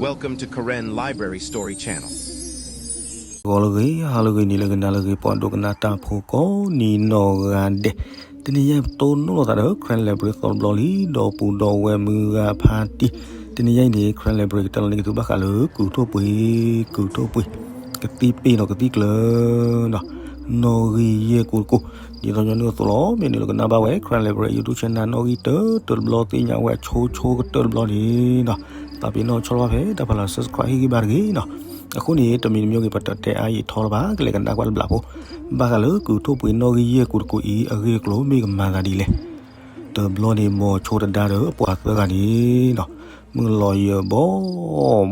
Welcome to Karen Library Story Channel. ဂီၤလၢအဂ့ၤ, ဟါလၢအဂ့ၤ, နံၤလၢအဂ့ၤ, နၤလၢအဂ့ၤ, ပှၤဒိကနၣ်တၢ်ဖိကိးနံၤနီၢ်ဂၤဒဲး, တနံၤညါပတိၢ်နီၣ်လိာ်သးဒီး Karen Library သီတဘျီလံ, ဒီပုၢ်ဒီဝဲၢ်မုၢ်ဂၤဖါတံၢ်, တနံၤညါအံၤန့ၣ် Karen Library ကတဲလီၤန့ၢ်က့ၤသုဘၣ်ဃးလၢ ကုၢ်ထိၣ်ပှ့ၤ, ကုၢ်ထိၣ်ပှ့ၤ, ကသံၣ်ပ့ၣ်နီၣ်ကသံၣ်ကျၢၤ နီၣ်ဂံၢ်ယဲၢ်ကူတကိး, ဒ်သိးညီနုၢ်အသိးလီၤ. မ့ၢ်နုာ်လီၤကနၣ်ဘၣ်ဝဲ Karen Library YouTube channel နီၣ်ဂံၢ်တၢတၢတဘျီသ့ၣ်ညါဝဲအဆိဆိကတၢၢ်တဘျီန့ၣ်ဒီး သးပ့ၤနီၣ်ဆီၣ်လီၤဖဲတၢ်ဖးလီၤ subscribe ဟ့ၣ်ဂံၢ်ဘါတဂ့ၤနီၤ. အဃိန့ၣ် တမံၤတမံၤဂ့ၤ ပတတဲအါယံာ်ထီလၢၤဘၣ်, ကလဲၤကနၣ်ကွၢ်တဘျီဖိ, ဘၣ်ဃးလၢကုၢ်ထိၣ်ပှ့ၤနီၣ်ဂံၢ်ယဲၢ်ကူတကိးအံၤ အဂ့ၢ်အကျိၤမ့ၢ်ကမၤသးဒ်လဲၣ်. တဘျီန့ၣ် မိၤဆိတဒါဒီးအပှၤသၢဂၤန့ၣ်ဒီး မုၢ်လီၤယံၤဘီ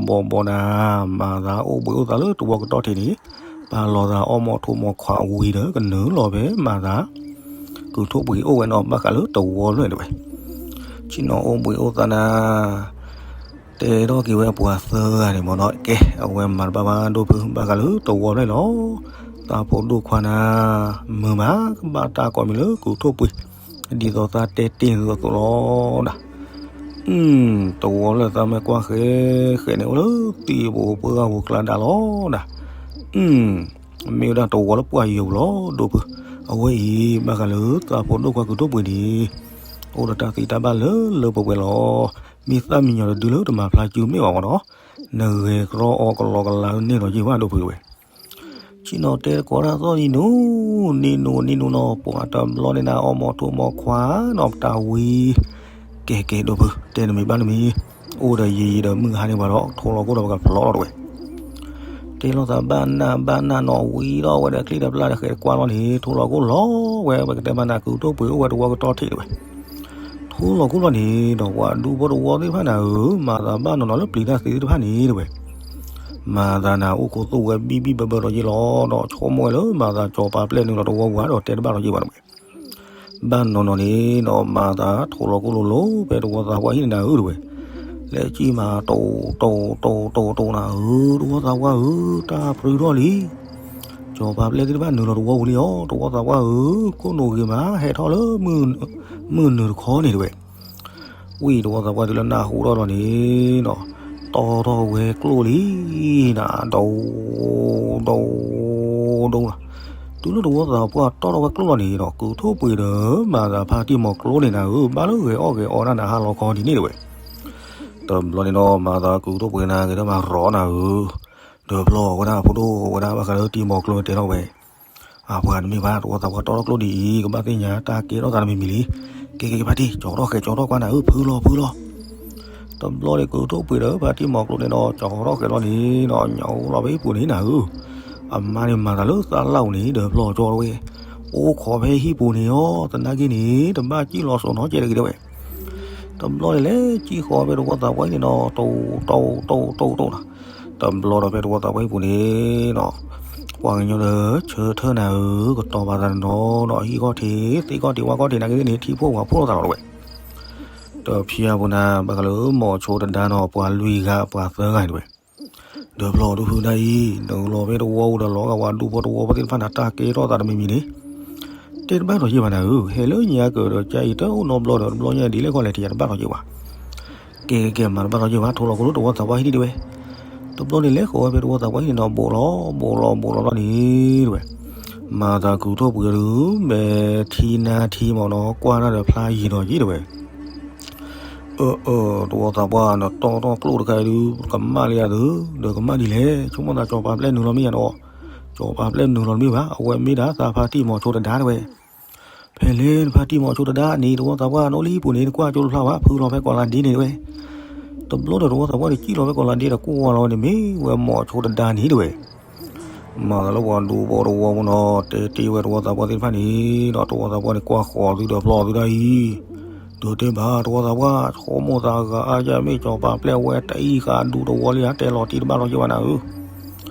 ဘီဘီနၤ, မၤသးအိၣ်ဘှံးအိၣ်သးလၢတဝီကတီၢ်ထံးန့ၣ်, ပာ်လီၤသးအီၣ်မီၤထိၣ်မီၤခွါဝံၤဒီး ကနုာ်လီၤဖဲမၤသး ကုၢ်ထိၣ်ပှ့ၤအိၣ်ဝဲနီၤ ဘၣ်ဃးလၢတဝီဖျၢၣ်န့ၣ်တဝဲ. ဆ့ၣ်နီၤအိၣ်ဘှံးအိၣ်သးနၤ, တဲထီၣ်က့ၤဝဲအပှၤသၢဂၤန့ၣ်မ့ၢ်နီၤ, ကဲ အဝဲမၤတဘၣ်ဘၣ်ဒိၣ်ဖု ဘၣ်ဃးလၢတဝီဖျၢၣ်လီၤ. သးဖိဒိၣ်ခွါနၤ, မုာ်မး ကဘၣ်တၢ်ကိးမံၤလၢကုၢ်ထိၣ်ပှ့ၤ, ဒ်သိးသးတဲတ့ၢ်သုအသိးလီၤနၤ. တဝီဖျၢၣ်သးမ့ၢ်ကွၢ်ဃဲဃဲန့ၣ် အိၣ်လၢသံၣ်ဘိပှၢ်ဂၤပူၤကျါဒါလီၤနၤ. မ့ၢ်ဝဲဒၣ်တဝီလၢပှၢ်ယိာ်ပူၤလီၤ ဒိၣ်ဖု. အဝဲအံၤ ဘၣ်ဃးလၢသးဖိဒိၣ်ခွါကုၢ်ထိၣ်ပှ့ၤန့ၣ် အိၣ်ဒီးတၢ်သံတၢ်ဘၣ်လၢလၢပှဲၤပှဲၤလီၤ. မ့ၢ်သၣ်မံညီၤတဒုလၢတမၤဖျါစုမ့ၢ်ဘၣ်မ့ၢ်နီၤ, နဂဲၤကရီအီကလီကလါန့ၢ်လီၤယ့ၢ်ဘၣ်ဒိၣ်ဖုတဝဲ. ဆ့ၣ်နီၤတဲတကိးတၢ်သီၣ်နံၤနူ, နံၤနူနံၤနူနီၤ, ပှၤတဘျီန့ၣ်နၤအီၣ်မီၤထိၣ်မီၤခွါနီၤ ပတၢ်ဝံၤ, ကဲကဲဒိၣ်ဖု, တဲနမံၤဘၣ်နမံၤ, အိၣ်ဒီးယံာ်ယံာ်ဒီးမုၢ်ဟါန့ၣ်ပှၤဒီး ထိၣ်လီၤကိၣ်ဒီးပကဖျီလီၤတဝဲ. တဲလိာ်သးဘၣ်နၢ်ဘၣ်နၢ်နီၤ ဝံၤဒီးဝဲဒီးချံၣ်ဒီးပျၢ်ဒီးဃဲၤတကွၢ်လီၤန့ၣ် ထိၣ်လီၤကိၣ်လီၤဝဲ, ပကတဲမးနၤ ကုၢ်ထိၣ်ပှ့ၤအိၣ်ဝဲတဝီကတီၢ်ထံးတဝဲ. ထိၣ်လီၤကိၣ်လီၤန့ၣ်ဒီး ပှၤဒူဖိတဝီသ့ၣ်တဖၣ်နၤဧၢ, မၤသးဘၣ်နီၤနီၤလၢပျံၤတၢ်သ့သ့ၣ်တဖၣ်န့ၣ်တဝဲ. မၤသးနၤအိၣ်ခိးသိၣ်ဝဲဘံၣ်ဘံၣ်ဘၢဘၢဒီးယ့ၢ်လီၤ, ဒီးဆိကမိၣ်ဝဲလၢမၤသးစီၤပၤပျဲၢ်နုာ်လီၤတဝီပူၤဧါဒီးတဲတဘၣ်လီၤယ့ၢ်ဘၣ်တဝဲ. ဘၣ်နီၤနီၤန့ၣ်ဒီး မၤသးထိၣ်လီၤကိၣ်လိၤလိၤ ဖဲတဝီသးပှၢ်ဟံၣ်န့ၣ်နၤဧၢတဝဲ. လဲၤကံၣ်မးတိၣ်တိၣ်တိၣ်တိၣ်တိၣ်နၤဧၢ, တဝီသးပှၢ်ဧၢ, တၢ်ပြံထီၣ်လံ. စီၤပၤပျဲၢ်သ့ၣ်တဖၣ်နုာ်လီၤတဝီပူၤလံအီၤ, တဝီသးပှၢ်ဧၢ, ခိၣ်နူာ်ဂ့ၤမး ဟဲထီၣ်လၢ မုၢ်နုာ်တခီန့ၣ်တဝဲ. ဝံၤတဝီသးပှၢ်တုၤလၢနၢ်ဟူထီၣ်လီၤန့ၣ်ဒီး တီထီၣ်ဝဲကျိၣ်လံနၤ, ဒိဒိဒိနၤ. တုၤလၢတဝီသးပှၢ်တီထီၣ်ဝဲကျိၣ်လီၤန့ၣ်ဒီး ကုၢ်ထိၣ်ပှ့ၤဒီးမၤသးဖါတံၢ်မီၤကျိန့ၣ်နၤဧၢ, ဘၣ်လၢဂဲၤအီၣ်ဂဲၤအီနၤနၤဟါလီၤခီဒ်န့ၣ်တဝဲ. တဘျီန့ၣ်ဒီး မၤသးကုၢ်ထိၣ်ပှ့ၤနၤဂ့ၤဒီးမၤရီနၤဧၢ, ဒီးဖျီဝဲဒၣ်ဖိဒိၣ်ဝဲဒၣ် ဘၣ်ဃးလၢတံၤမီၤကျိတဲထီၣ်ဝဲ. အပှၤတမ့ၢ်ဘၣ်, တဝီသးပှၢ်တီထီၣ်ကျိၣ်ဒ်အံၤ ကဘၣ်သ့ၣ်ညါတၢ်ကဲထီၣ်သးတမံၤမံၤလံ. ကဲကဲကဲဖါတံၢ်, ကၠီထီၣ်ဃဲးကၠီထီၣ်ကွၢ်နၤဧၢ, ဖုလီၤဖုလီၤ. တဘျီန့ၣ်ကုၢ်ထိၣ်ပှ့ၤဒီးဖါတံၢ်မီၤကျိန့ၣ်ဒီး ကၠီထီၣ်ဃဲးလီၤန့ၣ်ဒီး ညၣ်အိၣ်လီၤဖဲဟံၣ်ပူၤန့ၣ်နၤဧၢ. အမါန့ၣ်မၤသးလၢသးလၢ်အိၣ်န့ၣ် ဒီးဖျီကၠီတဝဲ. အိၣ်ခိးဖဲဟံၣ်ပူၤန့ၣ်အီၤ, သနာ်က့န့ၣ် တဘၣ်ကံၣ်လီၤစိၤနီတကဲးတဂ့ၤဒၣ်ဝဲ. တဘျီန့ၣ်လဲၤကံၣ်ဃီဖဲတဝီသးပှၢ်ဟံၣ်န့ၣ်ဒီး တိၣ်တိၣ်တိၣ်တိၣ်တိၣ်နၤ. တဘျီဒီးဖဲတဝီသးပှၢ်ဟံၣ်ပူၤန့ၣ်ဒီး ပှၤကညီဒီးဆၢထၢၣ်နၤဧၢ, ကတီၤပာ်သးနီၤဒီး ဟံၣ်ခီၣ်ထံး သ့ၣ်ခီၣ်ထံး ဝၣ်ခီၣ်ထံး နာ်က့သ့ၣ်န့ၣ် ထံဖိကီၢ်ဖိလိာ်သးလီၤတဝဲ. တဖၠါပူၤနၤ ဘၣ်ဃးလၢမိၤဆိတဒါနီၤ ပှၤလွံၢ်ဂၤပှၤသၢဂၤန့ၣ်တဝဲ. ဒီးဖျီဒိၣ်ဖုဒၣ်အံၤ နကလီၤဖဲတဝီပူၤဒီးလီၤဂာ်ဝဲဒူဖိတဝီဖိသ့ၣ်တဖၣ်နၤ တၢ်ကဲထီၣ်သးတမံၤမံၤန့ၣ် တဲတဘၣ်ထီၣ်ယ့ၢ်ဘၣ်နၤဧၢ, ဟဲလၢညါကၢၢ်ဒီးကါအံၤတအိၣ်နီတဘျီဒီး တဘျီညါဒ်လဲၣ်ခီလဲၣ်ထံၣ်ယၤတဘၣ်ထီၣ်ယ့ၢ်ဘၣ်. ကဲကဲကဲ မၤတဘၣ်ထီၣ်ယ့ၢ်ဘၣ် ထိၣ်လီၤကိၣ်လၢတဝီသးပှၢ်ဟံၣ်ဒံးတဝဲ. တဘျီန့ၣ်လဲၤဃီၤဝဲဖဲတဝီသးပှၢ်ဟံၣ်န့ၣ်ဒီး ဘိးလီၤဘိးလီၤဘိးလီၤလီၤန့ၣ်တဝဲ. မၤသးကုၢ်ထိၣ်ပှ့ၤဒုး မဲာ်ထံနါထံမ့ၢ်နီၤ ကွၢ်တၢ်ဒီးဖျါယံၤဒီးယံၤတဝဲ. အၢ အၢ တဝီသးပှၢ်နတီၢ်ထီၣ်ကျိၣ်တခါအံၤဒုး ကမၣ်လံယၤသု, ဒီးကမၣ်ဒ်လဲၣ်, ဆိကမိၣ်သးစီၤပၤပျဲၢ်နုာ်လီၤမ့ၢ်ယၤနီၤ. စီၤပၤပျဲၢ်နုာ်လီၤတမ့ၢ်ဘၣ်, အဝဲမ့ၢ်ဒၣ်သးဖါတံၢ်မိၤဆိတဒါတဝဲ. ဖဲလဲၣ်နဖါတံၢ်မိၤဆိတဒါန့ၣ် တဝီသးပှၢ်နီၣ်လံဟံၣ်ပူၤန့ၣ် နကွၢ်ကၠိတဖျါဘၣ်, ဖုလီၤဖဲကီးလါဒ့န့ၣ်တဝဲ. တဘျီဒီးတဝီသးပှၢ်န့ၣ် ကံၣ်လီၤဖဲကီးလါဒ့ဒီးကွၢ်လီၤဝဲန့ၣ် မ့ၢ်ဝဲမိၤဆိတဒါန့ၣ်တဝဲ. မၤသးလၢပှၤဒူဖိတဝီဖိနီၤ တဲတ့ၢ်ဝဲတဝီသးပှၢ်သ့ၣ်တဖၣ်န့ၣ်ဒီး တဝီသးပှၢ်န့ၣ် ကွၢ်ဃီၤသုဒီးဖျီသုဒၣ်အံၤ, ဒီးတဲဘၣ်တဝီသးပှၢ် ဆိကမိၣ်သးဂၤအါယၤ မ့ၢ်စီၤပၤပျဲၢ်ဝဲတအံၤဃာ်ဒူတဝီလံဧါ, တဲလီၤတံၢ်တဘၣ်ထီၣ်ယ့ၢ်ဘၣ်နၤဧၢ.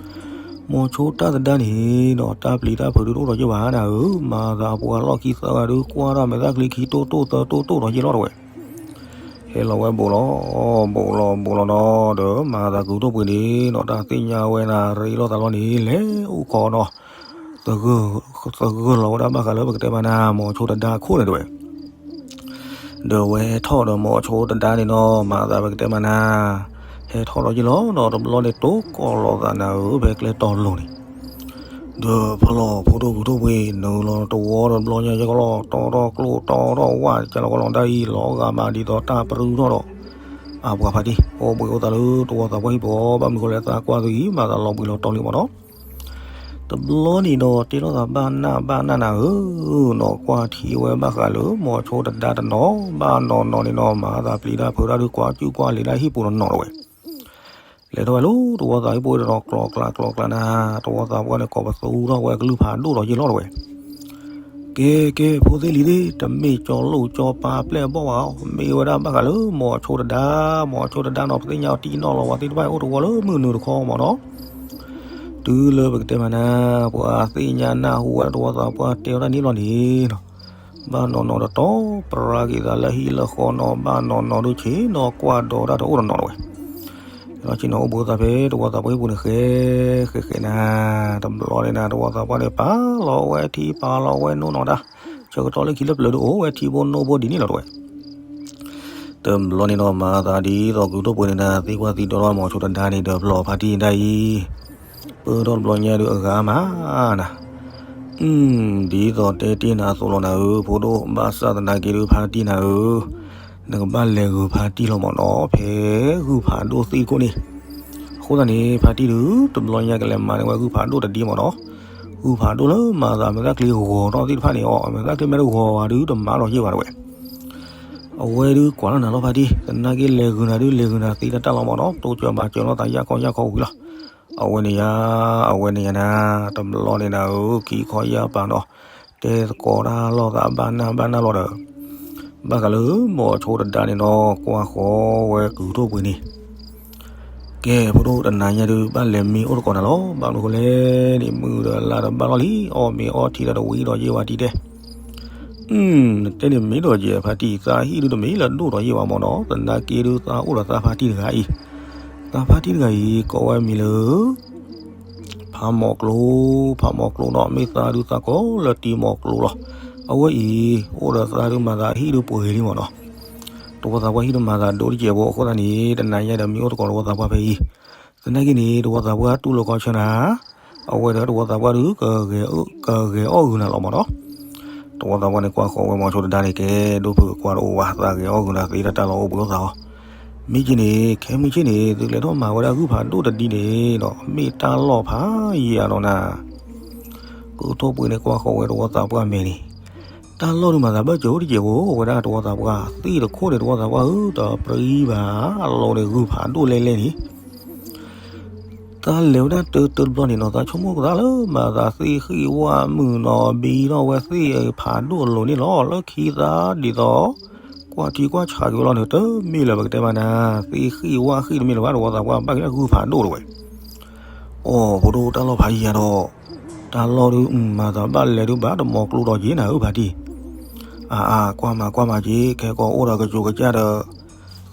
မိၤဆိတၢ်သဒါန့ၣ်ဒီး တၢ်ပျံၤတၢ်ဖုးဒုးတအိၣ်ထီၣ်ယ့ၢ်ဘၣ်နၤဧၢ, မၤသးပှၤလီၢ်ခံသၢဂၤဒုး ကွၢ်တၢ်မဲာ်သၣ်ချံခံတိၢ်တိၢ်သၢတိၢ်တိၢ်ထီၣ်ယ့ၢ်လီၤတဝဲ. ဟဲလီၤဝဲဘိးလီၤ, ဘိးလီၤဘိးလီၤနီၤ, ဒီးမၤသးကုၢ်ထိၣ်ပှ့ၤန့ၣ်ဒီး တၢ်သ့ၣ်ညါဝဲနၤရ့လိာ်သးလီၤန့ၣ် လဲၤအိၣ်ခိးနီၤ, သဂၢၢ်လီၤဝဲဒၣ်ဘၣ်ဃးလၢပကတဲမးနၤ မိၤဆိတဒါအခိၣ်န့ၣ်တဝဲ. ဒီးဝဲထီၣ်ဒီးမိၤဆိတဒါန့ၣ်နီၤ မၤသးပကတဲမးနၤ, ဟဲထီၣ်ဒီးယ့ၢ်လီၤဒီး တဘျီန့ၣ် တိကိးလိာ်သးနၤဧၢ ဖဲကျဲတီၤလိၤန့ၣ်, ဒီးဖျီၣ်ဖိဒိၣ်ကူၣ်ထိၣ်ပှ့ၤ နုာ်လီၤတဝီဒီး တဘျီညါယကလီၤ တီထီၣ်ကျိၣ်တီထီၣ်ဝၣ် ကလီၤကလီၤဒၣ်အံၤ လီၤဂာ်မးဒ်သိးတၢ်ပြူထီၣ်ဒီး အပှၤဖါတံၢ် အိၣ်ဘှံးအိၣ်သါလၢတဝီသးပှၢ်ဟံၣ်ပူၤ ဘၣ်မနုၤဃိလဲၣ် သးကွၢ်သုအံၤ မၤသးလီၤဘှံးလီၤတီၤလံမ့ၢ်နီၤ. တဘျီန့ၣ်ဒီး တဲထီၣ်သးဘၣ်နၢ်ဘၣ်နၢ်နၤဧၢ, နီၢ်ကွၢ်ထံဝဲဘၣ်ဃးလၢ မိၤဆိတဒါတနီၤ ဘၣ်နီၢ်နီၢ်န့ၣ်နီၤ မၤသးပျံၤတၢ်ဖုးတၢ်ဒုး ကွၢ်ကူၣ်ကွၢ်လံၤတၢ်ဟံၣ်ပူၤနီၢ်နီၢ်တဝဲ. လဲၤထီၣ်ဝဲလၢတဝီသးဟံၣ်ပူၤဒီး ကျီၤကျါကျီၤကျါနၤ, တဝီသးပှၢ်န့ၣ် ကိးပသူထီၣ်ဝဲကလုၢ်ဖးဒိၣ်ဒီးယ့ၢ်လီၤတဝဲ. ကဲကဲ ဖိသ့ၣ်လံၤသ့ၣ် တမ့ၢ်ကၠီလိၣ်ကၠီပၤပျဲၢ်ဘီၣ်ဘၣ်အီၤ, မ့ၢ်ဝဲဒၣ်ဘၣ်ဃးလၢ မိၤဆိတဒါ, မိၤဆိတဒါနီၤ ပသ့ၣ်ညါအီၤတံၢ်နီၢ်လီၤ ပှၤသ့ၣ်တဖၣ်အိၣ်တဝီလၢမုၢ်နုာ်တခီမ့ၢ်နီၤ. တုၤလၢပကတဲမးနၤ ပှၤသ့ၣ်ညါနၢ်ဟူဝဲဒၣ်တဝီသးပှၢ်တဲဝဲဒၣ်န့ၣ်လီၤန့ၣ်နီၤ, ဘၣ်နီၢ်နီၢ်ဒီးတီပရၤက့ၤသးလၢဟံၣ်လၢဃီနီၤ, ဘၣ်နီၢ်နီၢ်ဒုးဆ့ၣ်နီၤကွၢ်ဒီးတၢ်တအိၣ်နီၢ်နီၢ်တဝဲ. ဒီးဆ့ၣ်နီၤအိၣ်ဘှံးအိၣ်သါဖဲတဝီသးပှၢ်ဟံၣ်ပူၤန့ၣ် ဃဲဃဲဃဲနၤ, တဘျီန့ၣ်နၤ တဝီသးပှၢ်န့ၣ် ပာ်လီၤဝဲထံ ပာ်လီၤဝဲနိနီၤတၢ်, ဆၢကတီၢ်လၢခံလၢပျၢၤဒုးအိၣ်ဝဲထံဖိနိဖိဒ်န့ၣ်လီၤတဝဲ. တဘျီန့ၣ်ဒီး မၤသးဒ်သိးကူၣ်ထိၣ်ပှ့ၤန့ၣ်နၤ သံကွၢ်သံဒိးထီၣ်မိၤဆိတဒါန့ၣ်ဒီး ဖျီၣ်ဖါတံၢ်ဒၣ်အံၤ, ပၢၢ်ထီၣ်တဘျီညါဒုးအဂၤမးနၤ, ဒ်သိးတဲတ့ၢ်နၤအသိးလီၤနၤဧၢ, ဖိဒိၣ်ဘၣ်ဆၣ်သနာ်က့ဒုးဖါတံၢ်နၤဧၢ, နကဘၣ်လဲၤဂုာ်ဖါတံၢ်လီၤမ့ၢ်နီၤ, ဖဲဂုၢ်ဖးဒိၣ်သ့ၣ်တခိၣ်န့ၣ်, အဃိသတးန့ၣ် ဖါတံၢ်ဒုး တဘျီညါကလဲၤမၤန့ၢ်ဝဲဂုၢ်ဖးဒိၣ်တဒံမ့ၢ်နီၤ, ဂုၢ်ဖးဒိၣ်လၢမၤသးမဲာ်သၣ်ချံဂီၤထီၣ်သ့ၣ်တဖၣ်န့ၣ်အီၤ မဲာ်သၣ်ချံမ့ၢ်တဂီၤဘၣ်ဒုးတမၤလီၤယ့ၢ်ဘၣ်တဝဲ. အဝဲဒုးကွၢ်လီၤနၤလီၤဖါတံၢ်, သနာ်က့လဲၤဂုာ်နၤဒုးလဲၤဂုာ်နၤသ့တၢ်တၢ်လီၤမ့ၢ်နီၤ, တိစၢၤမၤစၢၤလီၤသးယၢ်ခီယၢ်ခီဝံၤလီၤ. အဝဲန့ၣ်ယၤ, အဝဲန့ၣ်ယၤနၤ, တဘျီန့ၣ်နၤဧၢ ခံခီယၢ်ပၤနီၤ, တဲသကိးတၢ်လီၤသးဘၣ်နၢ်ဘၣ်နၢ်လီၤဒီး, ဘၣ်ဃးလၢမိၤဆိတဒါန့ၣ်နီၤ ကွၢ်ဃီဝဲကူၣ်ထိၣ်ပှ့ၤန့ၣ် ကဲ ဖိဒိၣ်တနၤညါဒုး ဘၣ်လဲၤမံအိၣ်သကိးနၤလီၤ. ဘၣ်မနုၤဃိလဲၣ်န့ၣ် မုၢ်ဒီးလါဒီးဘၣ်လီၤလံ, အီၣ်မ့ၤအီထံဒီးတဝံၤဒီးယ့ၢ်ဝဲတံၤတဲ. နတဲန့ၣ်မ့ၢ်ဒီးယဲၢ်ဖါတံၢ် သးဟံၣ်ဒုးတမ့ၢ်လၢဒိၣ်ဒီးယ့ၢ်ဘၣ်မ့ၢ်နီၤ, သနာ်က့ဒုးသးအိၣ်ဒီးသးဖါတံၢ်တဂၤအံၤ, သးဖါတံၢ်တဂၤအံၤ ကိးဝဲမံၤလၢ ဖးမိၤကျိ, ဖးမိၤကျိနီၤ, မ့ၢ်သးဒုးသးကိးလၢတံၤမိၤကျိလီၤ. အဝဲအံၤ အိၣ်ဒီးသးဒုးမၤသးဟံၣ်ဒုးပှဲၤလံမ့ၢ်နီၤ. တဝီသးပှၢ်ဟံၣ်ဒုးမၤသးဒိၣ်တကဲးဖိ အဃိသတးန့ၣ် တနၤညါဒီးမံအိၣ်သကိးတဝီသးပှၢ်ဖဲအံၤ. သနာ်က့န့ၣ် တဝီသးပှၢ်တူၢ်လိာ်ခီဆၢနၤ, အဝဲဒီးတဝီသးပှၢ်ဒုး ကဂဲၤအီၣ်ဂုာ်နၤလီၤမ့ၢ်နီၤ. တဝီသးပှၢ်န့ၣ် ကွၢ်ဃီၤဝဲမိၤဆိတဒါန့ၣ် ကဲ ဒိၣ်ဖုးကွၢ်တအိၣ်ဘၣ်, သးဂဲၤအီၣ်ဂုာ်နၤသ့တၢ်တၢ်လီၤအိၣ်ဘှံးအိၣ်သါအီၤ. မ့ၢ်က့န့ၣ် ခဲမုၢ်ဆ့ၣ်န့ၣ် သုလဲၤထီၣ်မၤဝဲဒၣ်ဂုၢ်ဖးဒိၣ်တဒံန့ၣ်ဒီး မ့ၢ်တၢ်လီၢ်ဖးယံၤဧါနီၤနၤ. ကူၣ်ထိၣ်ပှ့ၤန့ၣ် ကွၢ်ဃီၤဝဲတဝီသးပှၢ်မဲာ်န့ၣ်, တၢ်လီၢ်ဒုးမၤသးဘၣ်စၢၤအိၣ်တကဲးဖိ ဝဲဒၣ်တဝီသးပှၢ်, သ့ၣ်တခိၣ်န့ၣ် တဝီသးပှၢ်ဧၢ တပြံဘၣ်, အလိၤန့ၣ် ဂုၢ်ဖးဒိၣ်လဲလဲန့ၣ် သးလဲၤဝဲဒၣ်တၢတၢတဘျီန့ၣ်နီၤ, သးဆိကမိၣ်သးလၢမၤသးသ့ၣ်ဃံၣ်ဝၣ်မုၢ်နီၤ, ဘံထီၣ်ဝဲသ့ၣ်ဖးဒိၣ်အလိၤန့ၣ်လီၤ. လၢခံသးဒ်သိး ကွၢ်ထံကွၢ်ဆးက့ၤဝဲလီၤန့ၣ် တမ့ၢ်လၢၤပကတဲမးနၤ, သ့ၣ်ဃံၣ်ဝၣ်ဃံၣ်တမ့ၢ်လၢၤဘၣ်, တဝီသးပှၢ်ဘၣ်က့ၤလၢဂုၢ်ဖးဒိၣ်တဝဲ. အိ ဖိဒိၣ်တၢ်လီၢ်ဖးယံၤဧါဒီး, တၢ်လီၢ်ဒုးမၤသးဘၣ်လဲၤဒုးဘၣ်တမိၤကျိဒီးက့ၤနၤဧၢဖါတံၢ်. အါအါ ကွၢ်မၤကွၢ်မၤက့ၤ, ခဲကီးအိၣ်ဒီးကစိၤကစၢ်ဒီး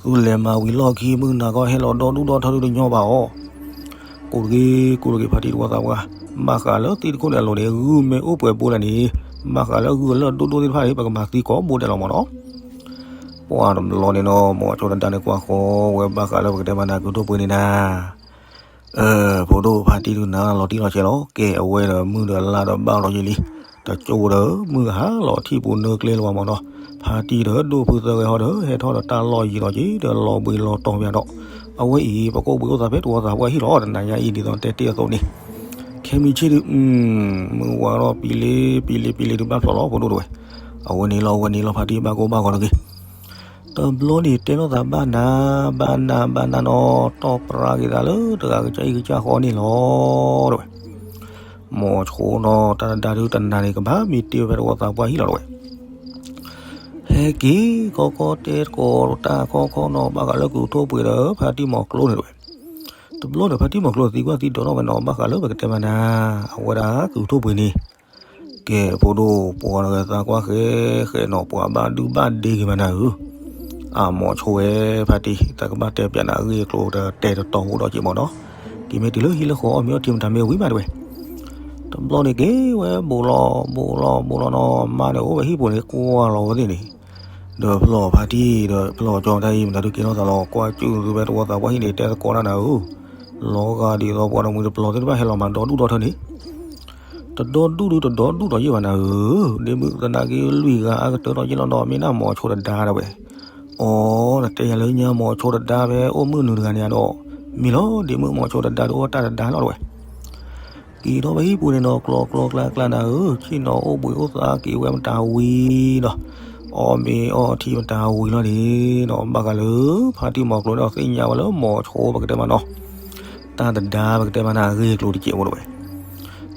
သုလဲၤမၤဝံၤလီၢ်ခံမုၢ်နၤကီၢ်ဟဲလီၤဒီဒူၣ်ဒီထၢဒုးတညီဘၣ်အီၤ. ကူးတဂ့ၤ ကူးတဂ့ၤ ဖါတံၢ်တဝီသးပှၢ်, ဘၣ်ဃးလၢသ့ၣ်တခိၣ်န့ၣ်အလိၤန့ၣ် ဂုၢ်မ့ၢ်အိၣ်ပှဲၤဘိလဲၣ်န့ၣ်, ဘၣ်ဃးလၢဂုၢ်အလၢၢ်ဒိၣ်ဒိၣ်သ့ၣ်တဖၣ်န့ၣ် ပကမၤသံကိးဘိဒဲးလီၤမ့ၢ်နီၤ. ပှၤတဘျီန့ၣ်နီၤ မိၤဆိတဒါန့ၣ် ကွၢ်ဃီၤဝဲဘၣ်ဃးလၢပကတဲမးနၤ ကူၣ်ထိၣ်ပှ့ၤန့ၣ်နၤ အၢ ဖိဒိၣ်ဖါတံၢ်ဒုးနၤလီၤတံၢ်လီၤဆဲးလီၤ. ကဲ အဝဲဒီးမုၢ်ဒီးလါဒီးဘၣ်လီၤယံာ်လံ, တကၠိဒီးမုၢ်ဟါလီၤထံၣ်ပူၤနၢကျဲလၢၤဘၣ်မ့ၢ်နီၤ. ဖါတံၢ်ဒီးဒိၣ်ဖုသၢဂဲၤဟီဒီး ဟဲထီၣ်ဒီးတၢ်လီၢ်ယံၤလီၤက့ၤ ဒီးလီၤဘှံးလီၤတီၤပၠးဒီး, အဝဲအံၤ ပကအိၣ်ဘှံးအိၣ်သါဖဲတဝီသးပှၢ်ဟံၣ်လီၤ. တနၤညါအံၤဒ်သိးတဲတ့ၢ်အသိးန့ၣ်, ခဲမုၢ်ဆ့ၣ်ဒုး မုၢ်ဝါထီၣ်ပံၤလ့ပံၤလ့ပံၤလ့ဒုးဘၣ်ဖျိးလီၤ ဖိဒိၣ်တဝဲ. အဝဲန့ၣ်လီၤ အဝဲန့ၣ်လီၤ ဖါတံၢ်ဘၣ်ကိၢ်ဘၣ်ဂီၤတဂ့ၤ. တဘျီန့ၣ်တဲလိာ်သးဘၣ်နၤ ဘၣ်နၤ ဘၣ်နၤနီၤ တီၢ်ပြါက့ၤသးလၢတဂၤကစၢ်အံၤကစၢ်ဃီန့ၣ်လီၤ တဝဲ. မိၤဆိနီၤ တၢ်တဒါဒုးတနၤန့ၣ် ကဘၣ်မ့ၢ်တ့ၢ်ဝဲတဝီသးပှၢ်ဟံၣ်လီၤ တဝဲ. ဟဲက့ၤ ကီကီတဲသကိးတၢ်ခီခီနီၤ ဘၣ်ဃးလၢကူးထိၣ်ပှ့ၤဒီး ဖါတံၢ်မိၤကျိန့ၣ် တဝဲ. တဘျီန့ၣ် ဖါတံၢ်မိၤကျိသံကွၢ်သံဒိးထီၣ်ဝဲနီၤ ဘၣ်ဃးလၢပကတဲမးနၤ အဝဲဒၣ်ကူးထိၣ်ပှ့ၤန့ၣ် ကဲ ဖိဒိၣ် ပှၤတဂၤသးကွၢ်ဃဲဃဲနီၤ ပှၤဘၣ်ဒုဘၣ်ဒ့ဂ့ၤမးနၤဧၢ. အမိၤဆိဝဲ ဖါတံၢ် တၢ်ကဘၣ်တဲပၠးနၤအဂ့ၢ်အကျိၤဒီး တဲတတီၤဟူဒီးက့ၤမ့ၢ်နီၤ. က့ၤမ့ၢ်တုၤလၢဟံၣ်လၢဃီအီၣ်မ့ၤအီထံမတၤမ့ၢ်ဝံၤမး တဝဲ. တဘျီန့ၣ်က့ၤဝဲဘူးလီၤ ဘူးလီၤ ဘူးလီၤနီၤ မါန့ၣ်အိၣ်ဝဲဟံၣ်ပူၤန့ၣ် ကွၢ်လီၤဝဲသ့ၣ်န့ၣ် ဒီးဖျီၣ်ဖါတံၢ်ဒီးဖျီၣ်ကၠီတၢ်အံၤ မတၤဒုးကဲထီၣ်သးလီၤ ကွၢ်ကၠူၣ်သုဖဲတဝီသးပှၢ်ဟံၣ်န့ၣ် တဲသကိးတၢ်နၤဧၢ, လီၤဂာ်ဒ်သိးပှၤတမှံၤတပျီၤသ့ၣ်တဖၣ်ဟဲလီၤမၤဒီဒူၣ်ဒီထၢန့ၣ်, တဒီဒူၣ်ဒုတဒီဒူၣ်ဒီးယ့ၢ်ဘၣ်နၤဧၢ, ဒ့မုၣ်သနာ်က့လွံၢ်ဂၤအကတၢၢ်ဒီးယ့ၢ်လီၤဒီး မ့ၢ်ဒၣ်မိၤဆိတဒါတဝဲ, အိ နတဲယၤလၢညါမိၤဆိတဒါဖဲအိၣ်မုၢ်နုာ်တဂၤန့ၣ်ဒီး, မ့ၢ်လီၤ ဒ့မုၣ်မိၤဆိတဒါဒီးအိၣ်တၢ်တဒါလီၤတဝဲ က့ၤထီၣ်ဖဲဟံၣ်ပူၤန့ၣ်ဒီး ကျီကျီကျါကျါနၤဧၢ, ဆ့ၣ်နီၤအိၣ်ဘှံးအိၣ်သါက့ၤဝဲမတၤဝံၤဒီး, အီၣ်မ့ၤအီထံမတၤဝံၤလီၤန့ၣ်ဒီး ဘၣ်ဃးလၢ ဖါတံၢ်မိၤကျိၤန့ၣ်ဒီးသ့ၣ်ညါဝဲလၢမိၤဆိပကတဲမးနီၤ, တၢ်တဒါပကတဲမးနၤအဂ့ၢ်အကျိၤတကဲးဖိတဝဲ,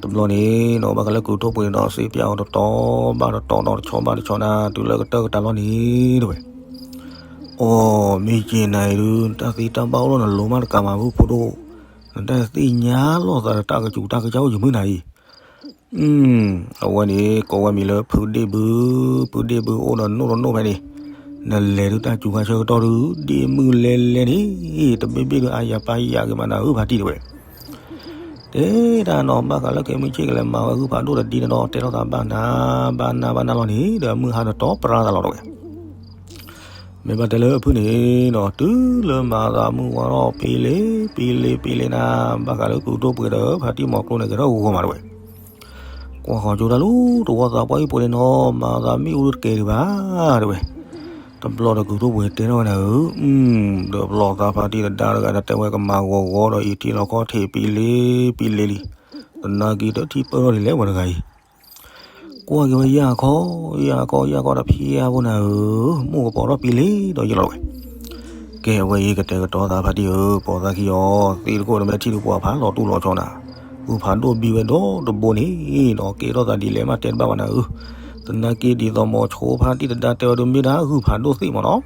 တဘျီန့ၣ်ဒီး ဘၣ်ဃးလၢကုၢ်ထိၣ်ပှ့ၤန့ၣ်ဒီး စ့ပၠးအီၤတတီၤဘၣ်တတီၤဒီးတဆီဘၣ်တဆီနၤ တုၤလၢကတၢၢ်ကတၢၢ်လီၤန့ၣ်တဝဲ အိ မ့ၢ်က့ၤနၤအံၤဒုး တၢ်သံတၢ်ဘၣ်အိၣ်လီၤနလိၤမးတကးမး ဖုဖိဒိၣ်, နတၢ်သ့ၣ်ညါလိာ်သးတၢ်ကစူၤတၢ်ကစၢ်အိၣ်ယမုၢ်နၤအံၤ, အဝဲန့ၣ် ကိးဝဲမံၤလၢဖုဒ့ၣ်ဘု, ဖုဒ့ၣ်ဘုအိၣ်ဒီးနိၣ်တနိၣ်ဖဲန့ၣ်, နလဲၤဒုးတၢ်စူၤခါဆၢကတီၢ်ဒုး ဒ့ၣ်မုၢ်လဲၤလဲၤန့ၣ်, တဘ့ၣ်ဘ့ၣ်ဒုးအါယၤပၢ်ယၤက့ၤမးနၤဧၢ ဖါတံၢ်တဝဲ တဲဒၣ်နီၤ ဘၣ်ဃးလၢခဲမုၢ်ဆ့ၣ်ကလဲၤမၤဝဲဂုၢ်ဖးဒိၣ်တဒ်န့ၣ်ဒီး တဲထီၣ်သးဘၣ်နၤ, ဘၣ်နၤဘၣ်နၤလီၤန့ၣ် ဒီးအမုၢ်ဟါတတီၤပြါသးလီၤတဝဲ, မ့ၢ်ဘၣ်တဲလၢအဖုန့ၣ်ဒီး တုၤလၢမၤသးမုၢ်ဝါထီၣ်ပ့ၤလ့ပ့ၤလ့နၤ, ဘၣ်ဃးလၢကုၢ်ထိၣ်ပှ့ၤဒီး ဖါတံၢ်မိၤကျိၤန့ၣ် ကဲထီၣ်ဂီၤမးတဝဲ ကွၢ်ဃီၤကၠိတၢ်လၢ တဝီသးပှၢ်ဟံၣ်ပူၤန့ၣ်နီၤ မၤသးမ့ၣ်အူတကဲဒံးဘၣ်တဝဲ, တဘျီဒီးကုၢ်ထိၣ်ပှ့ၤတဲထီၣ်ဝဲနၤဧၢ, ဒီးပျီၢ်သးဖါတံၢ်တဒါတဂၤဒီးတဲဝဲကမၤဂီၤဂီၤဒီးအံၤထံလီၤခီထံးပံလ့ပံလ့လံ, သနာ်က့ဒီးထံပၢၢ်ထီၣ်ဒ်လဲၣ်ဝဲတဂၤအံၤ ကွၢ်က့ၤဝဲယၢ်ခီ, ယၢ်ခီ, ယၢ်ခီတဖံးအါဖိနၤဧၢ, မိၢ်ကပီၤထီၣ်ပံလ့ဒီးယလီၤဝဲ, ကဲဝဲအံၤကတဲာ်ကတီၤသးဖါတံၢ်ဧၢ, ပိာ်သးခံအီၤ, သ့ၣ်တခိၣ်နမဲာ်ထံတပှၤဖးလီၤတူၢ်လီၤဆီနၤ, ဂုၢ်ဖးဒိၣ်ဘံဝဲဒီတဘိန့ၣ်ဒီး ကဲထီၣ်သးဒ်လဲၣ်မးတဲတဘၣ်ဘၣ်နၤဧၢ, သနာ်က့ဒ်သိးမိၤဆိဖါတံၢ်တဒါတဲဝဲဒုးမ့ၢ်ဒၣ်ဂုၢ်ဖးဒိၣ်သ့ၣ်မးနီၤ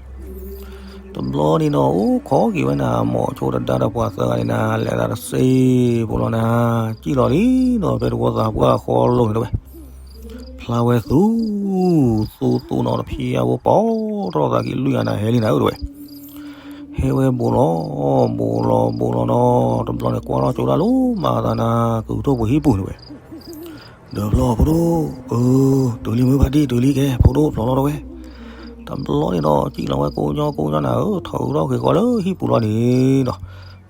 တဘျီန့ၣ်ဒီး အိၣ်ခိးက့ၤဝဲနၤ မိၤဆိတဒါဒီးပှၤသၢဂၤန့ၣ်နၤ လဲၤသးတစ့ဖိလီၤနၤ, ကံၣ်လီၤလံဒီးဖဲတဝီသးပှၢ်ဃီလိၤန့ၣ်တဝဲ, ဖျါဝဲသူ, သူသူနီၤတဖံးအါဖိပိာ်ထီၣ်သးက့ၤလွံၢ်ဂၤနၤ ဟဲလံနၤဧၢတဝဲ, ဟဲဝဲဘူးလီၤ, ဘူးလီၤဘူးလီၤနီၤ, တဘျီန့ၣ်ကွၢ်ထီၣ်ကၠိဒၣ်လၢမၤသးနၤ ကုၢ်ထိၣ်ပှ့ၤဟံၣ်ပူၤန့ၣ်ဝဲ ဒီးဖျီၣ်ဖိဒိၣ်, အၢ, တုၤလံမုၢ်ဖါတံၢ်တုၤလံကဲ ဖိဒိၣ်ဖျီၣ်လီၤတဝဲ, တဘျီန့ၣ်ဒီး ကံၣ်လီၤဝဲကိးညီကိးညီနၤဧၢ, ထီၣ်အုးထီၣ်ဃ့ၤဃီလၢဟံၣ်ပူၤလီၤန့ၣ်ဒီး,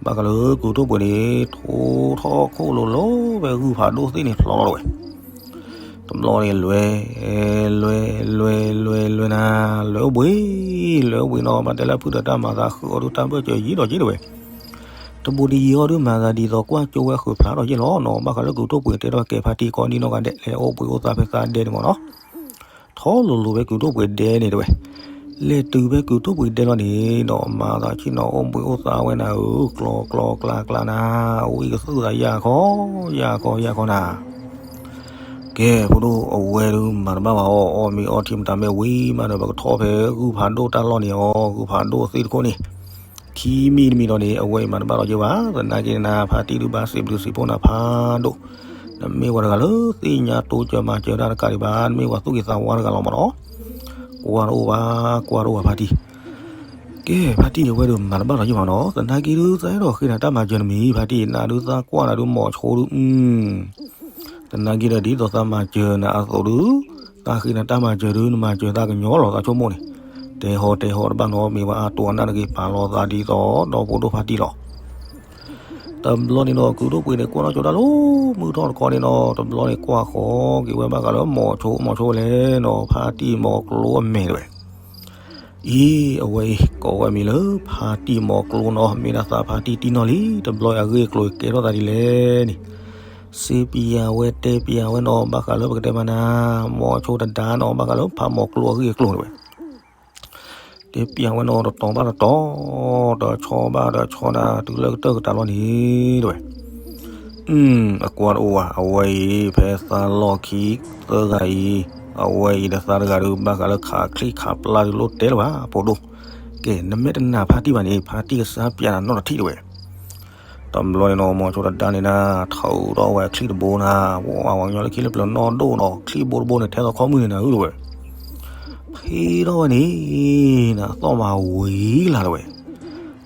ဘၣ်ဃးလၢကုၢ်ထိၣ်ပှ့ၤန့ၣ် ထိထီၣ်ခိၣ်လိၤလိၤဝဲဂုၢ်ဖးဒိၣ်သ့ၣ်န့ၣ်ဖျီၣ်လီၤတဝဲ တဘျီန့ၣ်လွဲ, လွဲ, လွဲ, လွဲ, လွဲနၤ, လွဲအိၣ်ဘှံး, လွဲအိၣ်ဘှံးနီၤ ဘၣ်တဲလၢဖုဒီးတၢ်မၤသးဃုအီၤဒုးတၢ်ဘၢၣ်စၢၤယံၤဒီးက့ၤတဝဲ, တဘူးတယံၤအီၤဒုးမၤသးဒ်သိးကွၢ်ကၠိဝဲဃုာ်ဖျါထီၣ်ယ့ၢ်လီၤနီၤ, ဘၣ်ဃးလၢကုၢ်ထိၣ်ပှ့ၤတဲထီၣ်ကဲဖါတံၢ်ကိးနံၤနီၢ်ဂၤဒဲး လဲၤအိၣ်ဘှံးအိၣ်သါဖဲသးဒဲန့ၣ်မးနီၤ ထီလိၤလိၤဝဲကုၢ်ထိၣ်ပှ့ၤဒဲန့ၣ်တဝဲ, လဲၤတုၤဖဲကုၢ်ထိၣ်ပှ့ၤဒဲလီၤန့ၣ်ဒီး မၤသးဆ့ၣ်နီၤအိၣ်ဘှံးအိၣ်သါဝဲနၤဧၢ, ကျီကျီကျါကျါနၤ, ဝံကသူၣ်သးယၢ်ခီ, ယၢ်ခီယၢ်ခီနၤ ကဲ ဖိဒိၣ်အဝဲဒုးမၤတဘၣ်ဘၣ်အီၤ, အီၣ်မ့ၤအီထံမတၤမ့ၢ်ဝံၤမးဒီး ပကထီၣ်ဖဲဂုၢ်ဖးဒိၣ်တၢ်လီၢ်န့ၣ်အီၤ, ဂုၢ်ဖးဒိၣ်သ့ၣ်တခိၣ်န့ၣ်, ခံမံၤတမံၤဒီးန့ၣ် အဝဲအံၤမၤတဘၣ်လီၤက့ၤဘၣ်, သနာ်က့နၤ ဖါတံၢ်ဒုးဘၣ်စံးဘျုးစံးဖှိၣ်နၤဖးဒိၣ်, နမ့ၢ်ပှၤတဂၤလၢသ့ၣ်ညါတိစၢၤမၤစၢၤတၢ်တကးဒံးဘၣ်, နမ့ၢ်ပှၤသူၣ်က့ၤသးဝါတဂၤလီၤမးနီၤ, ကွၢ်တအိၣ်ဘၣ်, ကွၢ်တအိၣ်ဘၣ်ဖါတံၢ် ကဲ ဖါတံၢ်အဝဲဒုးမၤတဘၣ်လီၤယံၤမးနီၤ, သနာ်က့ဒုးသးအဲၣ်ဒိးဃ့နၤတၢ်မၤစၢၤတမံၤ ဖါတံၢ်နၤဒုးသးကွၢ်နၤဒုးမိၤဆိဒုး, သနာ်က့ဒီးဒ်သိးသးမၤစၢၤနၤအသိးဒုး, သးဃ့နၤတၢ်မၤစၢၤဒုး နမၤစၢၤသးကညီလီၤသးဆိကမိၣ်န့ၣ်, တဲဟီတဲဟီတဘၣ်နီၤ မ့ၢ်ဝဲအါတိၢ်အနၢ်တဂ့ၤ ပာ်လီၤသးဒ်သိးဒီဖိဒိၣ်ဖါတံၢ်လီၤ တဘျီန့ၣ်ဒီး ကုၢ်ဒိၣ်ပှ့ၤန့ၣ် ကွၢ်ထီၣ်ကၠိတၢ်လီၤ မုၢ်ထီၣ်တခီန့ၣ်ဒီး တဘျီန့ၣ်ကွၢ်ဃီက့ၤဝဲဘၣ်ဃးလၢမိၤဆိ မိၤဆိလဲၣ်နီၤ ဖါတံၢ်မိၤကျိအမဲာ်တဝဲ. အံၤ အဝဲအံၤ ကိးဝဲမံၤလၢ ဖါတံၢ်မိၤကျိနီၤ မ့ၢ်ဒၣ်သးဖါတံၢ်တံၢ်နီၢ်လံ တဘျီအဂ့ၢ်အကျိၤကဲထီၣ်သးဒ်လဲၣ်န့ၣ် စ့ပျးဝဲတဲပျးဝဲနီၤ ဘၣ်ဃးလၢပကတဲမးနၤ မိၤဆိတဒါနီၤ ဘၣ်ဃးလၢဖါမိၤကျိအဂ့ၢ်အကျိၤတဝဲ. တဲပျးဝဲနီၤ တတီၤဘၣ်တတီၤ တဆီဘၣ်တဆီနၤ တုၤလၢကတၢၢ်ကတၢၢ်လီၤန့ၣ်တဝဲ. အကွၢ်တအိၣ်ဘၣ် အဝဲအံၤ ဖဲသးလီၢ်ခံသၢဂၤအံၤ အဝဲအံၤဒီးသးတဂၤဒုး ဘၣ်ဃးလၢခးချံခးပျၢ်ဒုးလိၣ်တဲလၢၤဘၣ် ဖိဒိၣ်. ကဲ နမ့ၢ်တနာ်ဖါတံၢ်ဘၣ်န့ၣ် ဖါတံၢ်ကစၢ်ပျးနၤနီတထံၣ်တဝဲ. တဘျီန့ၣ်နီၤ မိၤဆိတဒါန့ၣ်နၤ ထုးထီၣ်ဝဲချံတဘိနၤ ပှၤဝဲညီလၢခံလၢပျၢၤနီၢ်ဒိၣ်နီၤ ချံဘိတဘိန့ၣ် ထဲသိးခီမုၢ်န့ၣ်နၤဧၢတဝဲ. ဖံးထီၣ်ဝဲန့ၣ် နသီၣ်မၤဝံၤလၢ်တဝဲ.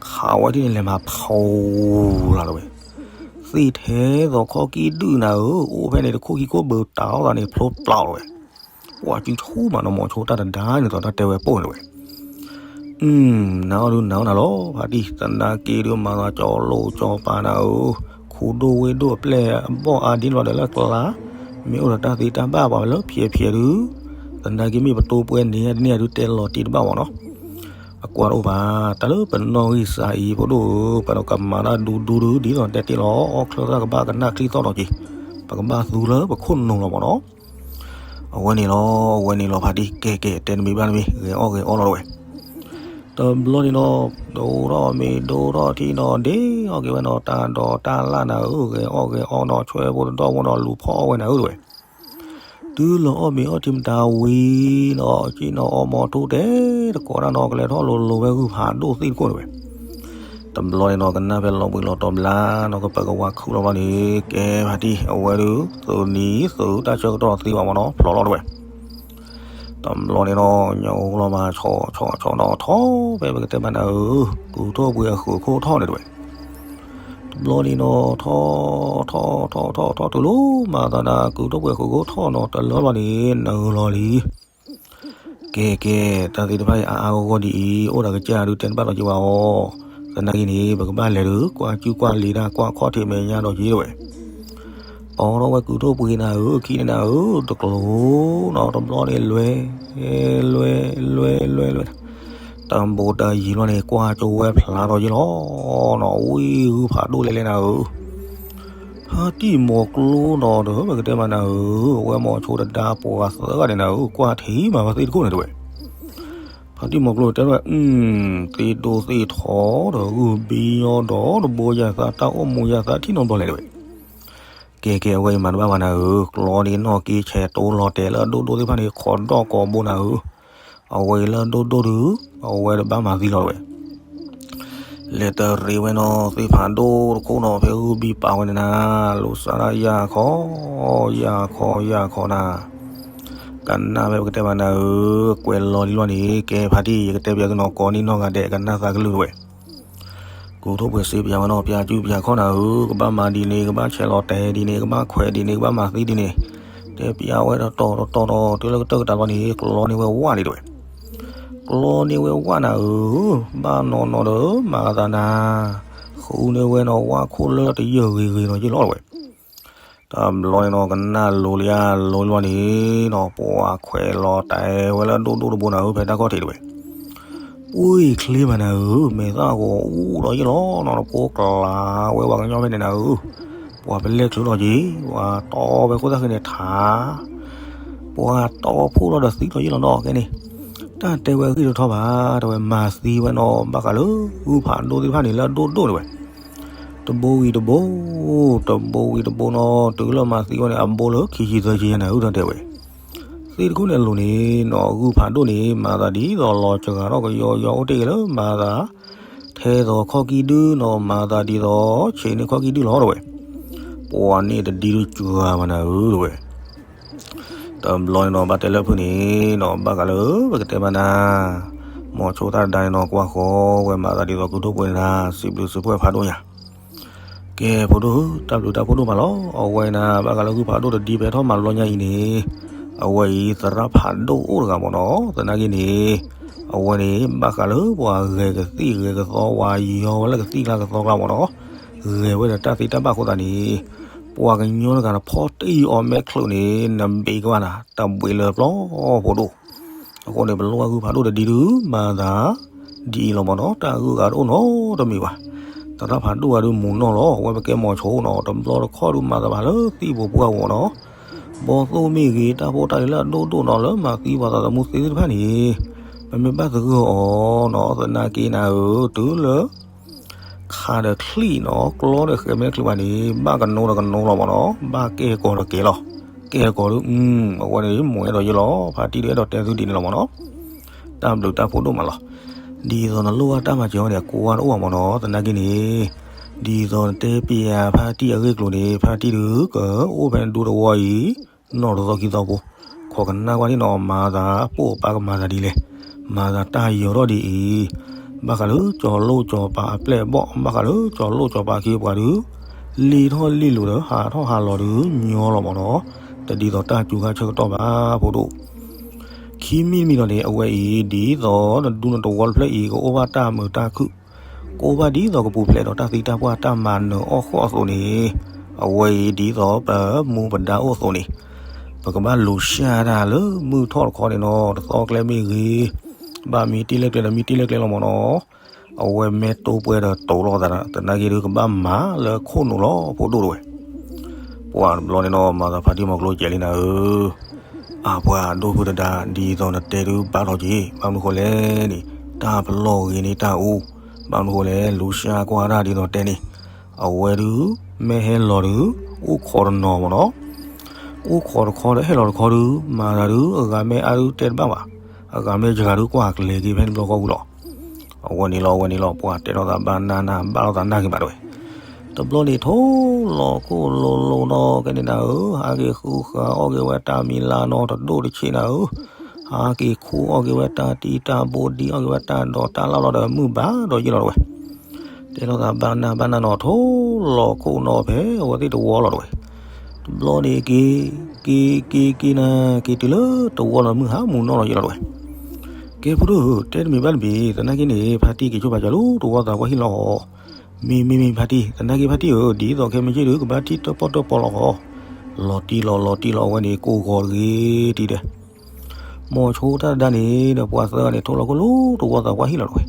ခးဝဲဒ်န့ၣ်လဲၤမၤဖီလၢ်တဝဲ. သ့ၣ်ထဲသိးခီကံၢ်ဒုၣ်နၤဧၢ အိၣ်ဖဲန့ၣ်တခိၣ်ခံခိၣ်ဘၢတၢ်အီၣ်သးန့ၣ် ဖျိပျီတဝဲ. ပှၤစုထူမးနီၤ မိၤဆိတၢ်တဒါန့ၣ်သိးတၢ်တဲဝဲပိၢ်န့ၣ်ဝဲ နာ်အီၤဒုးနာ်အီၤနၤလီၤ ဖါတံၢ် သနာ်က့ဒုးမၤသးကၠီၤလိာ်ကၠီၤပၤနၤဧၢ, ခူဒိၣ်ဝ့ၢ်ဒိၣ်အပျဲၢ်အဘီၣ်အါဒ်န့ၣ်လီၤဒီးလၢကျါ, မ့ၢ်အိၣ်ဒီးတၢ်သ့တၢ်ဘၣ်ပှၤလၢဖျဲးဖျဲးဒုး, သနာ်က့မ့ၢ်ပတိပှဲၤန့ၣ်ဒ်န့ၣ်ဒုးတဲလီၤတံၢ်တဘၣ်မးနီၤ, အကွၢ်တအိၣ်ဘၣ်, တၢ်လၢပနီၣ်ဂံၢ်စၢ်အံၤဖိဒိၣ်ဧၢ, ပကမၤတၢ်ဒူဒူဒုး ဒ်သိးတဲတ့ၢ်လီၤ အီၣ်ချၢသၣ်ကဘၣ်ကနၣ်ချံသီၣ်နီၤက့ၤ, ပကဘၣ်သူလၢပခိၣ်နူာ်လီၤမးနီၤ အဝဲန့ၣ်လီၤ အဝဲန့ၣ်လီၤ ဖါတံၢ် ကဲကဲ တဲနမံၤဘၣ်နမံၤ ဂဲၤအီၣ်ဂဲၤအီလီၤတဝဲ, တဘျီန့ၣ်နီၤ, ဒိၣ်ထီၣ်မ့ၤဒိၣ်ထီၣ်ထံနီၤ ဒ့အီၣ်က့ၤဝဲနီၤ တၢ်ဒီးတၢ်လၣ်နၤဧၢ, ဂဲၤအီၣ်ဂဲၤအီနီၤ ဆွဲဖိတဒီဖိနီၤ လူၤဖီၣ်အီၣ်ဝဲနၤဧၢတဝဲ, တုၤလီၤအီၣ်မ့ၤအီထံမတၤဝံၤနီၤ ကံၣ်နီၤအီမီၤထူတဲတကိးတၢ်နီၤ ကလဲၤထီၣ်လိၤလိၤဝဲဂုၢ်ဖးဒိၣ်သ့ၣ်တခိၣ်တဝဲ တဘျီန့ၣ်နီၤ ကနၣ်ဖဲလီၤဘှံးလီၤတီၤဘျါနီၤ ကပကဝါခုၣ်လီၤဘျီန့ၣ် ကဲဖါတံၢ် အဝဲဒုး သိးနံၤသိးတၢ်ဆၢကတီၢ်သ့ဘၣ်မးနီၤ ဖျိးလီၤတဝဲ, တဘျီန့ၣ်နီၤ ညိလီၤမး ဆီၣ်ဆီၣ်ဆီၣ်နီၤ ထီၣ်ဖဲပကတဲမးနၤဧၢ, ကုၢ်ထိၣ်ပှ့ၤအဃုာ်ခိၣ်ထီၣ်န့ၣ်တဝဲ, တဘျီန့ၣ်နီၤ ထီၣ် ထီၣ် ထီၣ် ထီၣ် ထီၣ်တုၤလီၤ မၤသးဒၣ် ကုၢ်ထိၣ်ပှ့ၤအဃုာ်ခိၣ်ထီၣ်နီၤ တလၢဘၣ်န့ၣ် နုာ်လီၤလံ ကဲကဲ, တၢ်သ့ၣ်တဖၣ်အံၤအါအါဂီၢ်ဂီၢ်ဒ်အံၤ အိၣ်ဒီးကစၢ်ဒုးတဲတဘၣ်ဒီးက့ၤဝဲအီၤ, သနာ်က့န့ၣ် ပကဘၣ်လဲၤဒုး ကွၢ်ကူကွၢ်လံၤတၢ် ကွၢ်ခီၣ်ထံးမဲာ်ညါဒီးက့ၤတဝဲ, အိးထီၣ်ဝဲကုၢ်ထိၣ်ပှ့ၤနၤဧၢ ခံန့ၣ်နၤဧၢတကျိၤနီၤ တဘျီန့ၣ်လွဲ လွဲ လွဲ လွဲ လွဲ တၢ်ဘိးတၢ်ယံၤဘျီန့ၣ် ကွၢ်ကၠိဝဲဖျါထီၣ်ယ့ၢ်လီၤနီၤ ဝံၢ်ဂုၢ်ဖးဒိၣ်လဲၤလဲၤနၤဧၢ ဖါတံၢ်မိၤကျိနီၤဒီး ပကတဲမးနၤဧၢ, အဝဲမိၤဆိတဒါပှၤသၢဂၤန့ၣ်နၤဧၢ, ကွၢ်ထံမးဝဲသ့ၣ်တခိၣ်န့ၣ်တဝဲ. ဖါတံၢ်မိၤကျိတဲဝဲ, သ့ၣ်ဒိၣ်သ့ၣ်ထီဒီး ဂုၢ်ဘံယီဒီး တဘိယၤသး တၢ်အိၣ်မူယၤသး ထံၣ်နီတဘျီလဲၣ်တဝဲ. ကဲကဲ အဝဲအံၤမၤတဘၣ်ဘၣ်နၤဧၢ, ကျီန့ၣ်နီၢ်က့ဆဲးတိလီၤတဲာ်လၢအဒိၣ်ဒိၣ်သ့ၣ်တဖၣ်န့ၣ် ခိးဒီၣ်ကိးဘိနၤဧၢ, အဝဲအံၤလၢအဒိၣ်ဒိၣ်ဒုး အဝဲတဘၣ်မၤသံလီၤတဝဲ. လဲၤတရံးဝဲနီၤ သ့ၣ်ဖးဒိၣ်တခိၣ်နီၤ ဖဲဂုၢ်ဘံပာ်ဝဲန့ၣ်နၤ, လူၤစးဒၣ်ယၤခီ, ယၤခီ ယၤခီနၤ, ကနၣ်ဖဲပကတဲဘၣ်နၤဧၢ, ကွဲးလီၤလံလီၤန့ၣ် ကဲဖါတံၢ် ယကတဲပျးသုနီၤ ကိးနံၣ်နီၢ်ဂၤဒဲး ကနၣ်သးကလုၢ်တဝဲ. ကုၢ်ထိၣ်ပှ့ၤစံးပျးဝဲနီၤ ပျးစုပျးခီၣ်နၤဧၢ, ကဘၣ်မၤဒ်န့ၣ် ကဘၣ်ဆဲးလီၤတဲာ်ဒ်န့ၣ် ကဘၣ်ခွဲးဒ်န့ၣ် ကဘၣ်မၤသံဒ်န့ၣ်, တဲပျးဝဲတတီၤတတီၤနီၤ တုၤလၢကတၢၢ်ကတၢၢ်ဘျီန့ၣ် ကျီန့ၢ်ဝဲဝၣ်န့ၣ်တဝဲ. ကျီန့ၢ်ဝဲဝၣ်နၤဧၢ, ဘၣ်နီၢ်နီၢ်ဒီးမၤသးနၤ, ဃုန့ၢ်ဝဲနီၤဝၣ်ခိၣ်လၢတယၢၢ်ဂ့ၤဂ့ၤနီၤယ့ၢ်လီၤတဝဲ. တဘျီန့ၣ်နီၤ ကနၣ်လိၤလံဧါ လိၤလံလီၤန့ၣ်နီၤ ပှၤခွဲးလီၤတဲာ်ဝဲလၢအဒိၣ်ဒိၣ်တဘိနၤဧၢ ဖဲတၢ်ခီၣ်ထံးတဝဲ. ပှ့ၤချ့မးနၤဧၢ, မဲာ်သၣ်ဂီၤအူဒီးယ့ၢ်လီၤနီၤ ဖိကျါဝဲပှၤကညီဖဲန့ၣ်နၤဧၢ, ပှၤပလဲၢ်ချုးလီၤက့ၤ ပှၤတီဝဲခိၣ်သၣ်ဃ့န့ၣ်ထါ ပှၤတီဖှိၣ်လီၤဒီးသံလီၤယ့ၢ်လီၤနီၤကဲန့ၣ်, တၢ်တဲဝဲအဂ့ၢ်တထီဘၣ် တဝဲမၤသံဝဲနီၤ ဘၣ်ဃးလၢဂုၢ်ဖးဒိၣ်သ့ၣ်တဖၣ်န့ၣ် လၢအဒိၣ်ဒိၣ်တဝဲ တဘိဝံၤတဘိ, တဘိဝံၤတဘိနီၤ တုၤလၢမၤသံဝဲန့ၣ် အဘိလၢခံဆံသၢဆံယဲၢ်နၤဧၢ တၢ်တဲဝဲ. သ့ၣ်တခိၣ်န့ၣ်အလိၤန့ၣ်နီၤ ဂုၢ်ဖးဒိၣ်န့ၣ် မၤသးဒ်သိးလီၤစှၤထီၣ်ကယီယီ အိၣ်တ့ၢ်က့ၤလၢမၤသး ထဲသိးခီၣ်ကံၢ်ဒုနီၤ မၤသးဒ်သိးဆံးန့ၢ်ခီၣ်ကံၢ်ဒုလီၤတဝဲ. ပှၤန့ၣ်တဒ်ဒုစှၤဘၣ်နၤဧၢ တဝဲ. တဘျီန့ၣ်နီၤ ဘၣ်တဲလၢဖုၣ်န့ၣ်နီၤ ဘၣ်ဃးလၢပကတဲမးနၤ မိၤဆိတၢ်ဒါန့ၣ်နီၤ ကွၢ်ဃီဝဲမၤသးဒ်သိးကုၢ်ထိၣ်ပှ့ၤနၤ စံးဘျုးစံးဖှိၣ်ဖးဒိၣ်ညါ ကဲဖိဒိၣ် တၢ်ဘျုးတၢ်ဖှိၣ်ဒိၣ်မးလီၤ. အဝဲန့ၣ် ဘၣ်ဃးလၢဂုၢ်ဖးဒိၣ်တဒ်ဖဲထီၣ်မၤတဘျီညါအံၤန့ၣ် အဝဲအံၤသရၣ်ဖးဒိၣ်အိၣ်တဂၤမ့ၢ်နီၤ သနာ်က့န့ၣ် အဝဲန့ၣ် ဘၣ်ဃးလၢပှၤဂဲၤကသံၣ်ဂဲၤကသီ ဝၤယီၤဝဲလၢကသံၣ်ကျါကသီကျါမ့ၢ်နီၤ ဂဲၤဝဲဒီးတၢ်သ့တၢ်ဘၣ်အဃိသတးန့ၣ် ပှၤကညီတဂၤန့ၣ် ဖီၣ်တံၢ်အီၤမဲာ်ချူးန့ၣ် နဘ့ကဘၣ်နၤ တဘှံးလၢပျီဖိဒိၣ် အဃိန့ၣ် ပလိၣ်ဘၣ်ဂုၢ်ဖးဒိၣ်တဒ်ဒု မၤသးဒ်အံၤလီၤမ့ၢ်နီၤ တၢ်ဂုၤဂၤတအိၣ်နီတမံၤဘၣ်. သရၣ်ဖးဒိၣ်ဂၤဒုးမူးနီၢ်လီၤ အဝဲပကဲမိၤဆိနီၤ တဘျီတခီၣ်ဒုးမၤသးဘၣ်လၢသံၣ်ပူၤပှၢ်ပူၤနီၤ ဘီသိၣ်မ့ၢ်ဂ့ၤ တၢ်ဖိတၢ်လံၤလၢအဒိၣ်ဒိၣ်နီၤ လၢမၤသံပှၤသးသမူသ့သ့ၣ်တဖၣ်န့ၣ် ပမ့ၢ်ဘၣ်သဂၢၢ်အီၤနီၤ သနာ်က့နၤဧၢ တုၤလၢ ခါဒီးချံၣ်နီၤ ကျီဒီးဃဲၤမ့ၢ်တချုးဘၣ်န့ၣ် ဘၣ်ကနိဒီးကနိလီၤမ့ၢ်နီၤ ဘၣ်ကဲၢ်ကီၤဒီးကဲၤလီၤ ကဲၢ်ကီၤဒုး အဝဲန့ၣ်မ့ၢ်အဲၣ်ဒိးယ့ၢ်လီၤ ဖါတံၢ်ဒုးအဲၣ်ဒိးတဲသုဒ်န့ၣ်လီၤမ့ၢ်နီၤ တၢ်ဘျုးတၢ်ဖှိၣ်ဒိၣ်မးလီၤ ဒ်သိးနလိၣ်ဘၣ်တၢ်မၤစၢၤအီၤန့ၣ် အကွၢ်တအိၣ်ဘၣ်မ့ၢ်နီၤ သနာ်က့န့ၣ် ဒ်သိးနတဲပျးဖါတံၢ်အဂ့ၢ်ကျိၤန့ၣ် ဖါတံၢ်ဒုးကအိၣ်ဖဲနဒူသဝီအံၤ နီၢ်တသီခံသီဖိ ခိးကနၣ်ကွၢ်န့ၣ်နီၤ မၤသးပိာ်ပၢ်ကမၤသးဒ်လဲၣ် မၤသးတၢ်ယီၤထီၣ်ဒ်အံၤ ဘၣ်ဃးလၢကၠီၤလိၣ်ကၠီၤပၤအပျဲၢ်အဘီၣ် ဘၣ်ဃးလၢကၠီၤလိၣ်ကၠီၤပၤအခ့အပှၤဒုး လံၣ်ထီၣ်လံၣ်လိၤဒီးဟးထီၣ်ဟးလီၤဒုးညီလီၤမ့ၢ်နီၤ တဒ်သိးတၢ်စူၤခါဆၢကတီၢ်ဘၣ်ဖိဒိၣ် ခံမံၤတမံၤဒီးန့ၣ် အဝဲအံၤဒ်သိးနဒူနတဝီတဖျၢၣ်အံၤ ကအိၣ်ဘၣ်တၢ်မုာ်တၢ်ခုၣ်, ကအိၣ်ဘၣ်ဒ်သိးကပူၤဖျဲးဒီးတၢ်သံတၢ်ပှၢ်တၢ်မၤနၢၤအီၣ်ဃီအသိးန့ၣ်, အဝဲအံၤဒ်သိးပမူပဒါအိၣ်အသိးန့ၣ်, ပကဘၣ်လူၤရှၢတၢ်လၢမုၢ်ထီၣ်တခီန့ၣ်နီၤ, တသီကျဲမ့ၢ်ဂ့ၤ, ဘၣ်မ့ၢ်တ့ၢ်လၢကျဲဒီးမ့ၢ်တ့ၢ်လၢကျဲလီၤမၢ်နီၤ. အဝဲမ့ၢ်တိၢ်ပှဲၤဒီးတိာ်လိာ်သး သနာ်က့ဒုးကဘၣ်မၤလၢခိၣ်နူာ်လီၤ ဖိဒိၣ်တဝဲ. ပှၤတဘျီန့ၣ်နီၤ မၤသးဖါတံၢ်မီၤကျိကဲးလံနၤဧၢ, အပှၤဒိၣ်ဖုတဒါ ဒ်သိးနတဲဒုးဘၣ်ထီၣ်က့ၤ, ဘၣ်မနုၤဃိလဲၣ်န့ၣ်, တၢ်ပလီၢ်ဂ့ၤန့ၢ်တၢ်အူ, ဘၣ်မနုၤဃိလဲၣ် လူၤရှၢကွၢ်တၢ်ဒ်သိးတဲန့ၣ်, အဝဲဒုး မ့ၢ်ဟဲလီၤဒုး အိၣ်ခိးတနီၤမၢ်နီၤ, အိၣ်ခိးတခီဒီးဟဲလီၤတခီဒုး မၤသးဒုး အဂၤမ့ၢ်အါဒုးတဲတဘၣ်ဘၣ်, အဂၤမ့ၢ်ယဂၤဒုးကွၢ်ကျဲၤက့ၤဖဲန့ၣ်ဘျီဃီဝံၤလီၤ. အဝဲန့ၣ်လီၤ အဝဲန့ၣ်လီၤ ပှၤတဲထီၣ်သးဘၣ်နၢ်နၢ် ဘၣ်လိာ်သးနၢ်က့ၤဘၣ်တဝဲ. တဘျီန့ၣ်ထိၣ်လီၤခိၣ်လိၤလိၤနီၤ ကဲန့ၣ်နၤဧၢ, ဟးက့ၤဃုဃာ်အီၣ်က့ၤဝဲတၢ်မံၤလါနီၤ တဒိၣ်တဆံးနၤဧၢ, ဟးက့ၤခူအီၣ်က့ၤဝဲတၢ်တံၢ်တၢ်ဘိ ဒံအီၣ်က့ၤဝဲတၢ်ဒိးတၢ်လၢ်လီၤဒီး မုၢ်ဘၣ်ဒီးယံာ်လီၤတဝဲ. တဲထီၣ်သးဘၣ်နၢ်ဘၣ်နၢ်နီၤ ထိၣ်လီၤခိၣ်နီၤ ဖဲအဝဲသ့ၣ်တဝီလီၤတဝဲ. တဘျီန့ၣ်က့ၤ က့ၤက့ၤက့ၤနၤ က့ၤတုၤလၢတဝီလီၤ မုၢ်ဟါမုၢ်နီၤလီၤယံာ်လီၤတဝဲ. ကဲဖိဒိၣ်ဧၢ, တဲတမံၤဘၣ်တမံၤ သနာ်က့န့ၣ် ဖါတံၢ်က့ၤဆိပာ်စၢၤလၢတဝီသးပှၢ်ဟံၣ်လီၤဧါ. မ့ၢ်မ့ၢ်မ့ၢ်ဖါတံၢ်, သနာ်က့ဖါတံၢ်ဧၢ, ဒ်သိးခဲမုၢ်ဆ့ၣ်ဒုး ကဘၣ်ထံၣ်တၢၣ်ပီၣ်တၢၣ်ပီလီၤဧါ. လီၤတံၢ်လီၤ လီၤတံၢ်လီၤ အဝဲန့ၣ်ကိးဂီၤတဂ့ၤတံၢ်ဒဲး မိၤဆိတၢ်တဒါန့ၣ်ဒီး ပှၤသၢဂၤန့ၣ် ထိၣ်လီၤခိၣ်လၢတဝီသးပှၢ်ဟံၣ်လီၤတဝဲ.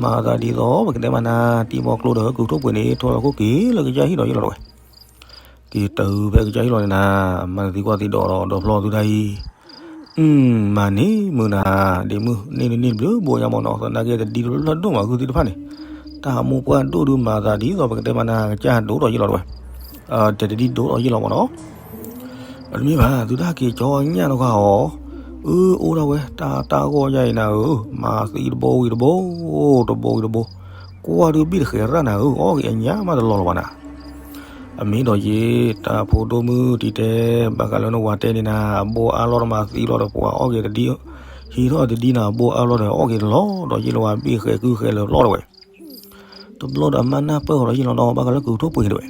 မၤသးဒ်သိး ပကတဲမးနၤ တံၤမီၤကျိဒီးကုၢ်ထိၣ်ပှ့ၤန့ၣ် ထိၣ်လီၤခိၣ်က့ၤလၢကစၢ်ဟံၣ်ဒီးယံာ်လီၤတဝဲ. က့ၤတၢ်ဖဲကစၢ်ဟံၣ်လီၤန့ၣ်နၤ, မၤနသံကွၢ်သံဒိးဒီး ဒီးဖျီသုတၢ်အံၤ အု မၤန့ၢ်မုာ်နၤ, ဒ့မုၣ်န့ၢ်နုၢ်န့ၢ်တဘျုးဘိညါမၢ်နီၤ, သနာ်က့တဒ်တဖျၢၣ်ဒိၣ်မး ဂုၢ်သံတဖၣ်န့ၣ်, တၢ်မိၢ်ပှၢ်ဒိၣ်ဒုးမၤသးဒ်သိးပကတဲမးနၤ ကစၢ်ဒိၣ်ဒီးယံာ်လီၤတဝဲ, တဲတဒ်ဒိၣ်ဒီးယံာ်လီၤမၢ်နီၤ. တမ့ၢ်ဘၣ် သုတၢ်က့ၤကၠီညၣ်တဂၤဧါ, အု အိၣ်ဒၣ်ဝဲ တၢ်တၢ်ဂီၢ်ယါအံၤနၤဧၢ, မၤသံတဘိဝံၤတဘိ, တဘိဝံၤတဘိ, ကွၢ်ဒုးဘံၣ်တဃဲၤရၣ်နၤဧၢ, အီၣ်က့ၤအညၣ်မးတလီၤလီၤဘၣ်နၤ. အမ့ၢ်ဒီးယ့ တၢ်ဖိဒိၣ်မုၣ်တံၤတဲ, ဘၣ်ဃးလၢနဝၤတဲန့ၣ်နၤ, အဘိအါလီၢ်တမၤသံလီၤဒီး ပှၤအီၣ်က့ၤတဒ်, ဟံးထီၣ်တဒ်နၤ အဘိအါလီၢ်ဒီး အီၣ်က့ၤတလီၤ, ဒီးယ့လီၤဝဲဘ့ၣ်ဃဲၤကုၢ်ဃဲၤလၢာ်လီၤတဝဲ. တဘျီဒီးအမါနၢ်ပၢၢ်ဃီၤဒီးယ့လီၤနီၤ, ဘၣ်ဃးလၢကုၢ်ထိၣ်ပှ့ၤတဝဲ.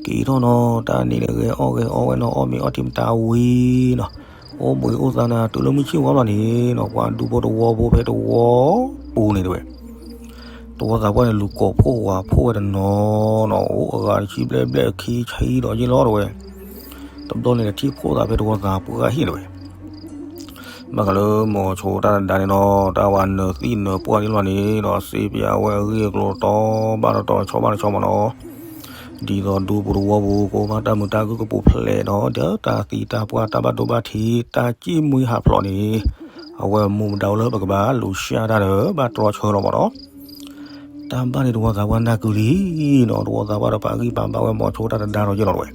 က့ၤထီၣ်နီၤ, တၢ်န့ၣ်ဂဲၤအီၣ်ဂဲၤအီဝဲနီၤ, အီၣ်မ့ၤအီထံမတၤဝံၤနီၤ, အိၣ်ဘှံးအိၣ်သါနၤ တုၤလၢမုၢ်ဆ့ၣ်ဝါလီၤန့ၣ်နီၤ, ပှၤဒူဖိတဝီဖိဖဲတဝီပူၤန့ၣ်တဝဲ တဝီသးပှၢ်န့ၣ် လူၤကိးဖှိၣ်ဝၤဖှိၣ်ဝဲတနီၤနီၤ, အိၣ်အဂၤတဆံဘျဲၣ်ဘျဲၣ်ခံဆံဒီးယ့လီၤတဝဲ. တဘျီန့ၣ် ထံၣ်ဖှိၣ်သးဖဲတဝီသးပှၢ်ဟံၣ်တဝဲ. ဘၣ်ဃးလၢမိၤဆိတၢ်တဒါန့ၣ်နီၤ, တၢ်ဝၤနၢၤသံနၢၤပှၢ်န့ၣ်လီၤန့ၣ်နီၤ, စ့ပၠးဝဲအဂ့ၢ်အကျိၤတီဘၣ်တီတီဆီဘၣ်တဆီမၢ်နီၤ, ဒ်သိးဒူပူၤတဝီပူၤ ကအိၣ်ဘၣ်တၢ်မုာ်တၢ်ခုၣ်ကပူၤဖျဲးဒီး ဒီးတၢ်သံတၢ်ပှၢ်တၢ်ဘၣ်ဒိဘၣ်ထံး တၢ်စံၣ်မှံဟးဖျိးန့ၣ်, အဝဲမူဒါအိၣ်လၢပကဘၣ်လူၤရှၢတၢ်ဒီး ဘၣ်တြီဆၢလီၤမၢ်နီၤ. တၢ်ဘၣ်န့ၣ်တဝီသးပှၢ်နၢ်ကုလံနီၤ, တဝီသးပှၢ်ဒီးပာ်ဂံၢ်ပာ်ဘါဝဲမိၤဆိတၢ်တဒါဒီးယ့လီၤတဝဲ.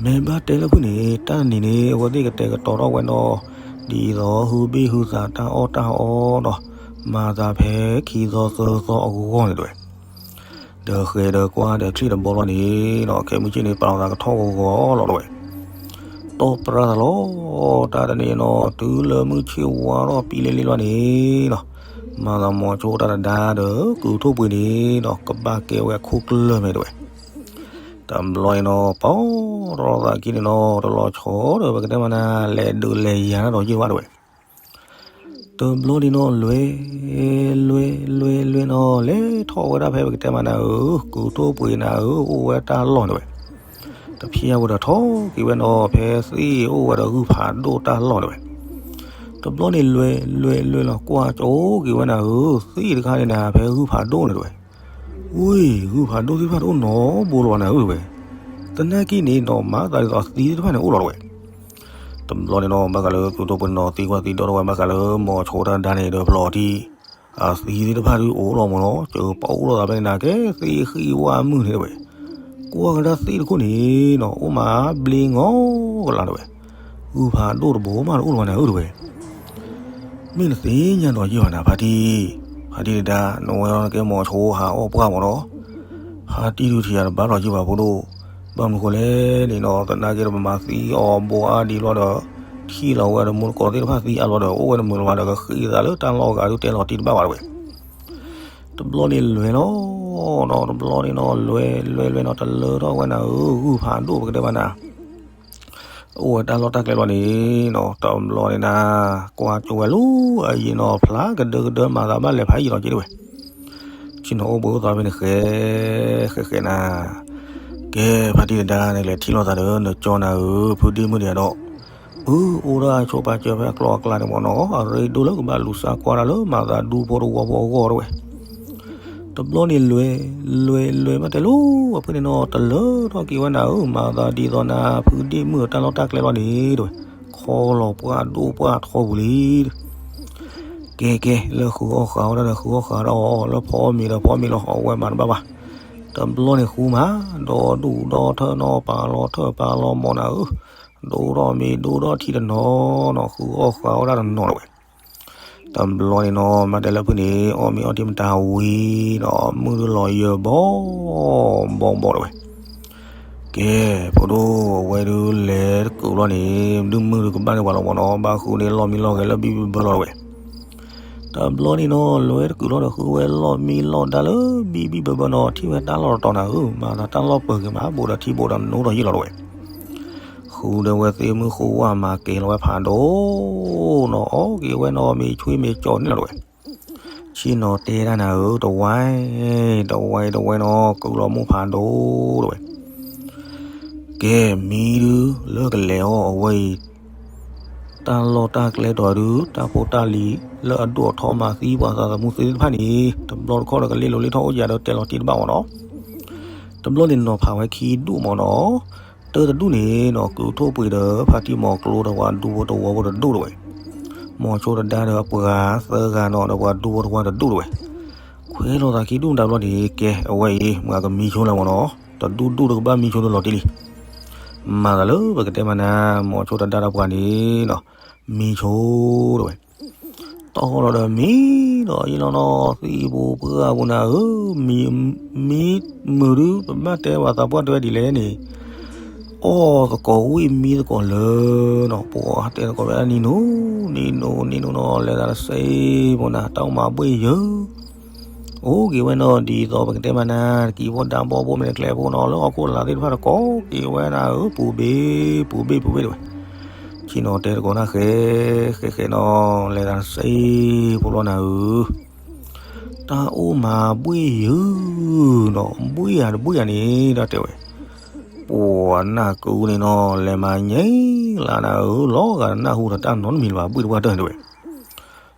မ့ၢ်ဘၣ်တဲလၢဖုၣ်န့ၣ် တၢ်တနံၤန့ၣ် အဝဲသ့ၣ်ကတဲာ်ကတီၤထီၣ်ဝဲနီၤ, ဒ်သိးဟုဘ့ၣ်ဟုသးတၢ်အီၣ်တၢ်အီဒီး မၤသးဖဲခံသီသၢသီအဂီၢ်န့ၣ်တဝဲ. ဒီးဃဲၤဒီးကွၢ်ဒီးချံၣ်တဘီလီၤန့ၣ်နီၤ, ခဲမုၢ်ဆ့ၣ်န့ၣ် ပာ်လီၤသးကထီၣ်ဂီၤဂီၤလီၤတဝဲ. တီၢ်ပြၢသးလီၤ, တၢ်တနံၤနီၤ တုၤလၢမုၢ်ဆ့ၣ်ဝါထီၣ်ပံလ့လ့လီၤန့ၣ်နီၤ, မၤသးမိၤဆိတၢ်တဒါဒီး ကုၢ်ထိၣ်ပှ့ၤန့ၣ်နီၤ ကဘၣ်ကဲဝဲအခိၣ်ကျၢၢ်မ့ၢ်တဝဲ. တဘျီန့ၣ်နီၤ ပီၢ်ရီသးက့န့ၣ်နီၤ တလီၤဆီဒီး ပကတဲမးနၤ လဲၤဒုးလဲၤယၤဒီးယ့ၢ်ဝဲတဝဲ. တဘျီန့ၣ်နီၤ လွဲ လွဲ လွဲလွဲနီၤ လဲၤထီၣ်ဝဲဒၣ်ဖဲပကတဲမးနၤဧၢ, ကုၢ်ထိၣ်ပှ့ၤနၤဧၢ, အိၣ်ဝဲတၢ်လီၢ်န့ၣ်ဝဲ. တဖျဲဝဲဒီးထီၣ်က့ၤဝဲနီၤ ဖဲသ့ၣ်အိၣ်ဝဲဒီးဂုၢ်ဖးဒိၣ်တၢ်လီၢ်န့ၣ်ဝဲ. တဘျီန့ၣ် လွဲ လွဲ လွဲလီၤ ကွၢ်ကၠိက့ၤဝဲနၤဧၢ, သ့ၣ်တခါန့ၣ်နၤ ဖဲဂုၢ်ဖးဒိၣ်န့ၣ်တဝဲ. ဝ့ၢ် ဂုၢ်ဖးဒိၣ်သ့ၣ်တဖၣ်တအိၣ်နီတဘိလၢၤဘၣ်နၤဧၢတဝဲ. သနာ်က့န့ၣ်နီၤ မၤသးဒ်သိးသံသ့ၣ်တဖၣ်န့ၣ်အိၣ်လီၤတဝဲ. တဘျီန့ၣ်နီၤ ဘၣ်ဃးလၢကုၢ်ထိၣ်ပှ့ၤနီၤ သံကွၢ်သံဒိးထီၣ်ဝဲ ဘၣ်ဃးလၢမိၤဆိတၢ်တဒါန့ၣ်ဒီးဖျီၣ်ထံ အသံသ့ၣ်တဖၣ်ဒုးအိၣ်လီၤမၢ်နီၤ, စၢၤပာ်အိၣ်လိာ်သးဖဲန့ၣ်နၤ ကဲသ့ၣ်ဃံဝါမုၢ်န့ၣ်တဝဲ. ကွၢ်ကဒါသ့ၣ်တခိၣ်န့ၣ်နီၤ အိၣ်မးဘျ့ငီကလးတဝဲ. ဂုၢ်ဖးဒိၣ်တဘိမးတအိၣ်လၢၤဘၣ်နၤဧၢတဝဲ. မ့ၢ်နသ့ၣ်ညါဒီးယ့ၢ်ဘၣ်နၤ ဖါတံၢ်, ဖါတံၢ်တဒါ နဝဲလီၤနကဲမိၤဆိဟးအီၣ်ပှၢ်မၢ်နီၤ. ဖါတံၢ်ဒုးထံၣ်ယၤတဘၣ်လီၤယ့ၢ်ဘၣ်ဖိဒိၣ်, ဘၣ်မနုၤဃိလဲၣ်န့ၣ်နီၤ သနာ်က့ဒီးပမၤသံအီၤဘိအါဒံးလီၤဒီး ထံၣ်လီၤဝဲဒီးမူတကိးသ့ၣ်တဖၣ်သံအါလီၤဒီး အိၣ်ဝဲတမုာ်လၢၤဘၣ်ဒီး ကဃ့သးလၢတၢ်လီၢ်ဂၤဒုးတဲလီၤတံၢ်တဘၣ်ဘၣ်တဝဲ. တဘျီန့ၣ်လွဲၢ်လီၤ, ဒီးတဘျီန့ၣ်နီၤ လွဲၢ်လွဲၢ်လွဲၢ်နီၤ တလၢထီၣ်ဝဲနၤဧၢ, ဂုၢ်ဖးဒိၣ်ပကတဲဘၣ်နၤ. အိၣ်ဝဲတၢ်လီၢ်တၢ်ကျဲဘျီန့ၣ်နီၤ, တဘျီန့ၣ်နၤ ကွၢ်ကၠိဝဲလၢအယံၤနီၤ, ဖျါကဒၢကဒၢ မၤသးဘၣ်လဲၤဖးယံၤလီၤက့ၤတဝဲ. ဆ့ၣ်နီၤအိၣ်ဘှံးအိၣ်သးဖဲန့ၣ် ဃဲဃဲဃဲနၤ, ကဲ ဖါတံၢ်တဒါန့ၣ် လဲၤထံၣ်လိာ်သးဒီး နကၠီနၤဧၢ, ဖုဒ့ၣ်မုၣ်တဂၤဒီး အၢ အိၣ်ဒၣ်ဆိပာ်စၢၤဖဲအကျိၤအကျဲန့ၣ်မ့ၢ်နီၤ, အရ့ဒိၣ်လၢကဘၣ်လူၤစါကွၢ်တၢ်လၢမၤသးဒူဖိတဝီဖိအဂီၢ်တဝဲ. တဘျီန့ၣ်လွဲၤ လွဲၤ လွဲၤဘၣ်တဲလိၤ အဖုန့ၣ်နီၤ, တလၢထီၣ်က့ၤဝဲနၤဧၢ, မၤသးဒ်သိးနၤ ဖုဒ့ၣ်မုၣ်အတၢ်လီၢ်တၢ်ကျဲလီၤန့ၣ်တဝဲ, ခီလီၤပှၢ်ဒိၣ်ပှၢ်ထီပူၤလံ. ကဲကဲ လၢဃုအီၣ်ဃုအီဒၣ်ဒီးဃုအီၣ်ဃုအီဒီး လၢဖီအီၣ်မ့ၤဒီးဖီအီၣ်မ့ၤလီၤ, အဝဲမၤတဘၣ်ဘၣ်. တဘျီန့ၣ်ဃုမး ဒီဒူၣ်ဒီထၢၣ်နီၤ, ပာ်လီၤထၢၣ်ပာ်လီၤမီၤနၤဧၢ, ဒိၣ်ထီၣ်မ့ၤဒိၣ်ထီၣ်ထံတနီၤနီၤ, ဃုအီၣ်ဃုအီဒၣ်တနီၤတဝဲ. တဘျီန့ၣ်နီၤ မၤတဲလၢဖုန့ၣ် အီၣ်မ့ၤအီထံမတၤဝံၤနီၤ, မုၢ်ဒုလီၤယၢၤဘီဘီဘီတဝဲ. ကဲ ဖိဒိၣ်အဝဲဒုးလဲၤတကုးလီၤန့ၣ် ဒုးမုၢ်ဒုးကဘၣ်န့ၢ်ပှၤလီၤမ့ၢ်နီၤ, ဘၣ်ဃုန့ၢ်လီၢ်မံလီၢ်ဂဲၤလၢဘံၣ်ဘံၣ်ဘၢဘၢလီၤတဝဲ. တဘျီန့ၣ်နီၤ လဲၤတကုးလီၤဒီးဃုဝဲလီၢ်မံလီၢ်ဒါလၢဘံၣ်ဘံၣ်ဘၢဘၢနီၤ, ထံၣ်ဝဲတၢ်လီၢ်တတီၤနၤဧၢ, မၤသးတၢ်လီၢ်ပၢၤက့ၤမး ဘူးဒီးထံဘူးဒီးနိဒီးယံာ်လီၤတဝဲ. ဃုဒီးဝဲသ့ၣ်မုၣ်ဃုဝၣ်မၤကဲၤလီၤဝဲဖးဒိၣ်နီၤ, အီၣ်က့ၤဝဲနီၤမ့ၤဆွ့မ့ၤကၠီန့ၣ်လီၤတဝဲ. ဆ့ၣ်နီၤတဲဒၣ်နၤဧၢ, တဝဲ တဝဲတဝဲနီၤ ကုးလီၤမိၢ်ဖးဒိၣ်တဝဲ. ကဲ မံဒုးလၢကလဲၤအီၤအဝဲအံၤ တၢ်လီၢ်တၢ်ကျဲတီၤဒုး တၢ်ဖိတၢ်လံၤလၢအဒိၣ်အထီမၤသံပှၤသးသမူသ့ၣ်တဖၣ်န့ၣ် တဘျီတခီၣ်ဒီးကလ့ၢ်လိၤလ့ၢ်ထီၣ်အိၣ်ယၤဒီးတဲလီၤတံၢ်တဘၣ်မ့ၢ်နီၤ. တဘျီန့ၣ်နီၤဖးဝဲခံဒူၣ်မ့ၢ်နီၤ, တၢတဒူၣ်န့ၣ်နီၤ ကုးထိၣ်ပှ့ၤဒီးဖါတံၢ်မီၤကျိဒီးပှၤဒူဖိတဝီဖိတဒူၣ်တဝဲ, မီၤဆိတဒါဒီးအပှၤသၢဂၤနီၤ ဒီးပှၤဒူဖိတဝီတဒူၣ်တဝဲ. ခွဲးလိာ်သးခံဒူၣ်မတၤဘျီန့ၣ် ကဲအဝဲအံၤ မၤကမံဆိလၢမ့ၢ်နီၤ, တဒူၣ်ဒူၣ်တကဘၣ်မံဆိလၢလီၤတံၢ်လံ. မၤသးလၢပကတဲမးနၤ မီၤဆိတဒါဒီးပှၤန့ၣ်နီၤ မံဆိတဝဲ. တီၢ်ဃီလီၤဒီးမံဒီးယံၤလီၤနီၤ, သံၣ်ပူၤပှၢ်ပူၤနၤဧၢ, မံမုာ်ဒုး ပဘၣ်တဲပှၤသးပှၢ်တဲဝဲဒ်လဲၣ်န့ၣ်, အီၣ်သကိးဝံၣ်မံသကိးလၢနီၤ, ပှၤတဲသကိးဝဲဒၣ်နံၤနူၤ နံၤနူၤ နံၤနူၤနီၤ လဲၤသးတစဲးဖိနၤ တၢ်အိၣ်မၤဘှ့ၣ်ယၢၤ အိၣ်က့ၤဝဲနီၤ ဒ်သိးပကတဲမးနၤ တကံဖိဒါဘီဖိမဲာ်တကျဲဖိနီၤ လၢဟီၣ်ခိၣ်လာ်သ့ၣ်တဖၣ်တကိးက့ၤဝဲနၤဧၢ, ပူၤဘ့ၣ် ပူၤဘ့ၣ် ပူၤဘ့ၣ်တဝဲ. ဆ့ၣ်နီၤတဲသကိးနၤ ဃဲ ဃဲဃဲနီၤ လဲၤသးတစဲးဖိလီၤနၤဧၢ, တၢ်အိၣ်မၤဘှ့ၣ်ယၢၤနီၤ ဘှ့ၣ်ယၢၤတဘှ့ၣ်ယၢၤန့ၣ် တၢ်တဲဝဲ, ပှၤနၢ်ကုန့ၣ်နီၤ လဲၤမၤညါလၢနၤဧၢ, လီၤဂာ်နၢ်ဟူဒီးတၢ်နီတမံၤလၢၤဘၣ် ဘှ့ၣ်တဝဲတၢၢ်တဝဲ.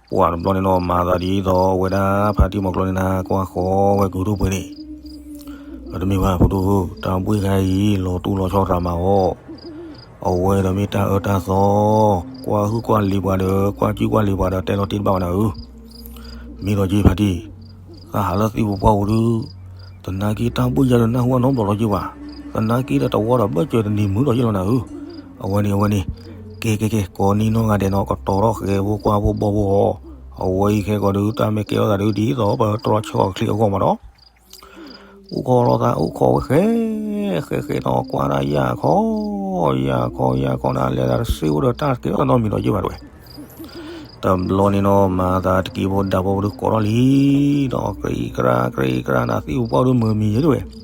ပှၤတဘျီန့ၣ်နီၤ မၤသးဒ်သိးဝဲဒၣ်ဖါတံၢ်မီၤကျိန့ၣ်နၤ ကွၢ်ဃီဝဲကုးထိၣ်ပှ့ၤန့ၣ်, တမ့ၢ်ဘၣ်ဖိဒိၣ်ဧၢ, တၢ်ဘှ့ၣ်ခါအံၤ လီၤတူၢ်လီၤဆီရၤမးအီၤ, အဝဲဒီးမ့ၢ်တၢ်အၢတၢ်သီ, ကွၢ်ဟုၣ်ကွၢ်လံၤပှၤဒီး ကွၢ်ကၠူကွၢ်လံၤပှၤဒီး တဲလီၤတံၢ်တဘၣ်ဝဲနၤဧၢ. မ့ၢ်ဒီးက့ဖါတံၢ်, သးဟးလၢသံၣ်ပူၤပှၢ်ပူၤဒုး, သနာ်က့တၢ်ဘှ့ၣ်ယၢၤဒီးနၢ်ဟူအနီတဘျီလီၤက့ဘၣ်, သနာ်က့ဒီးတဝီဒီးဘၢၣ်စၢၤတနံၤမုာ်လီၤက့လီၤနၤဧၢ. အဝဲန့ၣ် အဝဲန့ၣ်, ကဲကဲကဲ ကိးနံနီၢ်ဂၤဒဲးနီၤ ကတီၤထီၣ်ဃဲၤဖိကွၢ်ဖိဘီဖိအီၤ, အဝဲအံၤခဲကီးဒုး တၢ်မ့ၢ်ကဲထီၣ်သးဒုး ဒ်သိးပတြီဆၢအီၤချံအဂီၢ်မးနီၤ. အိၣ်ခိးလိာ်သး အိၣ်ခိးဝဲဃဲ ဃဲဃဲနီၤ ကွၢ်ဒၣ်ယၢ်ခီ, ယၢ်ခီ ယၢ်ခီနၤ လဲၤသးတစ့အိၣ်ဒီးတၢ်တကဲထီၣ်နီတမံၤဒီးယ့ၢ်ဘၣ်တဝဲ. တဘျီန့ၣ်နီၤ မၤသးတကံဖိဒါဖိဒုးကိးထီၣ်လံ, ဒီးကြံကြၢကြံကြၢနၤ သံၣ်ပူၤပှၢ်ဒုးမုာ်မံၤယ့ၢ်တဝဲ.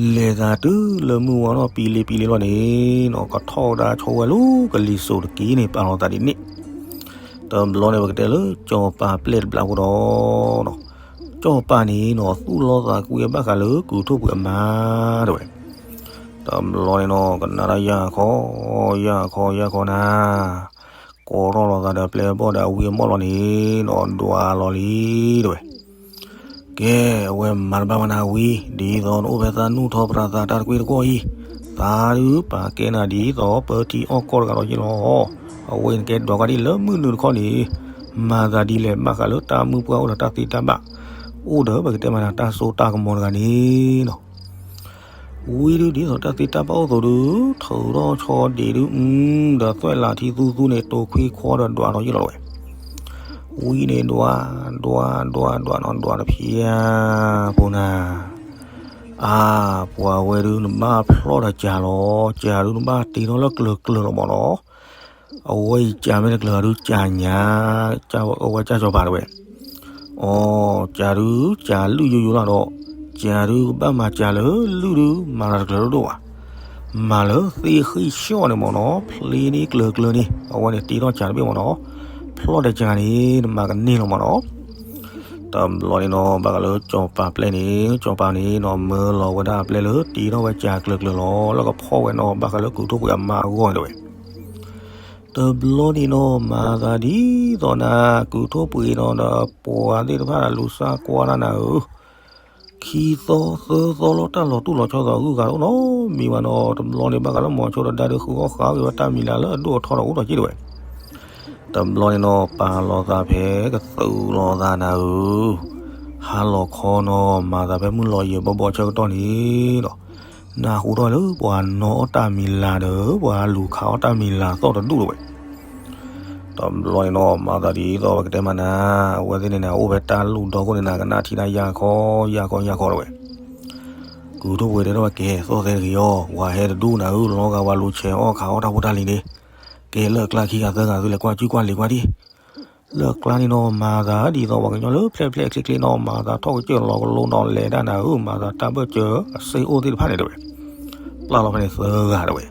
လဲၤသးတုၤလၢမုၢ်ဝါထီၣ်ပံၤလံပံၤလံလီၤန့ၣ်နီၤ ကထီၣ်ဝဲဒၣ်ဆိဝဲလၢကလံၤစိးတက့ၢ်န့ၣ် ပာ်လီၤသးဒ်န့ၣ်. တဘျီန့ၣ် ပကတဲလၢကၠီၤပၤပျဲၢ်တဘျီဖိဒီး, ကၠီၤပၤန့ၣ်နီၤ သူၣ်လီသးကွံအဘၣ်ဃးလၢကုးထိၣ်ပှ့ၤအမါတဝဲ. တဘျီန့ၣ်နီၤ ကနၣ်ဒၣ်ယၢ်ခီ, ယၢ်ခီ ယၢ်ခီနၤ, ကိးထီၣ်လိာ်သးဒီးပျဲၢ်ဘီၣ်ဒီးအဝံအမီၢ်လီၤန့ၣ်နီၤ ဒွးလီၤလံတဝဲ. ကဲ အဝဲမၤတဘၣ်ဝဲနၤဝံၤ ဒ်သိးနအိၣ်ဖဲသးနူၢ်ထီၣ်ပြးသးတၢ်တကွ့ၢ်တကွီၢ်အံၤ, သးဒုးပာ်ကဲနၤဒ်သိးပၢထံအီၣ်ကီၢ်တဂၤဒီးယ့ၢ်လီၤ. အဝဲအံၤနကဲဒွးကဒီးလၢမုၢ်နုာ်တခီန့ၣ်, မၤသးဒ်လဲၣ်ဘၣ်ဃးလၢတၢ်မုၢ်ပှၢ်အိၣ်ဒီးတၢ်သ့တၢ်ဘၣ်, အိၣ်ဒီးပကတဲမးနၤတၢ်စိတၢ်ကမီၤတဂၤန့ၣ်နီၤ. ဝံၤဒုးဒ်သိးတၢ်သ့တၢ်ဘၣ်အိၣ်အသိးဒုး, ထုးထီၣ်ဆီဒံးဒုး, ဒီးသွဲၣ်လးထံသူသူန့ၣ် တိၤခွံခွီဒီးဒွးဒီးယ့ၢ်လီၤတဝဲ. ဝံၤန့ၣ်ဒွး, ဒွး, ဒွး, ဒွးနီၤ ဒွးတဖျၢၣ်ဖိနၤ, အါ, ပှၤဝဲဒုးနဘၣ်ဖျီၣ်ဒီးကၢ်လီၤ, ကၢ်ဒုးနဘၣ်တ့ထီၣ်လၢကျၢၤကျၢၤလီၤမးနီၤ. အဝဲအံၤကၢ်မ့ၢ်တကျၢၤဒုးကၢ်ညါ, အဝဲကၢ်ကၠီၤပၤတဝဲ. အီ, ကၢ်ဒုးကၢ်လုၢ်ယိယိလီၤဒီး, ကၢ်ဒုးကဘၣ်မၤကၢ်လၢလုၢ်ဒုး မၤတၢ်တကျၢၤဒိၣ်ဒိၣ်ဘၣ်. မၤလၢသ့ၣ်ဃံၣ်ဆှီၣ်န့ၣ်မ့ၢ်နီၤ, ဖျ့န့ၣ်ကျၢၤကျၢၤန့ၣ် အဝဲန့ၣ်တ့ထီၣ်စှၤတဘ့ၣ်မ့ၢ်နီၤ, ဖျီၣ်တစှၤန့ၣ် နမၤကန့ၢ်လီၤမ့ၢ်နီၤ. တဘျီန့ၣ်နီၤ ဘၣ်ဃးလၢစီၤပၤပျဲၢ်န့ၣ် စီၤပၤန့ၣ်နီၤ မၢလီၤဝဲဒၣ်အပျဲၢ်လၢတ့ထီၣ်ဝဲစှၤကျၢၤကျၢၤလီၤ လၢကဖီၣ်ဝဲနီၤ ဘၣ်ဃးလၢကုၢ်ထိၣ်ပှ့ၤအမါအဂီၢ်န့ၣ်တဝဲ. တဘျီန့ၣ်နီၤ မၤသးဒ်သိးနၤ ကုၢ်ထိၣ်ပှ့ၤနီၤဒီးပှၤသ့ၣ်တဖၣ်လူၤစၢ်ကွၢ်တၢ်နၤဧၢ, ခံသီသၢသီလီၤ တၢ်လီၤတူၢ်လီၤဆီသးဂုၤဂၤတအိၣ်နီတမံၤဘၣ်နီၤ. တဘျီန့ၣ် ဘၣ်ဃးလၢမိၤဆိတဒါဒုးဃုအီၣ်ဃုအီၣ်က့ၤဝဲတၢ်မံၤလၤလၢအဒိၣ်အထီဒီးအိၣ်ထီၣ်က့ၤတဝဲ. တဘျီန့ၣ်နီၤ ပာ်လီၤသးဖဲကသုးလီၤသးနၤဧၢ, ဟါလီၤခီနီၤ မၤသးဖဲမုၢ်လီၤယံၤဘီဘီဆၢကတီၢ်န့ၣ်ဒီး နၢ်ဟူထီၣ်လၢပှၤနီၣ်အီၣ်တၢ်မံၤလၤဒီး ပှၤလူၤခးအီၣ်တၢ်မံၤလၤသီၣ်တဒူၣ်တဝဲ. တဘျီန့ၣ်နီၤ မၤသးဒ်သိးပကတဲမးနၤ, အဝဲသ့ၣ်န့ၣ်နၤ အိၣ်ဖဲတၢ်လူၢ်ဒီခိၣ်န့ၣ်နၤ ကနၣ်ထံတၢ်ယၢ်ခီယၢ်ခီယၢ်ခီတဝဲ. ကုၢ်ထိၣ်ပှ့ၤတဲထီၣ်ဝဲ ကဲသီၣ်သဲတဂ့ၤအီၤ, ပှၤဟဲတဒူၣ်နၤဧၢ, လီၤဂာ်ပှၤလူၤဆဲးအီၣ်ခးအီၣ်တၢ်ဖိတၢ်လံၤန့ၣ်, ကဲလၢအကျါခံဂၤသၢဂၤသုလဲၤကွၢ်ကူကွၢ်လံၤကွၢ်ဒံး. လၢအကျါန့ၣ်နီၤ မၤသးဒ်သိးပှၤကညီလၢဖျဲၣ်ဖျဲၣ်ချ့ချ့နီၤ မၤသးထီၣ်ကစၢၢ်လီၤကလိနီၤ လဲၤဒၣ်နၤဧၢ, မၤသးတၢ်ဘၢၣ်စၢၤအစ့အိၣ်သ့ၣ်တဖၣ်န့ၣ်တဝဲ. ပျၢ်လီၤဖဲန့ၣ်သၢဂၤတဝဲ.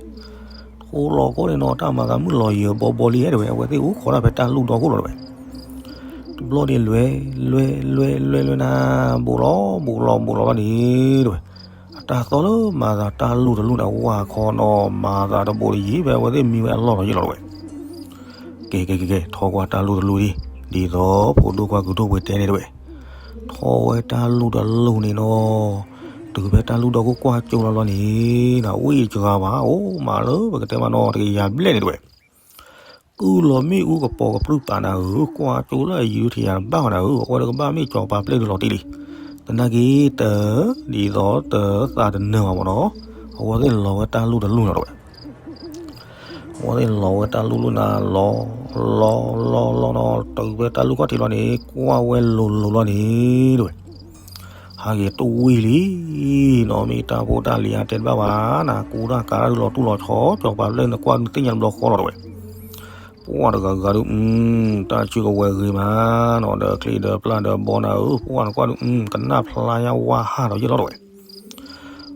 ထိလီၤကိၢ်န့ၣ်နီၤ တၢ်မၤသးမုၢ်လီၤယံၤဘီဘီလံတဝဲ, အဝဲသ့ၣ်အိၣ်ခိးဒၣ်ဖဲတၢ်လူၢ်ဒီခိၣ်လီၤတဝဲ. တဘျီန့ၣ်လွဲလွဲလွဲလွဲလွဲနၤ, ဘူးလီၤဘူးလီၤဘူးလီၤဘၣ်န့ၣ်တဝဲ. အတၢ်သီၣ်လၢမၤသးတၢ်လူၢ်တလူၢ်န့ၣ် ဝါခီနီၤ မၤသးတဘူးတယံၤဖဲအဝဲသ့ၣ်မံဝဲအလီၢ်လီၤယံၤလီၤတဝဲ. ကဲကဲကဲကဲ ထီကွၢ်တၢ်လူၢ်တလူၢ်ဒံး, ဒ်သိးဖိဒိၣ်ခွါကုၢ်ထိၣ်ပှ့ၤတဲန့ၣ်တဝဲ. ထီဝဲတၢ်လူၢ်တလူၢ်န့ၣ်နီၤ, တုၤဖဲတၢ်လူၢ်ဒီခိၣ်ကွၢ်ကၠိလီၤလီၤန့ၣ်, ဝံၣ်စှၤဘၣ် အိၣ်မးလၢပကတဲမးနီၤ တကယၤဘျဲၣ်န့ၣ်တဝဲ. ကုၢ်လီၤမ့ၣ်အူကပီၤကပြုၢ်ပာ်နၤဧၢ, ကွၢ်ကၠိလၢအယံၤဒုးထံၣ်ယၤတဘၣ်ဃီနၤဧၢ, အဝဲတကဘၣ်မ့ၢ်စီၤပၤပျဲၢ်ဒုးလီၤတံၢ်လံ. သနာ်က့တၢ် ဒ်သိးတၢ်သးတနၢၤဘၣ်မးနီၤ, အဝဲသ့ၣ်လီၤဝဲတၢ်လူၢ်တလူၢ်နီၤတဝဲ. အဝဲသ့ၣ်လီၤဝဲတၢ်လူၢ်လူၢ်နၤ လီၤ လီၤလီၤလီၤနီၤ, တုၤဖဲတၢ်လူၢ်ခီၣ်ထံးလီၤန့ၣ် ကွၢ်ဝဲလိၤလိၤလီၤန့ၣ်တဝဲ. ဟးက့ၤတဝံၤလံနီၤ, မ့ၢ်တၢ်ဖိတၢ်လံၤအါတဲတဘၣ်ဘၣ်နၤ, ကူတၢ်ကးတၢ်ဒုးလီၤတူၢ်လီၤဆီ, စီၤပၤပျဲၢ်နကွၢ်ဒုးသ့ၣ်ညါတဘျီဃီလီၤတဝဲ. ပှၢ်တဂၤဂၤဒုး တၢ်စုကဝဲၤဂ့ၤမးနီၤ, ဒီးချံဒီးပျၢ်ဒီးဘီနၤဧၢ, ပှၢ်နကွၢ်ဒုး ကနၣ်ဖျါညါဝါဟးထီၣ်ယဲၢ်လီၤတဝဲ.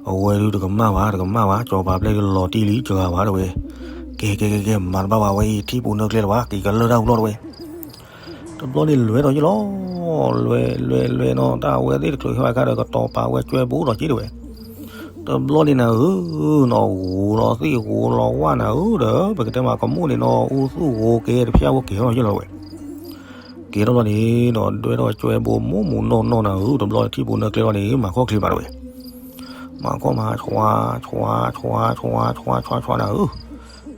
အဝဲဒုးတကမၣ်ဘၣ် တကမၣ်ဘၣ်, စီၤပၤပျဲၢ်ဒုးလီၤတံၢ်လံစှၤဘၣ်တဝဲ. ကဲကဲကဲကဲ မၤတဘၣ်ဘၣ်ဝဲအံၤ, ထံပူၤနၢကျဲလၢၤဘၣ်, က့ၤကလၢၢ်တၢ်ဟူလီၤတဝဲ. တဘျီန့ၣ်လွဲၤထီၣ်ယဲၢ်လီၤ, လွဲၤလွဲၤလွဲၤနီၤ, တၢ်အဝဲသ့ၣ်တချုးဟဲဘၣ်ခါဒီး ကတီၤပာ်ဝဲကွဲဘိးထီၣ်က့ၤတဝဲ. တဘျီန့ၣ်နၤဧၢနီၤ, ဂိၤလီၤသ့ၣ်ဂိၤလီၤဝၣ်နၤဧၢ, ဒီးပကတဲမးကမိၣ်န့ၣ်နီၤ, အူသူၣ်ဂိၤကဲတဖျၢၣ်ဖိက့ၤထီၣ်ယဲၢ်လီၤတဝဲ. ကဲထီၣ်လီၤန့ၣ်နီၤ, ဒွဲၣ်ထီၣ်ကွဲဘိးမိၢ်မူးနီၢ်နီၢ်နၤဧၢ, တဘျီထံပူၤနၢကျဲလီၤန့ၣ် မၤခီၣ်ချ့ဘၣ်တဝဲ. မၤခီၣ်မၤ ဆွါဆွါဆွါဆွါဆွါဆွါနၤဧၢ.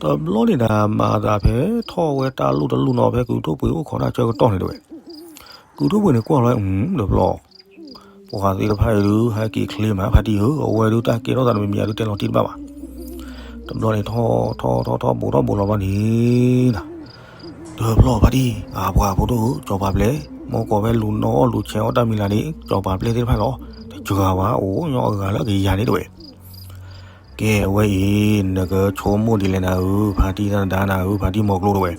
တဘျီန့ၣ်ဒၣ် မၤသးဖဲထီၣ်ဝဲတၢ်လူၢ်တလူၢ်နီၤ ဖဲကုၢ်ထိၣ်ပှ့ၤအိၣ်ခိးတၢ်ဆၢကတီၢ်န့ၣ်တဝဲ. ကုၢ်ထိၣ်ပှ့ၤန့ၣ်ကွၢ်လီၤ အု တဘျီ ပှၤသ့ၣ်တဖၣ်အံၤဒုး ဟဲက့ၤချ့မး ဖါတံၢ်ဧၢ, အဝဲဒုးတၢ်ကဲထီၣ်သးတမံၤမံၤအံၤဒုး တဲလီၤတံၢ်တဘၣ်ဘၣ်. တဘျီန့ၣ်ထီၣ်ထီၣ်ထီၣ်ထီၣ်ဘူးထီၣ်ဘူးလီၤဘၣ်န့ၣ် တဘျီဖါတံၢ် အပှၤဖိဒိၣ်ဧၢ, စီၤပၤပျဲၢ် မ်ကီၢ်ဖဲလူၤနီၣ်အီၣ်လူၤဆဲးအီၣ်တၢ်မံၤလၤန့ၣ် စီၤပၤပျဲၢ်သ့ၣ်တဖၣ်လီၤ. တစှၤဘၣ် အိၣ်ညီအဂၤလၢကယၤန့ၣ်တဝဲ. ကဲအဝဲအံၤ နကဆိကမိၣ်ဒ်လဲၣ်နၤဧၢ, ဖါတံၢ်တၢ်နဒါနၤဧၢ, ဖါတံၢ်မီၤကျိတဝဲ.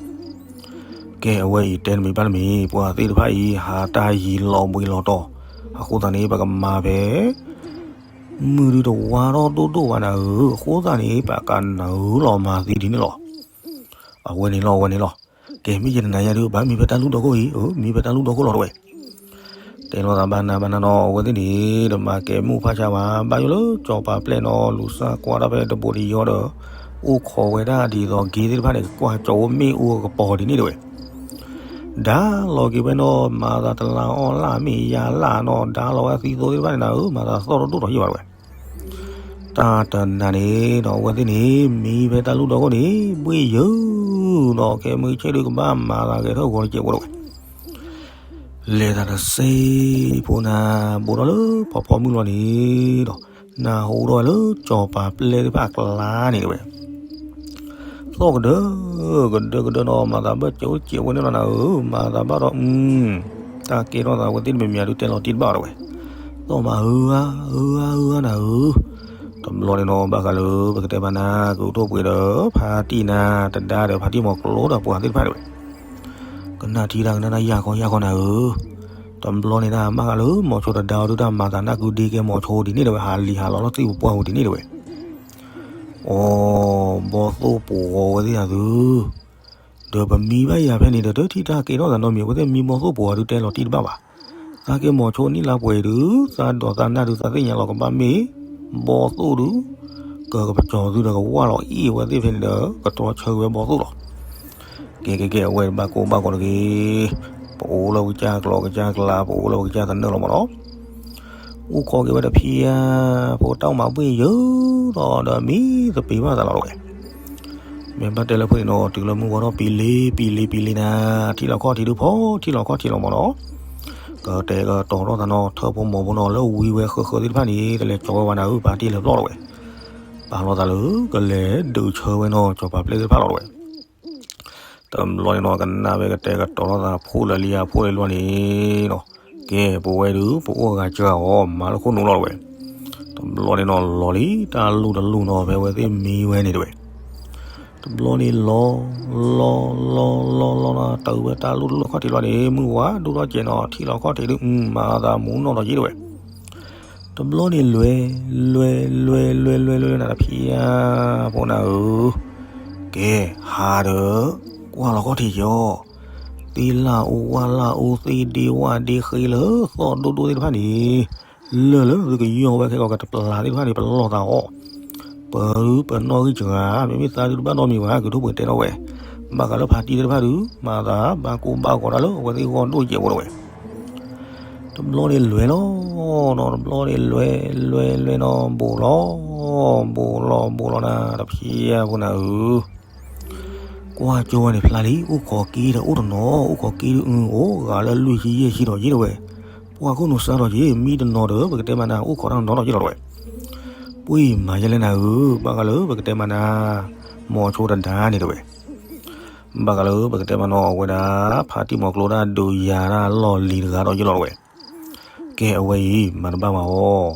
ကဲအဝဲအံၤ တဲနမံၤဘၣ်နမံၤ, ပှၤသ့ၣ်တဖၣ်အံၤ ဟးတၢ်ယံၤလီၤဘှံးလီၤတီၤ, အဃိသတးန့ၣ် ပကမၤဖဲ မုၢ်ဒုးတဝါထီၣ်ဒိၣ်ဒိၣ်ဘၣ်နၤဧၢ, အဃိသတးန့ၣ် ပကနၢၤလီၤမၤသံဒ်န့ၣ်လီၤ. အဝဲန့ၣ်လီၤ အဝဲန့ၣ်လီၤ. ကဲ မ့ၢ်ယနနၤယၤဒုး ဘၣ်မံဖဲတၢ်လူၢ်ဒီခိၣ်အံၤ, အၢ မံဖဲတၢ်လူၢ်ဒီခိၣ်လီၤတဝဲ. တဲလိာ်သးဘၣ်နၤဘၣ်နၤနီၤ, အဝဲသ့ၣ်န့ၣ် တမၤကဲမုၢ်ဖးဆါဘၣ်, ဘၣ်ယိၣ်လၢစီၤပၤပျဲၢ်နီၤ လူၤစၢ်ကွၢ်တၢ်ဖဲတဘိးတယီဒီး အိၣ်ခိးဝဲဒၣ်ဒ်သိးဂ့ၤသ့ၣ်တဖၣ်န့ၣ် ကကွၢ်ကၠီၤဝဲမ့ၣ်အူကပီၤဒ်န့ၣ်တဝဲ. ဒါလီၤက့ၤဝဲနီၤ, မၤသးတလါအီၣ်လၢ်မ့ၢ်ယါလၢ်နီၤ, ဒါလီၤဝဲသံသိသ့ၣ်တဖၣ်န့ၣ်နၤဧၢ, မၤသးသီၣ်တဒိၣ်ထီၣ်ယံာ်ဘၣ်တဝဲ. တၢ်တနၤန့ၣ်ဒီး အဝဲသ့ၣ်န့ၣ် မံဖဲတၢ်လူၢ်ဒီခိၣ်န့ၣ် ဘှ့ၣ်ယၢၤနီၤ, ခဲမုၢ်ဆ့ၣ်ဒုးကဘၣ်မၤသးဂဲၤထီၣ်ဂီၤတစဲးဖိတဝဲ. လဲၤသးတစဲးဖိနၤ ဘူးထီၣ်လၢဖီဖီမုၢ်လီၤန့ၣ်ဒီး နၢ်ဟူထီၣ်ဝဲလၢစီၤပၤပျဲၢ်သ့ၣ်တဖၣ်အကျါန့ၣ်တဝဲ. သီၣ်ကဒၢ ကဒၢကဒၢနီၤ, မၤသးဘၣ်စဲးအိၣ်စဲးဝဲန့ၣ်လီၤနၤဧၢ, မၤသးဘၣ်ဒီး အု တၢ်ကဲထီၣ်သးဝဲသ့ၣ်တမံၤမံၤဒုးတဲလီၤတံၢ်တဘၣ်တဝဲ. သီၣ်မၤ အု အါ အု အါ အု အါ နၤဧၢ. တဘျီန့ၣ်နီၤ ဘၣ်ဃးလၢပကတဲဘၣ်နၤ ကုၢ်ထိၣ်ပှ့ၤဒီး ဖါတံၢ်နၤ တဒါဒီး ဖါတံၢ်မီၤကျိဒီးပှၤသ့ၣ်တဖၣ်တဝဲ. ကနၣ်ထံတၢ်ကနၣ်တၢ်ယၢ်ခီယၢ်ခီနၤဧၢ. တဘျီန့ၣ်ဒၣ် ဘၣ်ဃးလၢမိၤဆိတဒါအီၤဒုး တၢ်မၤသးနၢ်ကုဒ့ကဲမိၤဆိဒ်န့ၣ်တဝဲ, ဟးလံၤဟးလီၤလၢသ့ၣ်ပပှၢ်ပူၤဒ်န့ၣ်တဝဲ. အိ, ဘီၣ်သိၣ်ပှီၤဝဲသ့ၣ်ညါသု, ဒီးပမံဘၣ်ယၤဖဲန့ၣ်ဒီး တထံၣ်တၢ်ကဲထီၣ်သးနီတမံၤ, အဝဲသ့ၣ်မံဘီၣ်သိၣ်ပှီၤဒုးတဲလီၤတံၢ်တဘၣ်ဘၣ်. သးကဲမိၤဆိနံၣ်လါပှဲၤဒုး သးဒိးသးနၢ်ဒုး သးသ့ၣ်ညါလီၤကဘၣ်မ့ၢ်ဘီၣ်သိၣ်ဒုး, ကကပစီၤသုဒီးကဝၢ်လီၤအ့ၣ်ဝဲသ့ၣ်ဖဲန့ၣ်ဒီး ကတြီဆၢက့ၤဝဲဘီၣ်သိၣ်လီၤ. ကဲကဲကဲ အဝဲဘၣ်ကိၢ်ဘၣ်ဂီၤတဂ့ၤ, ပအိၣ်လၢပကစၢ်ကျီကစၢ်ကျါ, ပအိၣ်လၢပကစၢ်သနၢၣ်လီၤမးနီၤ. အိၣ်ခိးက့ၤဝဲတဖံးဧါ, ဖိတၢ်မၤဘှ့ၣ်ယၢၤဒီးဒီးမံသပ့ၤဘၣ်သးလီၤတဝဲ. မ့ၢ်ဘၣ်တဲလၢဖဲန့ၣ်နီၤ တုၤလၢမုၢ်ဝါထီၣ်ပံၤလံပံၤလံပံၤလံနၤ, ထံၣ်လီၤခီၣ်ထံးဒုးဖီၣ်ထံၣ်လီၤခီၣ်ထံးလီၤမးနီၤ. ကတဲာ်ကတီၤထီၣ်သးနီၤ ထၢၣ်ဖိမီၤဖိနီၤ လၢဝံဝဲဃၢဃၢသ့ၣ်တဖၣ်န့ၣ် တလဲၤကၠီၤဝဲဝဲနၤဧၢ, ပာ်တ့ၢ်လၢပျီၢ်တဝဲ. ပာ်လီၤသးလၢကလဲၤဒုးဆၢဝဲနီၤ စီၤပၤပျဲၢ်သ့ၣ်တဖၣ်လီၤတဝဲ. တဘျီန့ၣ်နီၤ ကနၣ်ဝဲကတဲာ်ကတီၤထီၣ်သး ဖိးလၢလံဧါ ဖိးလၢလံန့ၣ်နီၤ, ကဲ ပဝဲဒုး ပအိၣ်ဂၤစှၤအီၤ မၤလၢခိၣ်နူာ်လီၤတဝဲ. တဘျီန့ၣ်နီၤ လီၤလံ တၢ်လူၢ်တလူၢ်နီၤ ဖဲဝဲသ့ၣ်မံဝဲန့ၣ်တဝဲ. တဘျီန့ၣ်လီၤ လီၤ လီၤ လီၤ လီၤနီၤ တုၤဝဲတၢ်လူၢ်တလူၢ်ခီၣ်ထံးလီၤန့ၣ် မုၢ်ဝါဒိၣ်ထီၣ်ကဲးနီၤ ထံၣ်လီၤခီၣ်ထံးဒုး မၤသးမူနီၢ်ဒီးက့တဝဲ. တဘျီန့ၣ်လွဲၤ လွဲၤ လွဲၤ လွဲၤ လွဲၤ လွဲၤ လွဲၤနၤတဖံးဧါ ဖိနၤဧၢ, ကဲ ဟးဒီး ကွၢ်လီၤခီၣ်ထံးက့ၤအီၤ, သ့ၣ်လၢ်အူဝၣ်လၢ်အူ သ့ၣ်ဒ့ဝၣ်ဒ့ဃ့လၢသီၣ်ဒိၣ်ဒိၣ်သ့ၣ်တဖၣ်န့ၣ်, လၢၢ်လၢသုကယီၢ်ဝဲခဲကီးကတပျၢ်သ့ၣ်တဖၣ်န့ၣ် ပလီၢ်သးအီၤ, ပၢၤဒုးပနီၣ်ဂံၢ်စှၤ မ့မ့ၢ်သးဒုးတဘၣ်နီတမံၤဘၣ် ကုၢ်ထိၣ်ပှ့ၤတဲထီၣ်ဝဲ, ဘၣ်ဃးလၢဖါတံၢ်သ့ၣ်တဖၣ်ဒုး မၤသးဘၣ်ကိၢ်ဘၣ်ဂီၤတၢ်လၢအဝဲသ့ၣ်ဂီၢ်ဒိၣ်ယဲၢ်ဖိတဝဲ. တဘျီန့ၣ်လွဲၤလီၤနီၤ တဘျီန့ၣ်လွဲၤ လွဲၤ လွဲၤနီၤ ဘူးလီၤ ဘူးလီၤ ဘူးလီၤနၤ တဖံးဧါ ဖိနၤဧၢ, ကွၢ်ကၠိဝဲန့ၣ်ဖျါလံ အိၣ်ခိးက့ဒီးအိၣ်တနီၤ အိၣ်ခိးက့ဒုး အိၣ်ဂၤလၢလွံၢ်ဆံယဲၢ်ဆံဒီးက့တဝဲ, ပှၢ်ခိၣ်နူာ်စါဒီးက့ မံတနီၤဒီး ပကတဲမးနၤ အိၣ်ခိးတၢ်တနီၤဒီးက့လီၤတဝဲ. ပှ့ၤမၤယဲလဲၣ်နၤဧၢ, ဘၣ်ဃးလၢပကတဲမးနၤ မိၤဆိတဒါန့ၣ်တဝဲ. ဘၣ်ဃးလၢပကတဲမးနီၤ အဝဲဒၣ် ဖါတံၢ်မီၤကျိတၢ်ဒုးယၤတၢ်လီၢ်လံၤတဂၤဒီးယ့ၢ်လီၤတဝဲ. ကဲအဝဲအံၤ မၤတဘၣ်ဘၣ်အီၤ,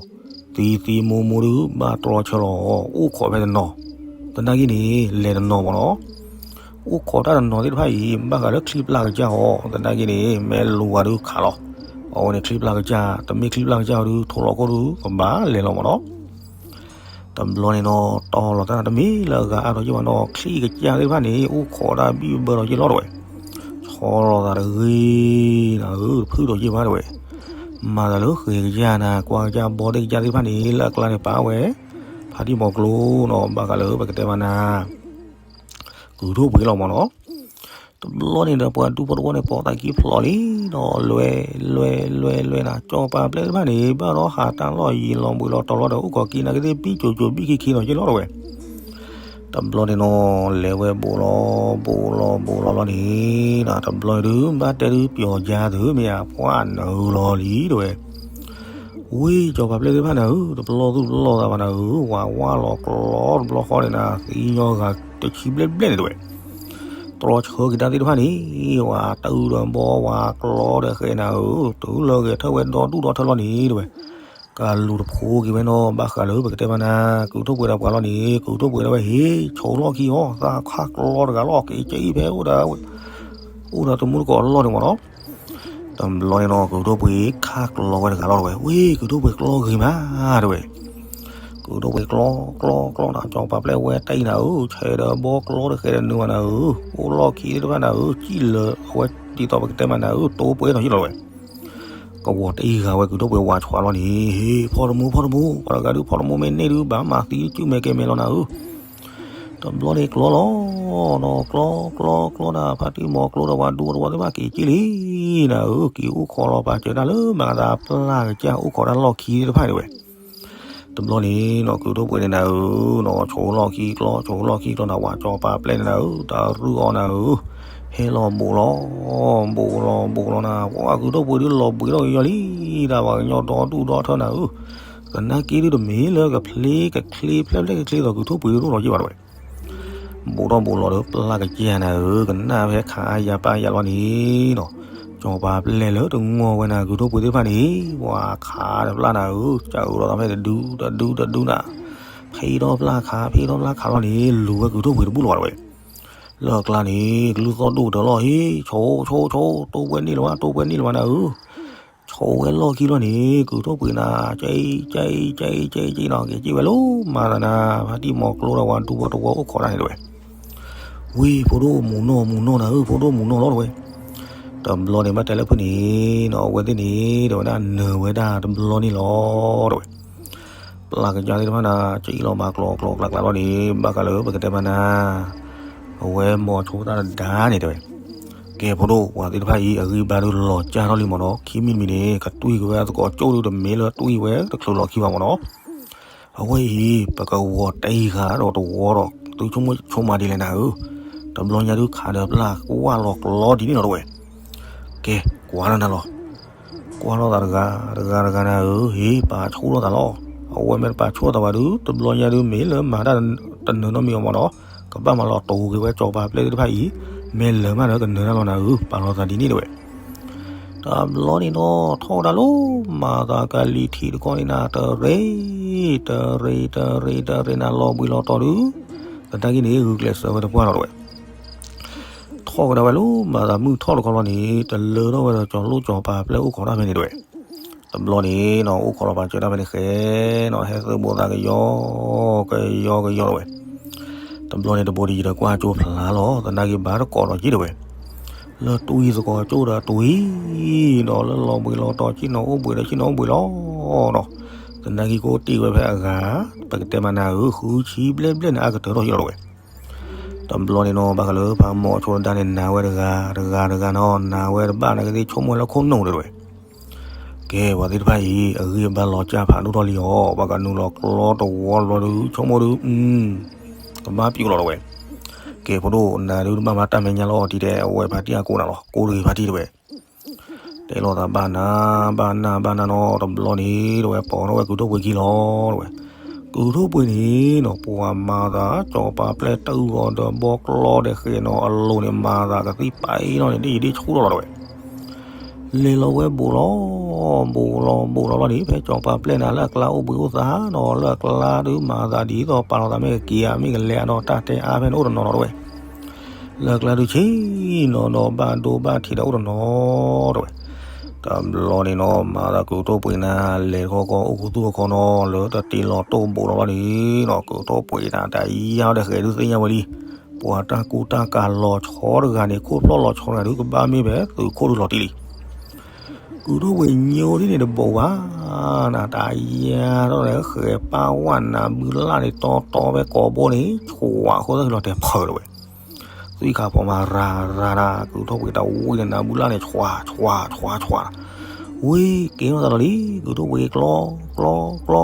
သံသံမူမူဒုး ဘၣ်တြီဆၢလီၤအီၤ အိၣ်ခိးဖဲတနီၤ, သနာ်က့န့ၣ် လဲၤတနီၤမးနီၤ. အိၣ်ခိးတၢ်တနီၤသ့ၣ်တဖၣ်အံၤ ဘၣ်ဃးလၢချံပျၢ်ကစၢ်အီၤ သနာ်က့န့ၣ် မ့ၢ်လူၤဝဲဒုးခးလီၤ. အဝဲန့ၣ်ချံပျၢ်ကစၢ် တမ့ၢ်ချံပျၢ်ကစၢ်အီၤဒုး ထိးလီၤခိၣ်ဒုး ကဘၣ်လဲၤလီၤမးနီၤ. တဘျီန့ၣ်နီၤ တီၢ်လီၤတၢ်တမ့ၢ်လၢအဂၤအါဒီးယ့ၢ်ဘၣ်နီၤ ချံကစၢ်သ့ၣ်တဖၣ်န့ၣ် အိၣ်ခိးတၢ်ဘံၣ်ဘၢဒီးယ့ၢ်လီၤတဝဲ. ဆီလီၤသးတဂ့ၤနၤဧၢ တဖုၣ်ဒီးယ့ၢ်ဘၣ်တဝဲ. မၤသးလၢဃဲၤကစၢ်နၤ ကွၢ်ကစၢ်ဘီသ့ၣ်ကစၢ်သ့ၣ်တဖၣ်န့ၣ် လၢအကျါန့ၣ်ပာ်ဝဲ ဖါတံၢ်မီၤကျိနီၤ ဘၣ်ဃးလၢပကတဲမးနၤ ကုၢ်ထိၣ်ပှ့ၤလီၤမးနီၤ. တဘျီန့ၣ်ဒီးပှၤဒူဖိတဝီန့ၣ် ပိာ်သးကံဖျိးလံနီၤ လွဲၤ လွဲၤ လွဲၤ လွဲၤနၤ စီၤပၤပျဲၢ်သ့ၣ်တဖၣ်န့ၣ် ဘၣ်ဒီးဟးတၢ်လီၢ်ယံၤလီၤဘှံးလီၤတီၤလီၤဒီး အိၣ်ခိးက့နၤက့သ့ၣ် ဘံၣ်ကိၤကိၤဘံၣ်ခံခံနီၤယ့ၢ်လီၤတဝဲ. တဘျီန့ၣ်နီၤ လဲၤဝဲဘူးလီၤ ဘူးလီၤ ဘူးလီၤလီၤန့ၣ် တဘျီဒုး ဘၣ်တဲဒုးပျီၤယါသုမ့ၢ်ဧါ ပှၢ်နုာ်လီၤလံတဝဲ. ဝ့ၢ် စီၤပၤပျဲၢ်သ့ၣ်တဖၣ်နၤဧၢ တပလီၢ်သူၣ်ပလီၢ်သးဘၣ်နၤဧၢ ဝၤဝါလီၤကျီတဘျီဃီန့ၣ်နၤ သံညီဂၤတဆံဘျဲၣ်ဘျဲၣ်န့ၣ်တဝဲ. တြီဆၢက့ၤတၢ်သ့ၣ်တဖၣ်န့ၣ် ဝၤတအုၣ်ဒီးဘီ ဝၤကျီဒီးဃဲနၤဧၢ တုၤလၢဂဲၤထၢၣ်ဝဲဒီဒူၣ်ဒီထၢလီၤန့ၣ်တဝဲ. ကလူၤတဖိက့ၤဝဲနီၤ ဘၣ်ဃးလၢပကတဲမးနၤ ကုၢ်ထိၣ်ပှ့ၤဒီးပှၤလီၤန့ၣ် ကုၢ်ထိၣ်ပှ့ၤဒီးဝဲဟ့ၣ် ဆိးလီၢ်ခံအီၤ သးခးကျီတဂၤလီၤ က့ၤက့ၤအံၤဖဲအိၣ်ဒီး အိၣ်ဒီးတမူတကိးအလီၢ်န့ၣ်မးနီၤ. တဘျီန့ၣ်နီၤ ကုၢ်ထိၣ်ပှ့ၤခးကျီဝဲတဂၤလီၤတဝဲ ဝ့ၢ် ကုၢ်ထိၣ်ပှ့ၤကျီဂ့ၤမးတဝဲ. ကုၢ်ထိၣ်ပှ့ၤကျီ ကျီ ကျီနၤ စီၤပၤပျဲၢ်ဝဲတအံၤနၤဧၢ ဆဲးဒီးဘီကျီဒီးဃဲဒီးနုာ်ဘၣ်နၤဧၢ အိၣ်လီၢ်ခံသ့ၣ်တဖၣ်နၤဧၢ စံၣ်လၢအဝဲဒ်သိးပကတဲမးနၤဧၢ တိပှဲၤနီၤယ့ၢ်လီၤတဝဲ. ကဝီၤတအံၤဂၤဝဲကုၢ်ထိၣ်ပှ့ၤဝၤဆွးလီၤန့ၣ် ဟ့ၣ် ဖီၣ်တမူ ဖီၣ်တမူ ပှၤတဂၤဒုးဖီၣ်တမူမ့ၢ်န့ၢ်ဒုး ဘၣ်မၤသံစုၣ်မဲာ်ကဲမဲာ်လီၤနၤဧၢ. တဘျီန့ၣ်ကျီလီၤနီၤ ကျီ ကျီ ကျီနၤ ဖါတံၢ်မီၤကျိဒီးပှၤဒူဖိတဝီသ့ၣ်တဖၣ်က့ၤက့ၤလံနၤဧၢ က့ၤအိၣ်ခိးလီၤပာ်စၢၤတၢ်လၢမၤသးပျၢ်ကစၢ်အိၣ်ခိးတၢ်လီၢ်ခံသ့ၣ်တဖၣ်န့ၣ်ဝဲ. တဘျီန့ၣ်နီၤ ကုၢ်ထိၣ်ပှ့ၤန့ၣ်နၤဧၢ နီၤ ဆိးလီၢ်ခံကျီ ဆိးလီၢ်ခံကျီနၤ ဝၤစီၤပၤပျဲၢ်န့ၣ်နၤဧၢ တၢ်ရုၢ်အီၤနၤဧၢ ဟဲလီၤဘူးလီၤ ဘူးလီၤ ဘူးလီၤနၤ ပှၤကုၢ်ထိၣ်ပှ့ၤဒုးလီၤဘှံးထီၣ်က့ၤယီၤလံ တၢ်ပှၤကညီဒီဒူၣ်ဒီထၢနၤဧၢ သနာ်က့ဒုးတမ့ၢ်လၢကဖျ့ကချ့ ဖျဲၣ်ဖျဲၣ်ကချ့သိးကုၢ်ထိၣ်ပှ့ၤဒုးဒိၣ်လီၤယ့ၢ်ဘၣ်တဝဲ. ဘူးထီၣ်ဘူးလီၤဒီးပျၢ်ကစၢ်နၤဧၢ ကနၣ်ဖဲခးယၤပာ်ယၤလီၤန့ၣ်နီၤ စီၤပၤပျဲၢ်လၢတငီၢ်ဝဲနၤ ကုၢ်ထိၣ်ပှ့ၤသ့ၣ်တဖၣ်န့ၣ် ပှၤခးဒီးပျၢ်နၤဧၢ စၢ်အၢလီၤသးဖဲတဒု တဒု တဒုနၤ ဖံးထီၣ်ပျၢ်ခး ဖံးထီၣ်ပျၢ်ခးလီၤန့ၣ် လူၤဝဲကုၢ်ထိၣ်ပှ့ၤတဘူၣ်လၢၤဘၣ်တဝဲ. လၢအကျါန့ၣ် ကလုၢ်သီၣ်ဒိၣ်ကတၢၢ်လီၤ ဟ့ၣ် ဆိ ဆိ ဆိ တိၢ်ပှဲၤန့ၢ်လၢၤဘၣ် တိၢ်ပှဲၤန့ၢ်လၢၤဘၣ်နၤဧၢ ထီၣ်ဝဲလီၢ်ခံလီၤန့ၣ် ကုၢ်ထီၣ်ပှ့ၤနၤ ကၠံကၠံကၠံကၠံနီၤ က့ၤက့ၤဝဲလီၤ မၤသးနၤ ဖါတံၢ်မီၤကျိဒီးဝၤဒူဖိတဝီအိၣ်ခိးတၢ်န့ၣ်တဲဝဲ, ဝံၤ ဖိဒိၣ်မူနီၢ်မူနီၢ်နၤဧၢ ဖိဒိၣ်မူနီၢ်လီၤတဲဝဲ, တဘျီန့ၣ်ဘၣ်တဲလၢဖုန့ၣ်နီၤ အဝဲသ့ၣ်န့ၣ် တဲဝဲဒၣ်နၢၤဝဲဒၣ်တဘျီန့ၣ်လီၤတဲဝဲ ပျၢ်ကစၢ်သ့ၣ်တဖၣ်န့ၣ် ကၠံလီၤမၤကျိၤကျိၤကျါကျါလီၤန့ၣ် ဘၣ်ဃးလၢပကတဲမးနၤ အဝဲမိၤဆိတၢ်တဒါန့ၣ်တဲဝဲ, ကဲဖိဒိၣ် ပှၤသ့ၣ်တဖၣ်အံၤ အဂံၢ်ဘါဒုးလီၤကၢ်ထီၣ်လံမ့ၢ်နီၤ ခံမံၤတမံၤန့ၣ် ကတွံၢ်က့ၤဝဲသကိးကၠိၣ်ဒုးတမ့ၢ်လၢတွံၢ်ဝဲတချုးလီၤခံဘၣ်မ့ၢ်နီၤ အဝဲအံၤ ပကဝီၤတ့ၢ်ဃာ်ဒီးတဝီဒီး သုဆိကမိၣ်ဆိကမးဒ်လဲၣ်နၤဧၢ, တဘျီညါဒုးခးဒီးပျၢ်ကွၢ်လီၤကျီဒ်န့ၣ်လီၤတဲဝဲ, ကဲ ကွၢ်လီၤနၤလီၤ ကွၢ်လိာ်သးတဂၤ တဂၤတဂၤနၤဧၢ, ဟ့ၣ် ပာ်ဆူၣ်လိာ်သးလီၤ. အဝဲမ့ၢ်တပာ်ဆူၣ်လိာ်သးဘၣ်ဒုး တဘျီညါဒုးမ့ၢ်လၢမၤတၢ်တနၢၤနီတမံၤအီၤမ့ၢ်နီၤ, ကဘၣ်မၤလီၤတိာ်က့ၤဝဲစီၤပၤပျဲၢ်သ့ၣ်တဖၣ်အံၤ, မ့ၢ်လၢာ်မးဒီးကနၢၤတၢ်လီၤနၤဧၢ, ပာ်လီၤသးဒ်န့ၣ်တဲဝဲ. တဘျီန့ၣ်နီၤ ထီၣ်ဝဲဒၣ်လၢ မၤသးကလံၤထံးတခီန့ၣ်နၤ တရ့ တရ့ တရ့ တရ့နၤ လီၤဘှံးလီၤတီၤဒုး, သနာ်က့န့ၣ် ဂုာ်ကျဲးစၢးဝဲတပှၢ်လီၤတဲဝဲ. ထီၣ်ကဒါဝဲလၢမၤသးမုၢ်ထီၣ်တခီလီၤန့ၣ် တလၢထီၣ်ဝဲဒီးစီၤလိၣ်စီၤပၤပျဲၢ်အိၣ်ခိးတၢ်ဖဲန့ၣ်တဲဝဲ. တဘျီန့ၣ်နီၤ အိၣ်ခိးလီၤပာ်စၢၤတၢ်ဖဲန့ၣ်ဃဲနီၤ ဟဲသုးဘိးသးကယီ ကယီကယီတဲဝဲ. တဘျီန့ၣ်တဘိးတယံၤဒီးကွၢ်ကၠိဖျါလီၤ သနာ်က့ဘၣ်တကိးဒီးက့ၤတဲဝဲ. လၢတွံၢ်သကိးကၠိဒီးတွံၢ် ဒီးလၢလီၤဘှံးလီၤတီၤဆ့ၣ်နီၤအိၣ်ဘှံးဒီးဆ့ၣ်နီၤအိၣ်ဘှံးလီၤနီၤ. သနာ်က့ကိးတ့ၢ်ဝဲဖဲအဂၤ ပကတဲမးနၤဧၢ ဃုဆံဘျဲၣ်ဘျဲၣ်န့ၣ် အကတၢၢ်ထီၣ်ယံၤလီၤတဲဝဲ. တဘျီန့ၣ်နီၤ ဘၣ်ဃးလၢပှၤမိၤဆိတဒါန့ၣ် နၤဝဲတဂၤ တဂၤတဂၤနီၤ နၤဝဲတဘၣ် နကသ့ဆိကမိၣ်လၢခိၣ်နူာ်တဲဝဲ. ကဲ ပှၤသ့ၣ်တဖၣ်အံၤ အဂံၢ်အဘါလီၤကၢ်ဖးဒိၣ်ထီၣ်လံအီၤ ပှၤကနုာ်လီၤကျီတဝီတဘျီဒုး ဆိကမိၣ်ဒုး ကဘၣ်ပျုးလီၤတဲဝဲ. ကဲ ဖိဒိၣ် နၤဒုးတဘၣ်မၤတၢ်မဲာ်ညါလီၤ တံၤတဲ အဝဲဖါတံၢ်အကိးနၤလီၤ ကိးတဂ့ၤဖါတံၢ်တဲဝဲ. တဲလိာ်သးဘၣ်နၤ ဘၣ်နၤ ဘၣ်နၤနီၤ တဘျီန့ၣ်တဲဝဲ ပိာ်ထီၣ်ဝဲကုၢ်ထီၣ်ပှ့ၤခံလီၤတဲဝဲ. ကုၢ်ထီၣ်ပှ့ၤန့ၣ်နီၤ ပှၤမၤသး စီၤပၤပျဲၢ်တဂၤဒီးဘီကျီဒီးဃဲနီၤ အလိၤန့ၣ် မၤသးကသံၣ်ပာ်အံၤနီၤန့ၣ် ဒ်ယံၤဒ်ဆူၣ်ထီၣ်လီၤတဲဝဲ. လဲၤလီၤဝဲဘူးလီၤ ဘူးလီၤ ဘူးလီၤလီၤန့ၣ် ဖဲစီၤပၤပျဲၢ်န့ၣ် လၢအကျါအိၣ်ဘှံးအိၣ်သါနီၤ လၢအကျါဒုးမၤသးဒ်သိးပာ်လီၤသးမ့ၢ်ကက့ၤဧါ မ့ၢ်ကလဲၤဧါဒီးတၢ်တဲအါဖဲန့ၣ်အိၣ်တနီၤနီၤတဲဝဲ. လၢအကျါဒုးဆ့ၣ်နီၤဒီးဘၣ်ဒိဘၣ်ထံးဒီးအိၣ်တနီၤတဲဝဲ. တဘျီန့ၣ်နီၤ မၤသးကုၢ်ထီၣ်ပှ့ၤနၤ လဲၤတခီခီအိၣ်ခူသူၣ်တခီနီၤ လၢတတ့လီၤတိၢ်ဘူးလီၤဘၣ်န့ၣ်နီၤ ကုၢ်ထီၣ်ပှ့ၤနၤတၢ်ယါဒီးဃဲဒုးသ့ၣ်ညါဝဲလံ. ပှၤတၢ်ကူတၢ်ကၤလီၤဆီတဂၤန့ၣ် ခိၣ်ဖျီၣ်လီၤဆီတဂၤဒုး ကဘၣ်မ့ၢ်ဖဲသုးခိၣ်ဒုးလီၤတံၢ်လံ. ကုၢ်ထီၣ်ပှ့ၤညိဒ်န့ၣ်တဘူးဘၣ်နၤ တၢ်ယါထီၣ်ဒီး ဃဲပၢ်ဝဲနၤဘုလၢ်န့ၣ် တီတီဖဲကိးဘိန့ၣ် ဆှးအဃိသတးလီၤတဲာ်ဖၢလီၤဝဲ. သွံၣ်ခါဖီမၤရၤရၤနၤ ကုၢ်ထီၣ်ပှ့ၤတၢ်ဝံၤဒီးနၤဘုလၢ်န့ၣ် ဆှး ဆှး ဆှး ဆှး ဝံၤက့ၤထီၣ်သးလီၤလံ ကုၢ်ထီၣ်ပှ့ၤကျီ ကျီ ကျီ ကျီ ကျီ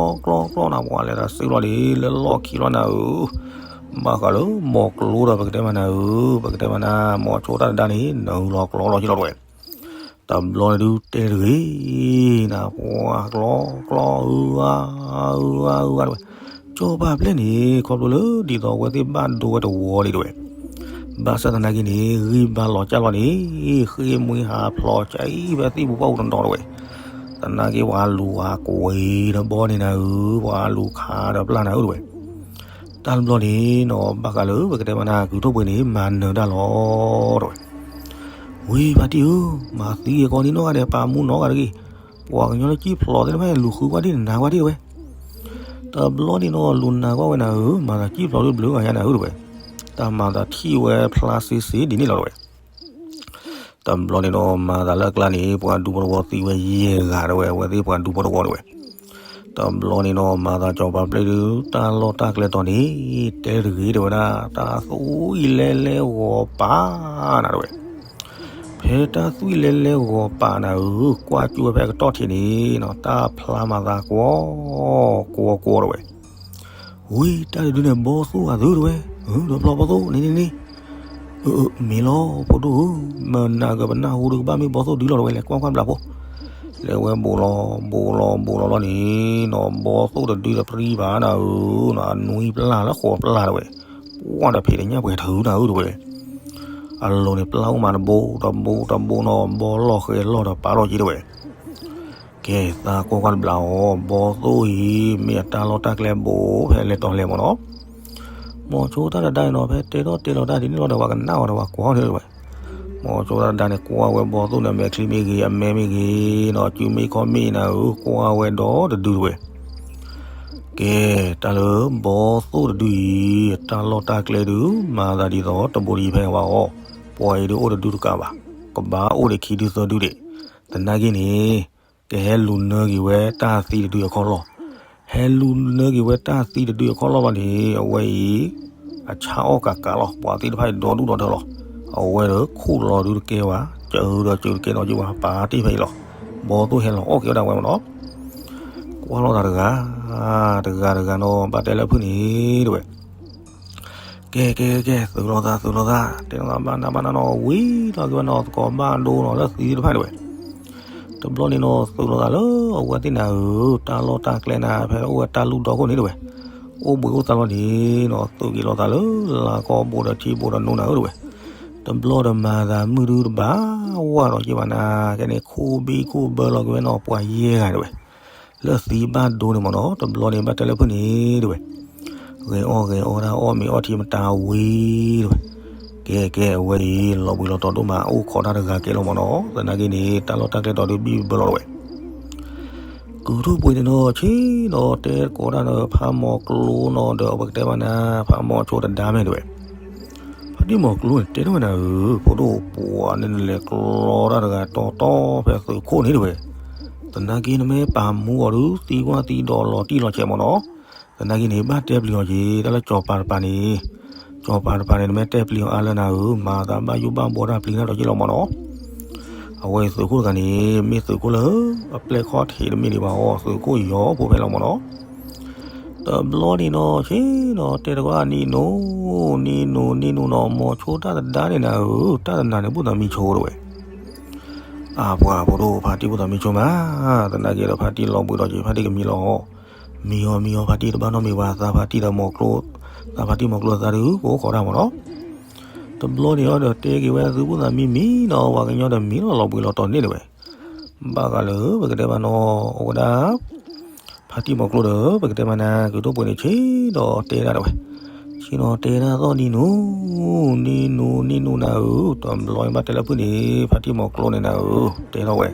နၤ ပှၤလဲၤတၢ်စုလီၤလံ လၢလီၢ်ခံလီၤနၤဧၢ. ဘၣ်ဃးလၢမိၤကျိဒီးပကတဲမးနၤဧၢ ပကတဲမးနၤ မိၤဆိတၢ်တဒါန့ၣ် နုာ်လီၤကျီလီၤက့ၤလီၤတဲဝဲ. တဘျီန့ၣ်ဒုးတဲတဂ့ၤနၤ ပှၤကျီ ကျီ အၢ အၢ အၢ တဲဝဲ. စီၤပၤပျဲၢ်န့ၣ် ခီဖျိလၢဒ်သိးအဝဲသ့ၣ်ဘၣ်ဒိဝဲတဝီလံတဲဝဲ. ဘၣ်ဆၣ်သနာ်က့န့ၣ် ဂံၢ်ဘါလီၤကၢ်လီၤန့ၣ် ဃ့ၢ်မှံဟးဖျိးကၠံဖဲသံၣ်ပူၤပှၢ်ပူၤတနီၤတဲဝဲ. သနာ်က့ပှၤလူၤအကွံာ်ဒီးဘီန့ၣ်နၤဧၢ ပှၤလူၤခးဒီးပျၢ်နၤဧၢတဲဝဲ. တၢ်တဘျီန့ၣ်နီၤ ဘၣ်ဃးလၢပကတဲမးနၤ ကုၢ်ထီၣ်ပှ့ၤန့ၣ် မၤနၢၤတၢ်လီၤတဲဝဲ. ဝံၤဖါတံၢ်ဧၢ မၤသံအကိးန့ၣ်နီတဂၤဒီး ပာ်မူနီတဂၤတဂ့ၤ. ပှၤကညီလၢကံၣ်ဖျိးသ့ၣ်တဖၣ်န့ၣ် လူၤဃုကွၢ်ဒ်နၤကွၢ်ဒ်တဲဝဲ. တဘျီန့ၣ်နီၤ လူၤနၤကွၢ်ဝဲနၤဧၢ မၤသးကံၣ်ဖျိးဒုးဘျုးဂၤညါနၤဧၢတဲဝဲ. တၢ်မၤသးထံၣ်ဝဲဖျါစ့စ့ဒ်န့ၣ်လီၤတဲဝဲ. တဘျီန့ၣ်နီၤ မၤသးလၢအကျါန့ၣ် ပှၤဒူဖိတဝီသံဝဲယဲၢ်ဂၤတဲဝဲ အဝဲသ့ၣ်ပှၤဒူဖိတဝီတဲဝဲ. တဘျီန့ၣ်နီၤ မၤသးစီၤပၤပျဲၢ်ဒုး တၢ်လီၢ်တၢ်ကျဲတီၤန့ၣ် တဲတဂ့ၤတဲဝဲဒၣ် တၢ်သွံၣ်လဲလဲဂီၤပာ်နၤတဲဝဲ. ဖဲတၢ်သွံၣ်လဲလဲဂီၤပာ်နၤဧၢ ကွၢ်ကၠူဝဲဖဲအကတီၢ်ထံးန့ၣ်နီၤ တၢ်ဖျါမၤသးကွီ ကွီ ကွီတဲဝဲ. ဝံၤတၢ်တဒုန့ၣ် ဘီသိၣ်ဂၤသုတဲဝဲ, ဒီးဖျီဘီသိၣ်န့ၣ်န့ၣ်န့ၣ်, အၢ မ့ၢ်လီၤ ဖိဒိၣ်ဧၢ, မနၤကပနၢ်ဟူဒုးကဘၣ်မ့ၢ်ဘီသိၣ်ဒုလီၤတဲဝဲ လဲၤကွၢ်ကွၢ်ဘျးဖိ, လဲၤဝဲဘိးလီၤ ဘိးလီၤ ဘိးလီၤလီၤန့ၣ်နီၤ ဘီသိၣ်တဒုတပြံဘၣ်နၤဧၢ, အနွံပျၢ်လၢဃိးပျၢ်တဲဝဲ, ပှၢ်တဖံးတညၣ်ပှဲၤထုးနၤဧၢတဲဝဲ, အလိၤန့ၣ်ပျၢ်အိၣ်မးတဘိတဘိတဘိနီၤ ဘီလီၤဃဲၤလီၤဒီးပာ်လီၤက့ၤတဲဝဲ ကဲ သးကွၢ်ကွၢ်တဘျီအီၤ ဘီသိၣ်အံၤ မ့ၢ်အတၢ်လီၢ်တၢ်ကျဲဘိးဖဲလဲၤတီၤလဲၤမ့ၢ်နီၤ, မိၤဆိတၢ်တဒါအံၤနီၤ ဖဲတဲထီၣ်တဲလီၤတၢ်ဒ်န့ၣ်လီၤဒီး ပှၤကနၣ်အီၤဒီးပှၤကွၢ်အီၤန့ၣ်တဲဝဲ, မိၤဆိတၢ်ဒါန့ၣ် ကွၢ်ဝဲဘီသိၣ်န့ၣ် အမဲာ်ချံမ့ၢ်ဂ့ၤ အမဲာ်မ့ၢ်ဂ့ၤနီၤ စုမ့ၢ်ခီၣ်မ့ၢ်ဂ့ၤနၤဧၢ ကွၢ်ဝဲဒီတဒုတဝဲ. ကဲ တၢ်လၢဘီသိၣ်တဒုအံၤ တၢ်လီၢ်တၢ်ကျဲဒုး မၤသးဒ်သိးတဘိတယံၤဖဲဘၣ်အီၤ, ပှၤအံၤဒုးအိၣ်တဒုတကးဘၣ်, ကဘၣ်အိၣ်ဒီးခံဒုသၢဒုဒံး. သနာ်က့န့ၣ် ကဟဲလူၤနၢက့ၤဝဲတၢ်သံတဒုအခီၣ်လီၢ်, ဟဲလူၤနၢက့ၤဝဲတၢ်သံတဒုအခီၣ်လီၢ်ဘၣ်န့ၣ် အဝဲအံၤ အဆါအီၣ်ကးကးလီၤ ပှၤသ့ၣ်တဖၣ်အံၤဒီဒူၣ်ဒီထၢလီၤ. အဝဲဒီးခိၣ်လီၤဒုတကဲဘၣ် စၢၤဒီးစၢၤတကဲနီၤက့ဘၣ် ပာ်တ့ၢ်ဖဲအံၤလီၤ. ဘီသိၣ်ဟဲလီၤအီၣ်က့ၤဝဲဒၣ်ဝဲမ့ၢ်နီၤ. ကွၢ်လိာ်သးတဂၤ တဂၤတဂၤနီၤ ဘၣ်တဲလၢဖုၣ်န့ၣ်တဝဲ ကဲကဲကဲ သုးလိာ်သးသုးလိာ်သး တဲလိာ်သးဘၣ်နးဘၣ်နးနီၤ ဝံၤထီၣ်က့ၤဝဲနီၤ သကိးဘၣ်ဒိနီၤ လၢသံသ့ၣ်တဖၣ်န့ၣ်ဝဲ. တဘျီန့ၣ်နီၤ သုးလိာ်သးလၢအဝဲသ့ၣ်နၤဧၢ, တၢ်လီၢ်တၢ်ကျဲနၤ ဖဲအိၣ်ဝဲတၢ်လူၢ်ဒီခိၣ်န့ၣ်တဝဲ, အိၣ်ဘှံးအိၣ်သါလီၤန့ၣ်နီၤ သုးက့ၤလိာ်သးလၢ လါကီၢ်ဘိဒီးထံဘိဒီးနိနၤဧၢတဝဲ. တဘျီဒီးမၤသးမုၢ်ဒုတဘၣ်ဝဲဒီးက့ဘၣ်နၤ ကဲန့ၣ် ခိၣ်ဘံၣ်ခိၣ်ဘၢလီၤက့ၤဝဲနီၤ ပှၤယဲၢ်ဂၤတဝဲ လၢသံဘၣ်ဒိန့ၣ်မ့ၢ်နီၤ တဘျီန့ၣ် ဘၣ်တဲလၢဖုၣ်န့ၣ်တဝဲ, ဂဲၤအီၣ်ဂဲၤအီတၢ်အီၣ်မ့ၤအီထံမတၤဝံၤတဝဲ, ကဲကဲ အဝဲအံၤ လီၤဘှံးလီၤတီၤဒိၣ်မး အိၣ်ခိးတၢ်တဂၤကဲလီၤမ့ၢ်နီၤ သနာ်က့န့ၣ် တၢ်လီၢ်တၢ်ကျဲတီၤဒုးဘံၣ်ဘၢလီၤတဝဲ. ကုၢ်ထူၣ်ပှ့ၤန့ၣ်နီၤ ဆ့ၣ်နီၤတဲသကိးတၢ်ဒီး ဖးမီၤကျိနီၤဒီး အဝဲကတဲဘၣ်နၤ ဖးမီၤဆိတဒါမ့ၢ်တဝဲ ဖါတံၢ်မီၤကျိန့ၣ် တဲထီၣ်ဝဲနၤဧၢ, ဖိဒိၣ်ပှၤန့ၣ်နလဲၤကျီတၢ်တဂၤတီတီဖဲသုးခိၣ်န့ၣ်တဝဲ, သနာ်က့နမ့ၢ်ပာ်မူအီၤဒုး သံကွၢ်သံဒိးလီၤတံၢ်လီၤဆဲးမ့ၢ်နီၤ, သနာ်က့န့ၣ် ဘၣ်တဲပျံၤအီၤက့ၤ တၢ်လၢစီၤပၤတပၤန့ၣ်, စီၤပၤတပၤန့ၣ် နမ့ၢ်တဲပျံၤအီၤအါလၢနၤဧၢ, မၤသးဘၣ်ယိၣ်ဘၣ်ဘှီတၢ်ပျံၤတၢ်ဒီးက့လီၤမ့ၢ်နီၤ. အဝဲသုးခိၣ်တဂၤန့ၣ် မ့ၢ်သုးခိၣ်လၢ အပျဲၢ်ခီၣ်ထံးတမ့ၢ်ဒံးဘၣ်အီၤ သုးခိၣ်ယီၤဖိဖဲလီၤမ့ၢ်နီၤ. တဘျီန့ၣ်နီၤ ဆ့ၣ်နီၤတဲတကွၢ် နံၤနူၤ, နံၤနူၤ နံၤနူၤနီၤ မီၤဆိတၢ်တဒါန့ၣ်နၤဧၢ, တၢ်တနၤန့ၣ် ဘူၣ်သးမံဆိတဝဲ. အၢ ပှၤဖိဒိၣ် ဖါတံၢ်ဘူၣ်သးမံဆိမး, သနာ်က့ဒီးဖါတံၢ်လီၤဘှံးဒီးက့ၤ ဖါတံၢ်ကမံလီၤ. မံအီၤ မံအီၤ ဖါတံၢ်တဘၣ်နီတမံၤဘၣ်, သးဖါတံၢ်ဒီးမီၤကျိ, သးဖါတံၢ်မီၤကျိသးဒုး ကအိၣ်ခိးတၢ်မ့ၢ်နီၤ. တဘျီန့ၣ်အီၤဒီးတဲက့ၤဝဲသုဘူၣ်သးမံမံနီၤ ပှၤကညီဒီးမံလီၤလီၤဘှံးလီၤတီၤန့ၣ်တဝဲ. ဘၣ်ဃးလၢပကတဲဘၣ်နီၤ အဝဲဒၣ် ဖါတံၢ်မီၤကျိဒီး ပကတဲမးနၤ ကုၢ်ထူၣ်ပှ့ၤန့ၣ် ဆ့ၣ်နီၤတဲဒၣ်တဝဲ, ဆ့ၣ်နီၤတဲဒၣ်သီၣ်နံၤနူၤ, နံၤနူၤ နံၤနူၤနၤဧၢ, တဘျီဘၣ်တဲလၢဖုၣ်န့ၣ် ဖါတံၢ်မီၤကျိန့ၣ်နၤဧၢ, တဲထီၣ်ဝဲ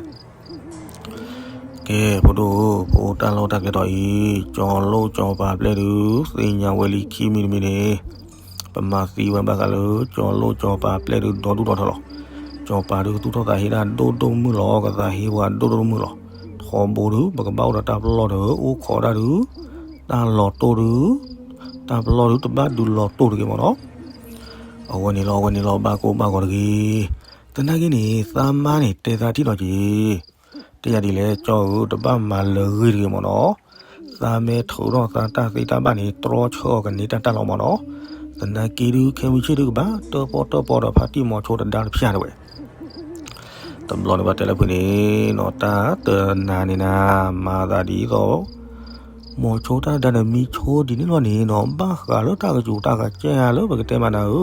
ကဲ ဖိဒိၣ်ဧၢ, ပအိၣ်တၢ်လီၢ်တၢ်ကျဲတီၤအံၤ ကၠီၤလိၣ်ကၠီၤပၤပျဲၢ်ဒုး သ့ၣ်ညါဝဲလံခံမံၤတမံၤန့ၣ်, ပမၤသံဝဲဘၣ်ဃးလၢ ကၠီၤလိၣ်ကၠီၤပၤပျဲၢ်ဒုး ဒီဒူၣ်ဒီထၢလီၤ. ကၠီၤပၤဒုးသူၣ်ထီၣ်သးဟ့တၢ်ဒိၣ်ဒိၣ်မုၢ်လီၤ, ကသးဟ့ပှၤဒိၣ်ဒိၣ်မုၢ်လီၤ. ထီဘိဒုး ပကဘၣ်အိၣ်ဒီးတၢ်ပလီၢ်ဒီး အိၣ်ခိးတၢ်ဒုး တၢ်လီၤတိၢ်ဒုး တၢ်ပလီၢ်ဒုး တဘၣ်ဒုးလီၤတိၢ်တဂ့ၤမ့ၢ်နီၤ. အဝဲန့ၣ်လီၤ အဝဲန့ၣ်လီၤ ဘၣ်ကိၢ်ဘၣ်ဂီၤတဂ့ၤ. သနာ်က့န့ၣ် သးမါန့ၣ် တဲသးထံၣ်လီၤက့ၤ တဲယၤဒ်လဲၣ် ကၠီဧၢ တဘၣ်မၤလၢာ်ဂ့ၤတဂ့ၤမ့ၢ်နီၤ. သးမ့ၢ်ထုးထီၣ်သးတၢ်သ့တၢ်ဘၣ်န့ၣ် တြီဆၢအီၤကန့ၢ်တၢ်တၢ်လီၤမ့ၢ်နီၤ. သနာ်က့ဒုး ခဲမုၢ်ဆ့ၣ်ဒုးကဘၣ် တၢၣ်ပီၣ်တၢၣ်ပီဒီးဖါတံၢ်မီၤဆိတဒါတဖၠၣ်တဝဲ. တဘျီန့ၣ်ဘၣ်တဲလၢဖုန့ၣ်နီၤ တၢ်တနၤန့ၣ်နၤ မၤသးဒ်သိး မီၤဆိတၢ်ဒါန့ၣ် မံဆိဒ်န့ၣ်လီၤန့ၣ်နီၤ ဘၣ်ဃးလၢတၢ်ကစူၤတၢ်ကစၢ်ဧါလၢပကတဲမးနၤဧၢ,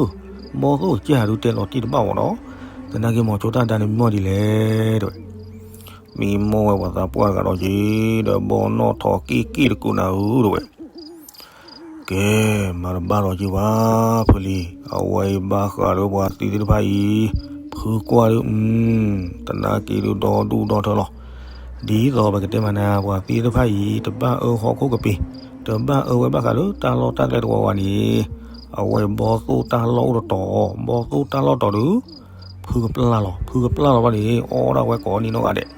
ဘီၣ်သိၣ်ကစၢ်ဧါဒုးတဲလီၤတံၢ်တဘၣ်မ့ၢ်နီၤ. သနာ်က့မီၤဆိတၢ်ဒါန့ၣ်မံမီၢ်ဒ်လဲၣ်တဝဲ. မံမီၢ်ဝဲပှၤသးပှၢ်တဂၤဒီးက့ၤ ဒီးဘီနီၣ်ထိးက့ၣ်က့ၣ်တကူးနၤဧၢတဝဲ. ကဲ မၤတဘၣ်လီၤက့ၤဘၣ် ဖုလံ, အဝဲအံၤဘၣ်ဃးဒီးပှၤသံသ့ၣ်တဖၣ်အံၤ, ဖုကွၢ်ဒုး သနာ်က့ဒုးဒီဒူၣ်ဒီထၢလီၤ. ဒ်သိးပကတဲမးနၤ ပှၤသံသ့ၣ်တဖၣ်အံၤ တဘၣ်အၢဟီၣ်ခိၣ်ကပ့ၤ, တဘၣ်အၢဝဲဘၣ်ဃးလၢတၢ်လီၢ်တၢ်ကျဲတဝီဝဲန့ၣ်, အဝဲဘီၣ်သိၣ်တၢ်လီၢ်အိၣ်တတီၤ, ဘီၣ်သိၣ်တၢ်လီၢ်တီၤဒုး ဖုကပျၢ်လီၤ, ဖုကပျၢ်လီၤဘၣ်န့ၣ် အီၣ်ဒၣ်ဝဲကိးနံၤနီၢ်ဂၤဒဲး,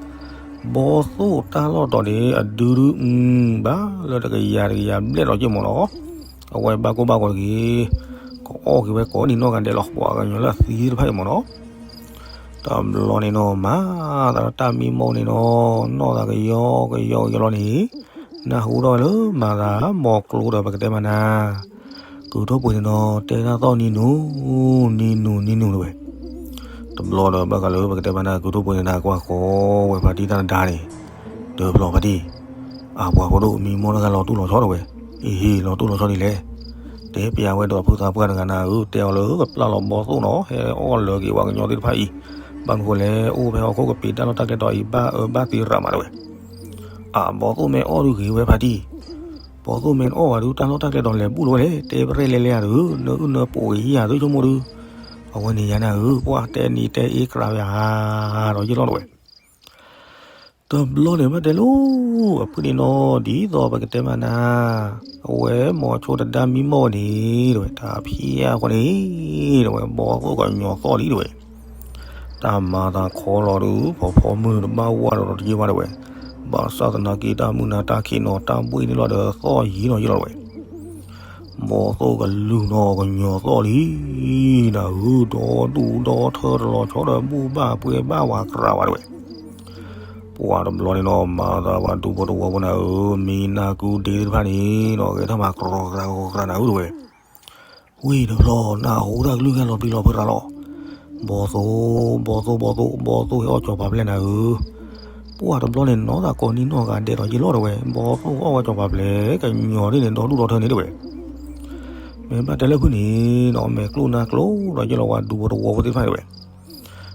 ဘီၣ်သိၣ်တၢ်လီၢ်တီၤန့ၣ် အဒုဒု ဘၣ်လၢတကယၤတကယၤဘျဲၣ်လီၤက့ၤမ့ၢ်နီၤ. အဝဲဘၣ်ကိၢ်ဘၣ်ဂီၤတဂ့ၤ, ကအီၣ်က့ၤဝဲကိးနံၤနီၢ်ဂၤဒဲးလီၤ ပှၤကညီလၢအသံသ့ၣ်တဖၣ်အံၤမ့ၢ်နီၤ. တဘျီန့ၣ်နီၤ မၤသးဒီးတၢ်မံမီၢ်န့ၣ်နီၤ နီၢ်သးကယီကယီကယီလီၤန့ၣ်, နၢ်ဟူထီၣ်ဝဲလၢမၤသးမီၤကျိဒီးပကတဲမးနၤ ကုၢ်ထိၣ်ပှ့ၤန့ၣ်နီၤ တဲဒၣ်သီၣ်နံၤနူၤ, နံၤနူၤ နံၤနူၤတဝဲ. တဘျီဒီးဘၣ်ဃးလၢပကတဲမးနၤ ကုၢ်ထိၣ်ပှ့ၤန့ၣ်နၤ ကွၢ်ဃီဝဲဖါတံၢ်တၢ်တဒါန့ၣ်, တဘျီဖါတံၢ်, အပှၤဖိဒိၣ် မံမီၢ်တဂၤလီၤတူၢ်လီၤဆီတဝဲ, အဟ့ၣ် လီၤတူၢ်လီၤဆီဒ်လဲၣ်. တဲပျးဝဲဒီးဖုသးပှၢ်တဂၤနၤဧၢ, တဲအီၤလၢကပျၢ်လီၤဘီၣ်သိၣ်နီၤ ဟဲအီၣ်လၢက့ၤပှၤကညီသ့ၣ်တဖၣ်အံၤ, ဘၣ်မနုၤဃိလဲၣ် အိၣ်ဖဲဟီၣ်ခိၣ်ကပ့ၤတၢ်လီၢ်တၢ်ကျဲတီၤအံၤ ဘၣ်အၢဘၣ်သီရးမးတဝဲ. အဘီၣ်သိၣ်မ့ၢ်အီၣ်ဒုးဂ့ၤဝဲဖါတံၢ်, ဘီၣ်သိၣ်မ့ၢ်အီၣ်ဝဲဒုး တၢ်လီၢ်တၢ်ကျဲတီၤလဲၤဘူၣ်လီၤဝဲလဲၣ်, တဲပရဲၣ်လဲၤလဲၤဧါဒုး နအုၣ်နပှ့ၤယံၤဧါဒုးဆိကမိၣ်ဒုး, အဝဲန့ၣ်ယၤနၤဧၢ, ပှၤတဲနံၤတဲအ့ကြၤယၤဒီးယ့ၢ်လီၤတဝဲ. တဘျီန့ၣ်ဘၣ်တဲလိၤ, အဖုန့ၣ်နီၤ ဒ်သိးပကတဲမးနၤ, အဝဲမိၤဆိတဒါမံမီၢ်ဝဲန့ၣ် တဝဲ တၢ်ဖံးအါဃီန့ၣ် တဝဲ ဘီသိၣ်ကညီၤသီၣ်လံတဝဲ. တၢ်မၤသးခီလီၤဒုး ဖီဖီမုၢ်တဘၣ်ဝါဒီးတယ့ၢ်ဘၣ်တဝဲ. ဘၣ်ဆၣ်သနာ်က့ တၢ်မုၢ်နၤတၢ်ခံးနီၤ တၢ်ဘှ့ၣ်န့ၣ်လီၤဒီးသီၣ်ယံၤနီၤယ့ၢ်လီၤတဝဲ. ဘီသိၣ်ကလူၤနီၤကညီၤသီၣ်လံ နၤဧၢ, ဒီဒူၣ်ဒီထၢတလီၤဆီဒီး ဘူၣ်ဘၣ်ပှဲၤဘၣ်ဝၤကြၤဝဲတဝဲ. ပှၤတဘျီန့ၣ်နီၤ မၤသးပှၤဒူဖိတဝီဖိနၤဧၢ, မ့ၢ်နၢ်ကူဒ့သ့ၣ်တဖၣ်န့ၣ်နီၤ ဂဲၤထၢၣ်မၤကြရီကြၤနၤဧၢတဝဲ. ဝံၤတဘျီ နၢ်ဟူတၢ်ကလုၢ်ကဲလီၤပျံၤလီၤဖုးရၤလီၤ. ဘီသိၣ်, ဘီသိၣ်, ဘီသိၣ်, ဘီသိၣ်ဟဲအီၣ်ကၠီၤပၤဖျဲၣ်နၤဧၢ. ပှၤတဘျီန့ၣ် နီၢ်သးကိးနံၣ်နီၢ်ဂၤဒဲးဒီးယ့ၢ်လီၤတဝဲ, ဘီသိၣ်အီၣ်ဝဲကၠီၤပၤဖျဲၣ် ကညီၤဒ်န့ၣ် ဒီဒူၣ်ဒီထၢန့ၣ်တဝဲ. မ့ၢ်ဘၣ်တဲလၢဖုန့ၣ်နီၤ မဲာ်ကျိၣ်နါကျိဒီးယ့ၢ်လီၤပှၤဒူဖိတဝီဖိသ့ၣ်တဖၣ်တဝဲ.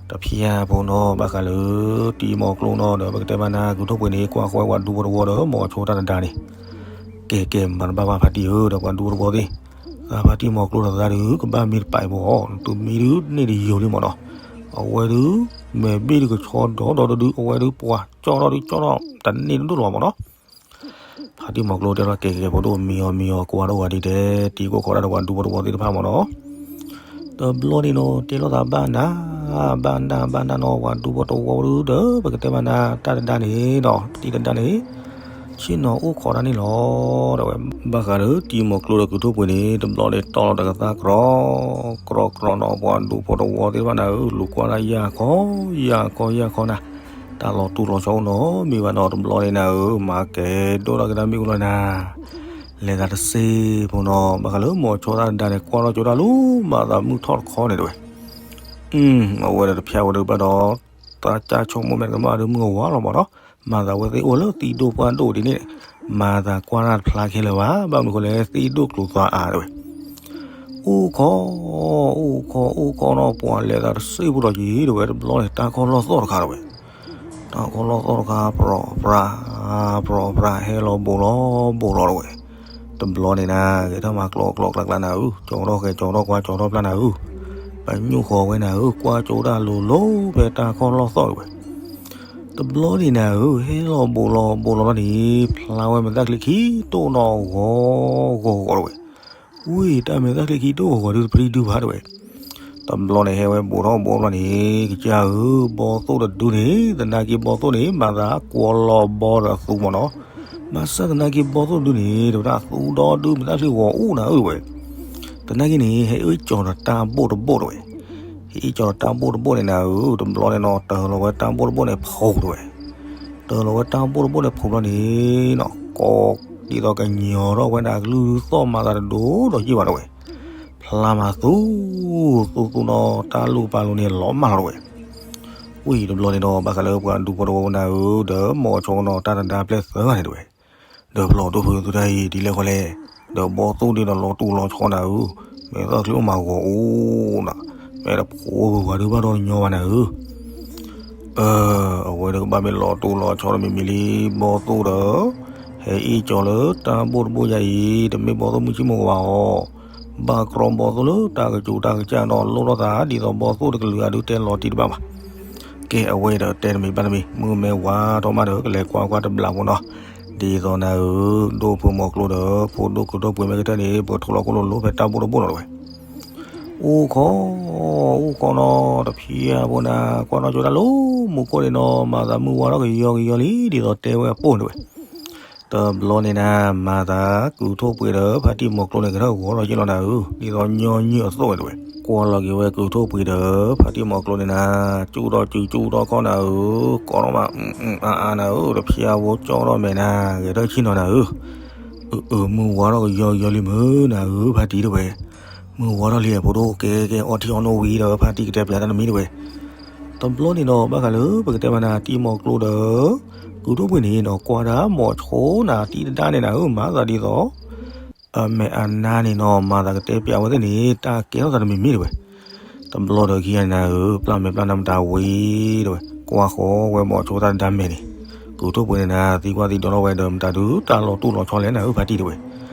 တဖျဲၣ်ဖိနီၤ ဘၣ်ဃးလၢ တံၤမီၤကျိနီၤဒီး ပကတဲမးနၤ ကုၢ်ထိၣ်ပှ့ၤန့ၣ် ကွၢ်ဃီဝဲပှၤဒူဖိတဝီဒီး မိၤဆိတၢ်တဒါန့ၣ် ကဲကဲ မၤတဘၣ်ဘၣ်ဖါတံၢ်ဧၢ ဒီးပှၤဒူဖိတဝီသ့ၣ်, သးဖါတံၢ်မီၤကျိဒီးသးဒုး ကဘၣ်မံတပာ်အံၤဘၣ်, တမံဒုးန့ၢ်တယိၤလံမ့ၢ်နီၤ. အဝဲဒုး မဲာ်ဘ့ၣ်ဒုးကဆီဒီဒီဒုး အဝဲဒုးပှၤကၠီထီၣ်ဒုးကၠီထီၣ် တန့ၢ်တဒိၣ်လီၤမ့ၢ်နီၤ. ဖါတံၢ်မီၤကျိတဲထီၣ်ကဲကဲ ဖိဒိၣ်မံအီၤမံအီၤ ကွၢ်ထီၣ်ဝဲဒ်တဲ တံၤကိးခီဒၣ်ဒီးပှၤဒူဖိတဝီသ့ၣ်တဖၣ်မ့ၢ်နီၤ. တဘျီန့ၣ်နီၤ တဲလိာ်သးဘၣ်နၤ ဘၣ်နၤ ဘၣ်နၤနီၤ ပှၤဒူဖိတဝီဒုးဒီး ပကတဲမးနၤ တၢ်တဒါန့ၣ်ဒီး တံၤတဒါန့ၣ် ဆ့ၣ်နီၤအိၣ်ခိးတၢ်န့ၣ်လီၤ. ဒီးဝဲ ဘၣ်ဃးဒီးတံၤမီၤကျိဒီးကုၢ်ထိၣ်ပှ့ၤန့ၣ် တဘျီန့ၣ်တီလီၤတကသၣ်ကြီ ကြီကြီနီၤ ပှၤဒူဖိတဝီသ့ၣ်တဖၣ်နၤဧၢ လူၤကွၢ်တၢ်ယၢ်ခီ ယၢ်ခီ ယၢ်ခီနၤ. တၢ်လီၤတူၢ်လီၤဆီအိၣ်နီတမံၤဘၣ်နီၤ တဘျီန့ၣ်နၤဧၢ မၤကဲဒိၣ်ထီၣ်က့ၤတၢ်မ့ၣ်အူလီၤနၤ. လဲၤသးတစ့ဖိနီၤ ဘၣ်ဃးလၢမိၤဆိတၢ်တဒါန့ၣ် ကွၢ်ထီၣ်ကၠိတၢ်လူၤ မၤသးမုၢ်ထီၣ်တခီန့ၣ်တဝဲ. အဝဲဒီးတဖျဲၣ်ဝဲဒုးဘၣ်ဒီး တၢ်ကၢ်ဆိကမိၣ်မဲာ်တကမၣ်ဒုးမုၢ်ကဝါလီၤမ့ၢ်နီၤ. မၤသးဝဲသ့ၣ်အိၣ်လၢသံၣ်ဒိၣ်ပှၢ်ဒိၣ်ဒ်န့ၣ် မၤသးကွၢ်တၢ်တဖျါခဲလၢာ်ဘၣ် ဘၣ်မနုၤဃိလဲၣ် သံၣ်ဒိၣ်ကျိၤသွါအါတဝဲ. အိၣ်ခိး အိၣ်ခိး အိၣ်ခိးနီၤ ပှၤလဲၤသးတစ့ဖိဒီးက့ၤတဝဲ တဘျီန့ၣ် တၢ်ခီၣ်လီၢ်သီၣ်တခါတဝဲ. တၢ်ခီၣ်လီၢ်သီၣ်တခါ ပြီၤပြါ ပြီၤပြါ ဟဲလီၤဘိးလီၤဘိးလီၤတဝဲ. တဘျီန့ၣ်နၤ ဂဲၤထီၣ်မၤကျိၤကျိၤကျါကျါနၤဧၢ ကၠီထီၣ်ဃဲၤကၠီထီၣ်ကွၢ်ကၠီထီၣ်ဖျါနၤဧၢ. ပညိၣ်ဃီၤဝဲနၤဧၢ ကွၢ်ကၠိတၢ်လိၤလိၤဖဲတၢ်ခီၣ်လီၢ်သီၣ်တဝဲ. တဘျီန့ၣ်နၤဧၢ ဟဲလီၤဘိးလီၤဘိးလီၤဘၣ်န့ၣ် ဖျါဝဲမဲာ်သၣ်ချံခံတိၢ်နီၢ်ဂီၤဂီၤဂီၤတဝဲ. ဝံၤ တၢ်မဲာ်သၣ်ချံခံတိၢ်ဂီၤဂီၤဒုးတပရံဒုဘၣ်တဝဲ. တဘျီန့ၣ်ဟဲဝဲဘိးထီၣ်ဘိးဘျီန့ၣ် ကစၢ်ဧၢ ဘီသိၣ်တဒုန့ၣ် သနာ်က့ဘီသိၣ်န့ၣ် မၤသးကွီၤလီၤဘီဒီးအသူမ့ၢ်နီၤ. ဘၣ်ဆၣ်သနာ်က့ဘီသိၣ်တဒုန့ၣ် တဝဲဒၣ်အသူဒီဒုမဲာ်သၣ်ချံဂီၤအူနၤဧၢတဝဲ. သနာ်က့န့ၣ် ဟဲအ့ၣ်ကၠီၤဒီးတၢ်ဘိၣ်တဘိၣ်တဝဲ. ဟဲအ့ၣ်ကၠီၤဒီးတၢ်ဘိၣ်တဘိၣ်န့ၣ်နၤဧၢ တဘျီန့ၣ်နီၤ တၢၤလီၤဝဲတၢ်ဘိၣ်တဘိၣ်န့ၣ်ဖှိးတဝဲ. တၢၤလီၤဝဲတၢ်ဘိၣ်တဘိၣ်န့ၣ်ဖှိးဘျီန့ၣ်နီၤ ကိးဒ်သိးကညီၤထီၣ်ဝဲဒၣ်ကလုၢ်သီၣ်မၤသးတဒိၣ်ဒီးယ့ၢ်ဘၣ်တဝဲ. ဖျါမးသူ သူသူနီၤ တၢ်လူၢ်ပာ်လိၤန့ၣ်လီၤမၢ်လီၤတဝဲ. ဝံၤတဘျီန့ၣ်ဒီး ဘၣ်ဃးလၢပှၤဒူဖိတဝီဖိနၤဧၢ ဒီးမိၤဆိနီၤ တၢ်တဒါပျဲၢ်သၢဂၤန့ၣ်တဝဲ. ဒီးပျီၢ်ဒိၣ်ဖုသူတၢ်အံၤ ဒ်လဲၣ်ဃီလဲၣ်, ဒီးဘီသိၣ်ဒ်ဒီးလီၤတူၢ်လီၤဆီနၤဧၢ, မဲာ်သၣ်ချံအိၣ်မးဂီၤအူနၤ, မ့ၢ်တဖိဝဲပှၤဒုးဘၣ်ဒီးညီဘၣ်နၤဧၢ. အၢ အဝဲဒၣ်ကဘၣ်မ့ၢ်လီၤတူၢ်လီၤဆီတမံၤမံၤလံ, ဘီသိၣ်ဒီး ဟဲအ့ၣ်ကၠီၤလၢတၢ်ဘိၣ်တဘိၣ်ယါအံၤ တမ့ၢ်ဘီသိၣ်မုၢ်ဆ့ၣ်မုၢ်ဝါအီၤ, ဘၣ်ကြီဘီသိၣ်လၢတၢ်ကစူၤတၢ်ကစၢ်နီၤ လိၣ်ထီၣ်သးဒ်သိးဘီသိၣ်တကလုာ်အဒုးတဲလီၤတံၢ်တဘၣ်ဘၣ်. ကဲ အဝဲဒီးတဲတမံၤဘၣ်တမံၤ မုၢ်မဲာ်ဝါထီၣ်မးဒီး ကလဲၤကွၢ်ကွၢ်တဘျီဖိနီၤ, ဒ်သိးနၤဧၢ ဒိၣ်ဖုမိၤကျိဒီး ဖိဒိၣ်ကုၢ်ဒိၣ်ပှ့ၤမ့ၢ်ကတၢၢ်န့ၣ် ပထိးလီၤခိၣ်လိၤလိၤဖဲတၢ်ဘိၣ်တဘိၣ်နီၤတဝဲ. အိၣ်ခိး အိၣ်ခိးနီၤ တဖံးအဖိနၤ ကွၢ်ထီၣ်ကၠိတၢ်လၢမူခိၣ်န့ၣ်နီၤ မၤသးမုၢ်ဝါထီၣ်ကယီကယီလံ ဒ်သိးတဲဝဲအပိၢ်န့ၣ်တဝဲ. တဘျီန့ၣ်နၤ မၤသးကုၢ်ထိၣ်ပှ့ၤဒီး ဖါတံၢ်မိၤကျိန့ၣ် ကထီၣ်ဂီၤထီၣ်ယ့ၢ်လီၤနၤဧၢ, ဒ်သိးညီနုၢ်အသိးန့ၣ်တဝဲ. ကွၢ်လီၤက့ၤဝဲကုၢ်ထိၣ်ပှ့ၤဒီး ဖါတံၢ်မိၤကျိန့ၣ်နၤ ကၠူၣ်ထီၣ်စုကၠူၣ်ထီၣ်ခီၣ်နၤဧၢ, ကိးထီၣ်မး အါအါနၤဧၢ, တဖံးအဖိကၠီထီၣ်မဲာ်နၤ ဂဲၤထီၣ်ဆ့ၣ်နီၤနၤဧၢ. အၢ အၢ မုၢ်ဝါထီၣ်ကယီကယီလံမုၢ်နၤဧၢ ဖါတံၢ်တဝဲ. မုၢ်ဝါထီၣ်လံ ဖိဒိၣ်ကဲကဲ အီထံအီနိဝံၤဒီး ဖါတံၢ်ကတဲပျးတၢ်တမံၤတဝဲ. တဘျီန့ၣ်ဒီး ဘၣ်ဃးလၢပကတဲမးနၤ တံၤမိၤကျိဒီး ကုၢ်ထိၣ်ပှ့ၤန့ၣ်နီၤ ကွၢ်ဒၣ်မိၤဆိနၤ တံၤတဒါန့ၣ်နၤဧၢ မၤသးဒ်သိး အမဲာ်အနါန့ၣ်နီၤ မၤသးကတဲပျးဝဲသ့ၣ်န့ၣ် တၢ်ကဲထီၣ်သးတမံၤမံၤတဝဲ. တဘျီဒီးခံဂၤန့ၣ်နၤဧၢ ပျၢ်မဲာ်ပျၢ်နါမတၤဝံၤတဝဲ ကွၢ်ဃီဝဲမိၤဆိတၢ်တဒါမဲာ်န့ၣ် ကုၢ်ထိၣ်ပှ့ၤန့ၣ်နၤ သံကွၢ်သံဒိးထီၣ်ဝဲဒီး မတၤဒုးတၢ်လီၤတူၢ်လီၤဆီလဲၣ်နၤဧၢ ဖါတံၢ်တဝဲ.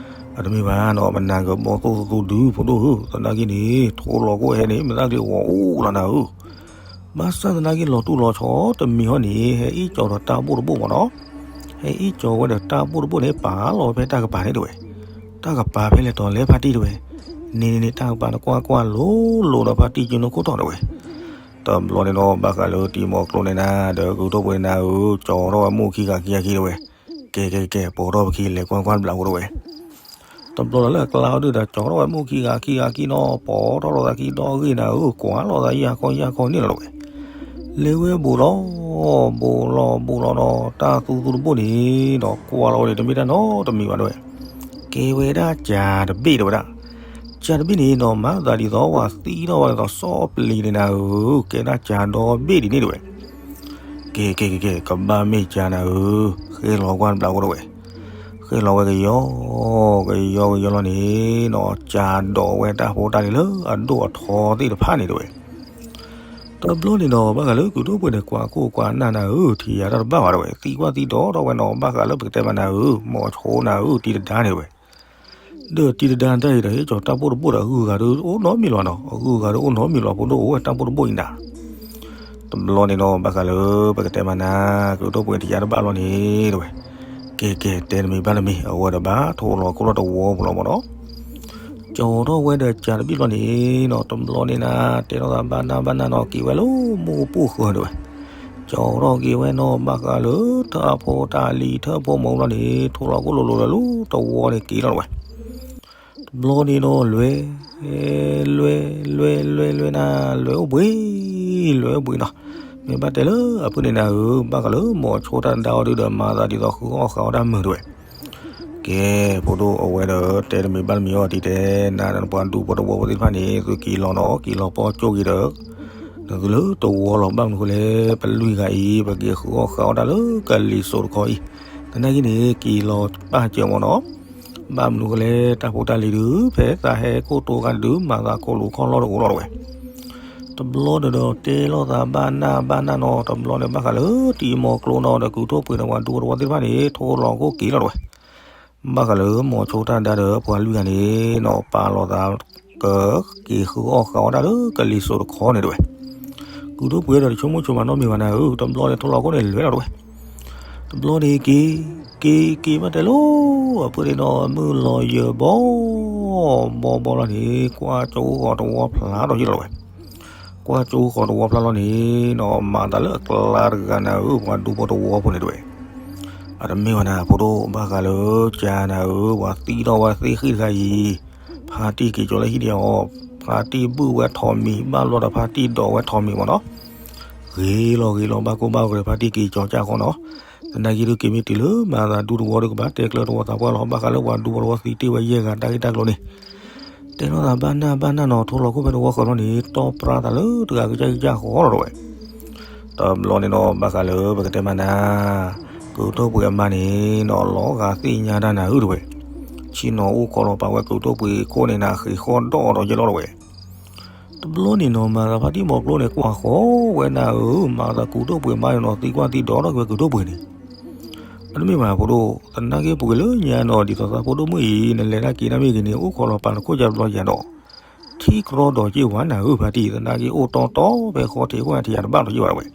အတမ့ၢ်ဘၣ်နီၤ ပနၢ်ကဘီသိၣ်သိၣ်ဒုဖိဒိၣ်ဧၢ, သနာ်က့န့ၣ် ထိလီၤကိၣ်ဟဲန့ၣ် မ့ၢ်သၣ်ကျ့ဂီၤအိၣ်လီၤနၤဧၢ. ဘၣ်ဆၣ်သနာ်က့လီၤတူၢ်လီၤဆီတမံၤဟီန့ၣ် ဟဲအ့ၣ်ကၠီၤဒီးတၢ်ဘိၣ်တဘိၣ်မ့ၢ်နီၤ. ဟဲအ့ၣ်ကၠီၤဝဲဒီးတၢ်ဘိၣ်တဘိၣ်န့ၣ် ပာ်လီၤဖဲတၢ်ကပၤန့ၣ်တဝဲ. တၢ်ကပၤဖဲလဲၣ်တီၤလဲၣ်ဖါတံၢ်တဝဲ. န့ၣ်န့ၣ်န့ၣ် တၢ်ကပၤနကွၢ်ကွၢ်လိၤလိၤဒီးဖါတံၢ်ကၠိနိခိၣ်တီၢ်တဝဲ. တဘျီန့ၣ်နီၤ ဘၣ်ဃးလၢတံၤမီၤကျိန့ၣ်နၤ ဒီးကုၢ်ထိၣ်ပှ့ၤနၤဧၢ ကၠီၤထီၣ်ဝဲမုၢ်ခံဂၤခံဂၤခံတဝဲ. ကဲကဲကဲ ပိာ်ထီၣ်ပခံလဲၤကွၢ်ကွၢ်တဘျီဖိတဝဲ. တဘျီလၢအကျါအီၤဒုဒီး ကၠီၤထီၣ်ဝဲမုၢ်ခံဂၤခံဂၤခံနီၤ ပိာ်ထီၣ်လိာ်သးခံဒီဂ့ၢ်နၤဧၢ ကွၢ်လိာ်သးယၢ်ခီယၢ်ခီန့ၣ်လီၤတဝဲ. လဲၤဝဲဘူးလီၤ ဘူးလီၤဘူးလီၤဒီး တၢ်သူသူတဘိၣ်န့ၣ်ဒီး ကွၢ်လီၤဝဲန့ၣ် တမ့ၢ်တၢ်နီတမံၤဘၣ်တဝဲ. ကဲဝဲဒၣ်ကၠၤတဘ့ၣ်တဝဲဒၣ်. ကၠၤတဘ့ၣ်န့ၣ်နီၤ မၤသးဒ်သိးပှၤသံထီၣ်ဝဲဒ်သိးစီပျံၤန့ၣ်နၤဧၢ ကဲဒၣ်ကၠၤဒီဘ့ၣ်ဒ်န့ၣ်တဝဲ. ကဲကဲကဲကဲ ကဘၣ်မ့ၢ်ကၠၤနၤဧၢ ဃဲလီၤကွၢ်တဘျီဖိတဝဲ. ဃဲလီၤဝဲကယီ ကယီကယီလီၤန့ၣ်နီၤ ကၠၤဒိးဝဲတၢ်ဖိတၢ်လံၤလၢအဒိၣ်အထီသ့ၣ်တဖၣ်န့ၣ်တဝဲ. တဘျီန့ၣ်နီၤ ဘၣ်ဃးလၢကုၢ်ထိၣ်ပှ့ၤန့ၣ် ကွၢ်ခိၣ်ကွၢ်နၢ်နၤဧၢ ထံၣ်ယၤတၢ်တဘၣ်ဘၣ်တဝဲ သံကွၢ်သံဒိးထီၣ်ဝဲနီၤ ဘၣ်ဃးလၢပကတဲမးနၤဧၢ မိၤဆိနၤဧၢ တံၤတဒါန့ၣ်တဝဲ. ဒီးတံၤတဒါတၢ်အံၤဒီး ဟ့ၣ်ကၠီၤတၢ်ဘိၣ်တဘိၣ်ဒီး အဂုၤအဂၤဒီးအိၣ်နီတမံၤလီၤနီၤ အဂုၤအဂၤဒီးအိၣ်နီတမံၤလီၤ ဖိဒိၣ်အိၣ်ဝဲတၢ်ဘိၣ်တဘိၣ်အံၤနၤ. တဘျီန့ၣ်နီၤ ဘၣ်ဃးလၢပကတဲမးနၤ ကုၢ်ထိၣ်ပှ့ၤထံၣ်ယၤတဘၣ်လီၤန့ၣ်တဝဲ. ကဲကဲ တဲတမံၤဘၣ်တမံၤ အဝဲဒီးဘၣ်ထိလီၤခိၣ်လီၤတဝီပူၤလီၤမ့ၢ်နီၤ. ကၠီၤထီၣ်ဝဲဒီးကၠၤတဘ့ၣ်လီၤန့ၣ်နီၤ တဘျီန့ၣ်နၤ တဲထီၣ်သးဘၣ်နၢ်ဘၣ်နၢ်နီၤ က့ၤဝဲလၢမူပူၢ်ဃၢၤတဝဲ. ကၠီၤထီၣ်က့ၤဝဲနီၤ ဘၣ်ဃးလၢထၢၣ်ဖိတၢ်လံၤထၢၣ်ဖိမုၢ်လီၤန့ၣ် ထိလီၤခိၣ်လိၤလိၤဒီးလၢတဝီန့ၣ်က့ၤလီၤတဝဲ. တဘျီန့ၣ်နီၤ လွဲ လွဲ လွဲ လွဲ လွဲ နၤ လွဲအိၣ်ဘှံး လွဲအိၣ်ဘှံးနီၤ. မ့ၢ်ဘၣ်တဲလၢအဖုၣ်န့ၣ်နၤဧၢ ဘၣ်ဃးလၢမိၤဆိတၢ်တဒါအီၤဒုဒီး မၤသးဒ်သိးဃုအီၣ်ဃုအီတၢ်မုာ်တဝဲ. ကဲ ဖိဒိၣ်အဝဲဒီး တဲတမံၤဘၣ်တမံၤအီၤ တံၤတဲနၤ ပှၤဒူဖိတဝီဖိသ့ၣ်တဖၣ်န့ၣ် သုက့ၤလီၤနီၤ က့ၤလီၤပီၣ်ကၠိက့ၤဒီး နသုလၢတဝီလီၤ ဘၣ်မနုၤဃိလဲၣ် ပလွံၢ်ဂၤအံၤ ပက့ၤဃုအီၣ်ဃုအီတၢ်လၢကလံၤစိးတခီအံၤ သနာ်က့န့ၣ် က့ၤလီၤပၣ်စၢၤမ့ၢ်နီၤ. ဘၣ်မနုၤဃိလဲၣ် တၢ်ဖိတၢ်လံၤဒု ဖဲသးဟဲခိၣ်တိဂၤဒု မၤသးခိၣ်လူၤခီၣ်လီၢ်တအိၣ်လီၤတဝဲ. တဘျီဒီး တဲလိာ်သးဘၣ်နၢ်ဘၣ်နၢ်နီၤ တဘျီန့ၣ် ဘၣ်ဃးလၢတံၤမီၤကျိနီၤ ဒီးကုၢ်ထိၣ်ပှ့ၤဒီးပှၤဒူဖိတဝီသ့ၣ်တဖၣ်န့ၣ် ထိလီၤခိၣ်က့ၤလီၤတဝဲ. ဘၣ်ဃးလၢမိၤဆိတၢ်တဒါဒီး ပှၤလွံၢ်ဂၤန့ၣ်နီၤ ပာ်လီၤသး ကက့ၤဃုအီၣ်ဃုအီတၢ်လၢကလံၤစိးတခီန့ၣ်တဝဲ. ကုၢ်ထိၣ်ပှ့ၤဒီးတဆိကမိၣ်ဆိကမးနီတမံၤဘၣ်နၤဧၢ တဘျီန့ၣ် ထိလီၤခိၣ်န့ၣ်လဲၤလီၤတဝဲ. တဘျီန့ၣ်က့ၤ က့ၤက့ၤဘၣ်တဲလိၤ အဖုၣ်န့ၣ်နီၤ မုၢ်လီၤယၢၤဘီ ဘီဘီလီၤန့ၣ် ကွၢ်ကၠိဃီၤတဝီဖျါထီၣ်ယ့ၢ်လီၤတဝဲ. ကွၢ်ကၠိဃီၤတဝီဖျါလီၤန့ၣ်နီၤ မၤသးလၢအကျါတဂၤနၤဧၢ ပှၤဒူဖိတဝီဖိန့ၣ်တဝဲ. အတမ့ၢ်ဘၣ်နၤ ဖိဒိၣ် ဘၣ်ဃးလၢကၠၤနၤဧၢ ပှၤသံထီၣ်ဝဲသ့ၣ်ဃံတဂၤအံၤ ဖါတံၢ်က့ၤကၠီၤလၢဟံၣ်ဒံးအီၤ ဖါတံၢ်ဘုၣ်ဝဲထိးမံၤ ဘၣ်ဘျီဒီးဖါတံၢ်ဒိးဝဲထိးမံၤမ့ၢ်နီၤ. ဂ့ၤလီၤဂ့ၤလီၤ ဘၣ်ကိၢ်ဘၣ်ဂီၤဒီး ဖါတံၢ်က့ၤကၠီၤကၢ်ဃီနီၤ. သနာ်က့ဒုးက့ၤမ့ၢ်တုၤလၢမၤသးဒူတဝီဒီး ကဘၣ်တဲကျၢၤတဝီသးပှၢ်လီၤ ဘၣ်ဃးလၢပှၤဒူဖိတဝီသံတ့ၢ်ဝဲယဲၢ်ဂၤတၢ်ဂ့ၢ်တၢ်ကျိၤန့ၣ် တဲထီၣ်သးဘၣ်နၢ်ဘၣ်နၢ်နီၤ ထိလီၤခိၣ်ဖဲတဝီဃၢၤလီၤန့ၣ် တီၢ်ပြါသးလၢတဂၤကစၢ်ဂံၢ်စၢ်ဃီလီၤတဝဲ. တဘျီန့ၣ်နီၤ ဘၣ်ဃးလၢပကတဲမးနၤ ကုၢ်ထိၣ်ပှ့ၤအမါန့ၣ်နီၤ လီၤဂာ်သ့ၣ်ညါတၢ်နၤဧၢတဝဲ. ဆ့ၣ်နီၤအိၣ်ခိးလီၤပာ်ဝဲကုၢ်ထိၣ်ပှ့ၤခိၣ်န့ၣ်နၤ ဃ့ၢ်ဃီၣ်ဒီးဒီးယဲၢ်လီၤတဝဲ. တဘျီန့ၣ်နီၤ မၤသးဖါတံၢ်မီၤကျိန့ၣ် ကွၢ်ဃီဝဲနၤဧၢ မၤသးကုၢ်ထိၣ်ပှ့ၤမါန့ၣ်နီၤ သံကွၢ်သံဒိးထီၣ်က့ၤဝဲကုၢ်ထိၣ်ပှ့ၤန့ၣ် အတမ့ၢ်ဘၣ်ဖိဒိၣ် သနာ်က့ပူၤကွံာ်လၢညါနီၤ ဒ်သိးသးဖိဒိၣ်မုၣ်အံၤ နလဲၤတၢ်က့ၤတၢ်မ့ၢ်ဂ့ၤန့ၣ် အိၣ်ခိးလီၤပာ်နခိၣ်ကၢ်တဘျီယၤဒီး ထံကရီဒီးက့ၢ်ဝါနၤဧၢ ဖါတံၢ် သနာ်က့အိၣ်တီတီဖဲဃီထံးဃိထံးယၤတဘၣ်လီၤယ့ၢ်ဝဲတဝဲ.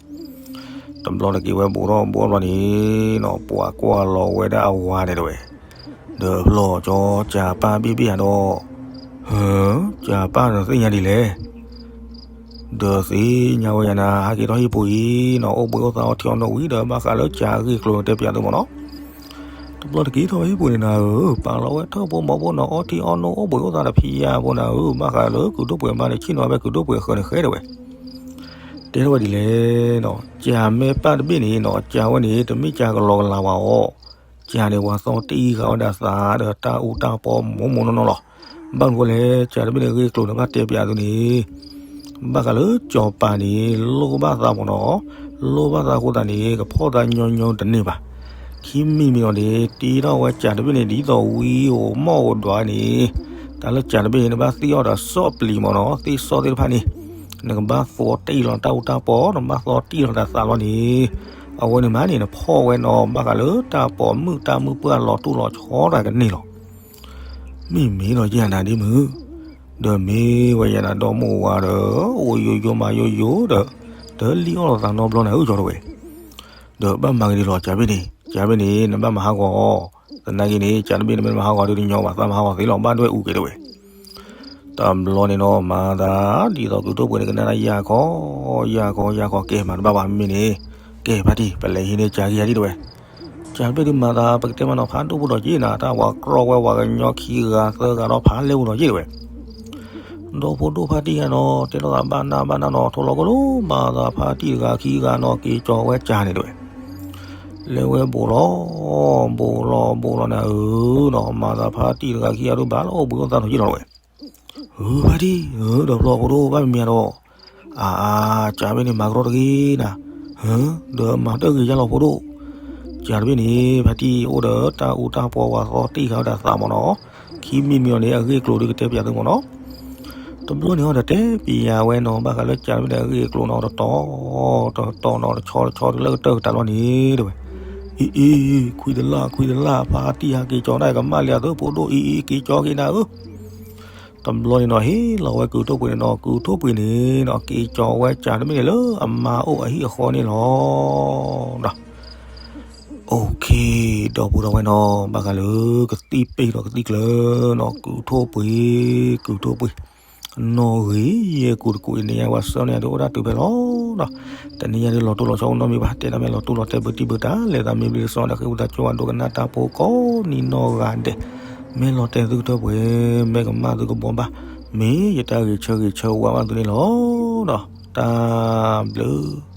တဘျီတက့ၤဝဲဘူးထီၣ်ဘူးထီၣ်ဘျီန့ၣ်နီၤ ပှၤကွၢ်လီၤဝဲဒၣ်အဝၤန့ၣ်တဝဲ. ဒီးဖျီၣ်ကၠီကၠၤပၢ်ဘ့ၣ်ဘ့ၣ်ယၤဒီး ဟၢ ကၠၤပၢ်ဒီးသ့ၣ်ညါဒ်လဲၣ် ဒီးသ့ၣ်ညါဝဲယၤနၤ ဟဲက့ၤထီၣ်ဟံၣ်ပူၤအံၤနီၤ အိၣ်ဘှံးအိၣ်သါအီထံအီနိဝံၤဒီး ဘၣ်ဃးလၢကၠၤအဂ့ၢ်ကျိၤတဲပၠးသုမ့ၢ်နီၤ. တဘျီတက့ၤထီၣ်ဝဲဟံၣ်ပူၤန့ၣ်နၤဧၢ ပာ်လီၤဝဲထၢၣ်ဖိမီၤဖိနီၤ အီထံအီနိအိၣ်ဘှံးအိၣ်သါဒီးဖံးယၤဖိနၤဧၢ ဘၣ်ဃးလၢကုၢ်ထိၣ်ပှ့ၤမါန့ၣ် ဆ့ၣ်နီၤဝဲကုၢ်ထိၣ်ပှ့ၤအဃၢၤန့ၣ်ဃဲတဝဲ. တဲထီၣ်ဝဲဒ်လဲၣ်နီၤ ကၠၤမဲာ်ပၢ်တဘ့ၣ်န့ၣ်နီၤ ကၠၤဝဲန့ၣ် တမ့ၢ်ကၠၤကလီကလီဘၣ်အီၤ ကၠၤန့ၣ် ပှၤသီတ့ၢ်ဃာ်ဝဲဒၣ်သးဒီးတၢ်အူတၢ်ပီမိၢ်မိၢ်နီၢ်နီၢ်လီၤ. ဘၣ်မနုၤဃိလဲၣ် ကၠၤတဘ့ၣ်န့ၣ် ဂ့ၢ်ကျိၤန့ၣ် ဘၣ်တဲပၠးသုန့ၣ် ဘၣ်ဃးလၢကၠီၤပၤန့ၣ် လိၣ်ဘၣ်သးမ့ၢ်နီၤ, လိၣ်ဘၣ်သးအဃိသတးန့ၣ် ကဖီၣ်သးညီညီတန့ၢ်ဘၣ်. ခံမံၤမံၤလီၤန့ၣ် တ့ထီၣ်ဝဲကၠၤတဘ့ၣ်န့ၣ် ဒ်သိးဝံအိၣ်မီၢ်အိၣ်ဒွးန့ၣ်, တၢ်လၢကၠၤတဘ့ၣ်န့ၣ် နဘၣ်သ့ၣ်အီၤဒီးစီပျံၤမ့ၢ်နီၤ, သ့ၣ်စီသ့ၣ်တဖၣ်န့ၣ် နကဘၣ်သီတံၢ်လီၤတၢ်အူတၢ်ပီ, နဘၣ်သီတံၢ်လီၤတၢ်သးလီၤန့ၣ်, အဝဲန့ၣ်မးန့ၣ် နဖီၣ်ဝဲနီၤ ဘၣ်ဃးလၢတၢ်ပိာ်မုၣ်တၢ်မုၣ်ပှၢ်လီၤတူၢ်လီၤဆီတၢ်ကန့ၢ်လီၤ. မ့မ့ၢ်ဒီးယဲနၤဒ်မုၢ်, ဒီးမ့ၢ်ဝဲယဲနၤဒီမိၢ်ဝၤဒီး အိၣ်ယိယိမၤယိယိဒီး, တလံၣ်အီၣ်လိာ်သးနီတဘျီနၤဧၢ ကၠီတဝဲ, ဒီးဘၣ်မၤဂ့ၤဒ်လီၤ ကၢ်ဘ့ၣ်န့ၣ် ကၢ်ဘ့ၣ်န့ၣ် နဘၣ်မၤဟးဂီၤအီၤ, သနာ်က့န့ၣ် ကၢ်တဘ့ၣ်နမ့ၢ်မၤဟးဂီၤဒီးတညီဘၣ် သးမၤဟးဂီၤသ့လီၤ ဘၣ်ဒွဲၣ်အူက့ၤတဝဲ တဘျီန့ၣ်နီၤ မၤသး ဒ်သိးကုၢ်ထိၣ်ပှ့ၤန့ၣ် ကနၣ်တၢ်ယၢ်ခီ, ယၢ်ခီ ယၢ်ခီ ကဲမၤတဘၣ်ဘၣ်မ့မ့ၢ်န့ၣ်, ကဲဖါတံၢ် ပလဲၤဟံးန့ၢ်ကၢ်ဂံၢ်ယၤဒ်တဝဲ, ကၢ်တဘ့ၣ်ဒုးမၤသး ပကတဲမးနီၤ ဖးဒိၣ်ဖိဒီးက့ၤနၤ တၢ်ဝၤကြီဝဲဝၤကညီခံဂၤသၢဂၤဒီးဖးလဲၢ်ပူၤဒီးက့ၤတဝဲ ဒီဖိဒိၣ်ဖါတံၢ်ဟဲနီၤ တဲလိာ်သးဘၣ်နၢ်ဘၣ်နၢ်နီၤ ထိလီၤကလိ မၤသးဖါတံၢ်တဂၤခံဂၤနီၤ က့ၤကၠီၤဝဲကၢ်န့ၣ်တဝဲ လဲၤဝဲဘိးလီၤ, ဘိးလီၤဘိးလီၤန့ၣ်ဧၢနီၤ မၤသးဖါတံၢ်တဂၤခံဂၤဒုးဘၣ်လီၤအိၣ်ဘှံးအိၣ်သါနီၤက့ၤလီၤတဝဲ, ဧၢ ဖါတံၢ်ဧၢ ဒီးဖျီဖိဒိၣ်ဘၣ်မံၤမံၤဒီး, အါအါ ကၢ်တဘ့ၣ်န့ၣ် မၤကရီတဂ့ၤနၤ, ဒီးမၤတၢ်ဂ့ၤယါလီၤဖိဒိၣ်, ကၢ်တဘ့ၣ်န့ၣ် ဖါတံၢ်အိၣ်ဒီးတၢ်အူတၢ်ပီဝၤသီတံၢ်ဃာ်ဝဲဒၣ်သးမးနီၤ, ခံမံၤမံၤအီၤန့ၣ် အဂ့ၢ်အကျိၤဒုးကတဲပၠးသုမးနီၤ တဘျီန့ၣ်အီၤဒီးတဲပၠးဝဲနီၤ ဘၣ်ဃးလၢကၢ်တဘ့ၣ်န့ၣ် အဂ့ၢ်အကျိၤနီၤ တတီၤ, တတီၤနီၤ တဆီတဆီတလၢကတၢၢ်ကတၢၢ်လီၤန့ၣ်တဝဲ, အံၤအံၤ ခွံတလၢ်ခွံတလၢ် ဖါတံၢ်ဟးက့ၤကၠီၤဒၣ်ကမၣ်လံအသိးဖိဒိၣ်အံၤအံၤ က့ၤကၠီၤက့ၤနၤဧၢ တဘျီန့ၣ်နီၤ ဟ့ၣ်လီၤဝဲကုၢ်ထိၣ်ပှ့ၤန့ၣ်နီၤ ကုၢ်ထိၣ်ပှ့ၤန့ၣ်နီၤ က့ၤကၠီၤဝဲကၢ်တဘ့ၣ်န့ၣ်လၢအမါအိၣ်အဟံၣ်အဃီန့ၣ်လီၤ. ဒီး OK ဒီပုၢ်ဒီဝဲၢ်နီၤ ဘၣ်ဃးလၢကသံၣ်ပ့ၢ်ဒီးကသံၣ်ကျၢၤနီၤ ကုၢ်ထိၣ်ပှ့ၤ ကုၢ်ထိၣ်ပှ့ၤ နီၣ်ဂ့ၤယဲၢ်ကူတကူအံၤန့ၣ် ယဝဲဆၢန့ၣ်ဒုးအိၣ်ဒၣ်တုၤဖဲလီၤဒီး တနံၤညါဒုးလီၤတိၢ်လီၤဆီအိၣ်နီတမံၤဘၣ် တဲဒၣ်မ့ၢ်လီၤတိၢ်လီၤတဲာ်ဘၢတံၢ်ဘၢတၢ် လဲၤသးမ့ၢ်ဘျ့လၢစီဒီးဃ့ဝံသးစူၤဝဲဒိကနၣ်တၢ်ဖိကိးနံၤနီၢ်ဂၤဒဲး မ့ၢ်လီၤတဲာ်သုကတၢၢ်ပှဲၤ မ့ၢ်ကမၣ်သုကဘှီဘၣ် မ့ၢ်ယတၢ်ဂ့ၤဆၢဂ့ၤဆၢဝါဘၣ်သုန့ၣ်လီၤဒီး တၢ်ဘျုး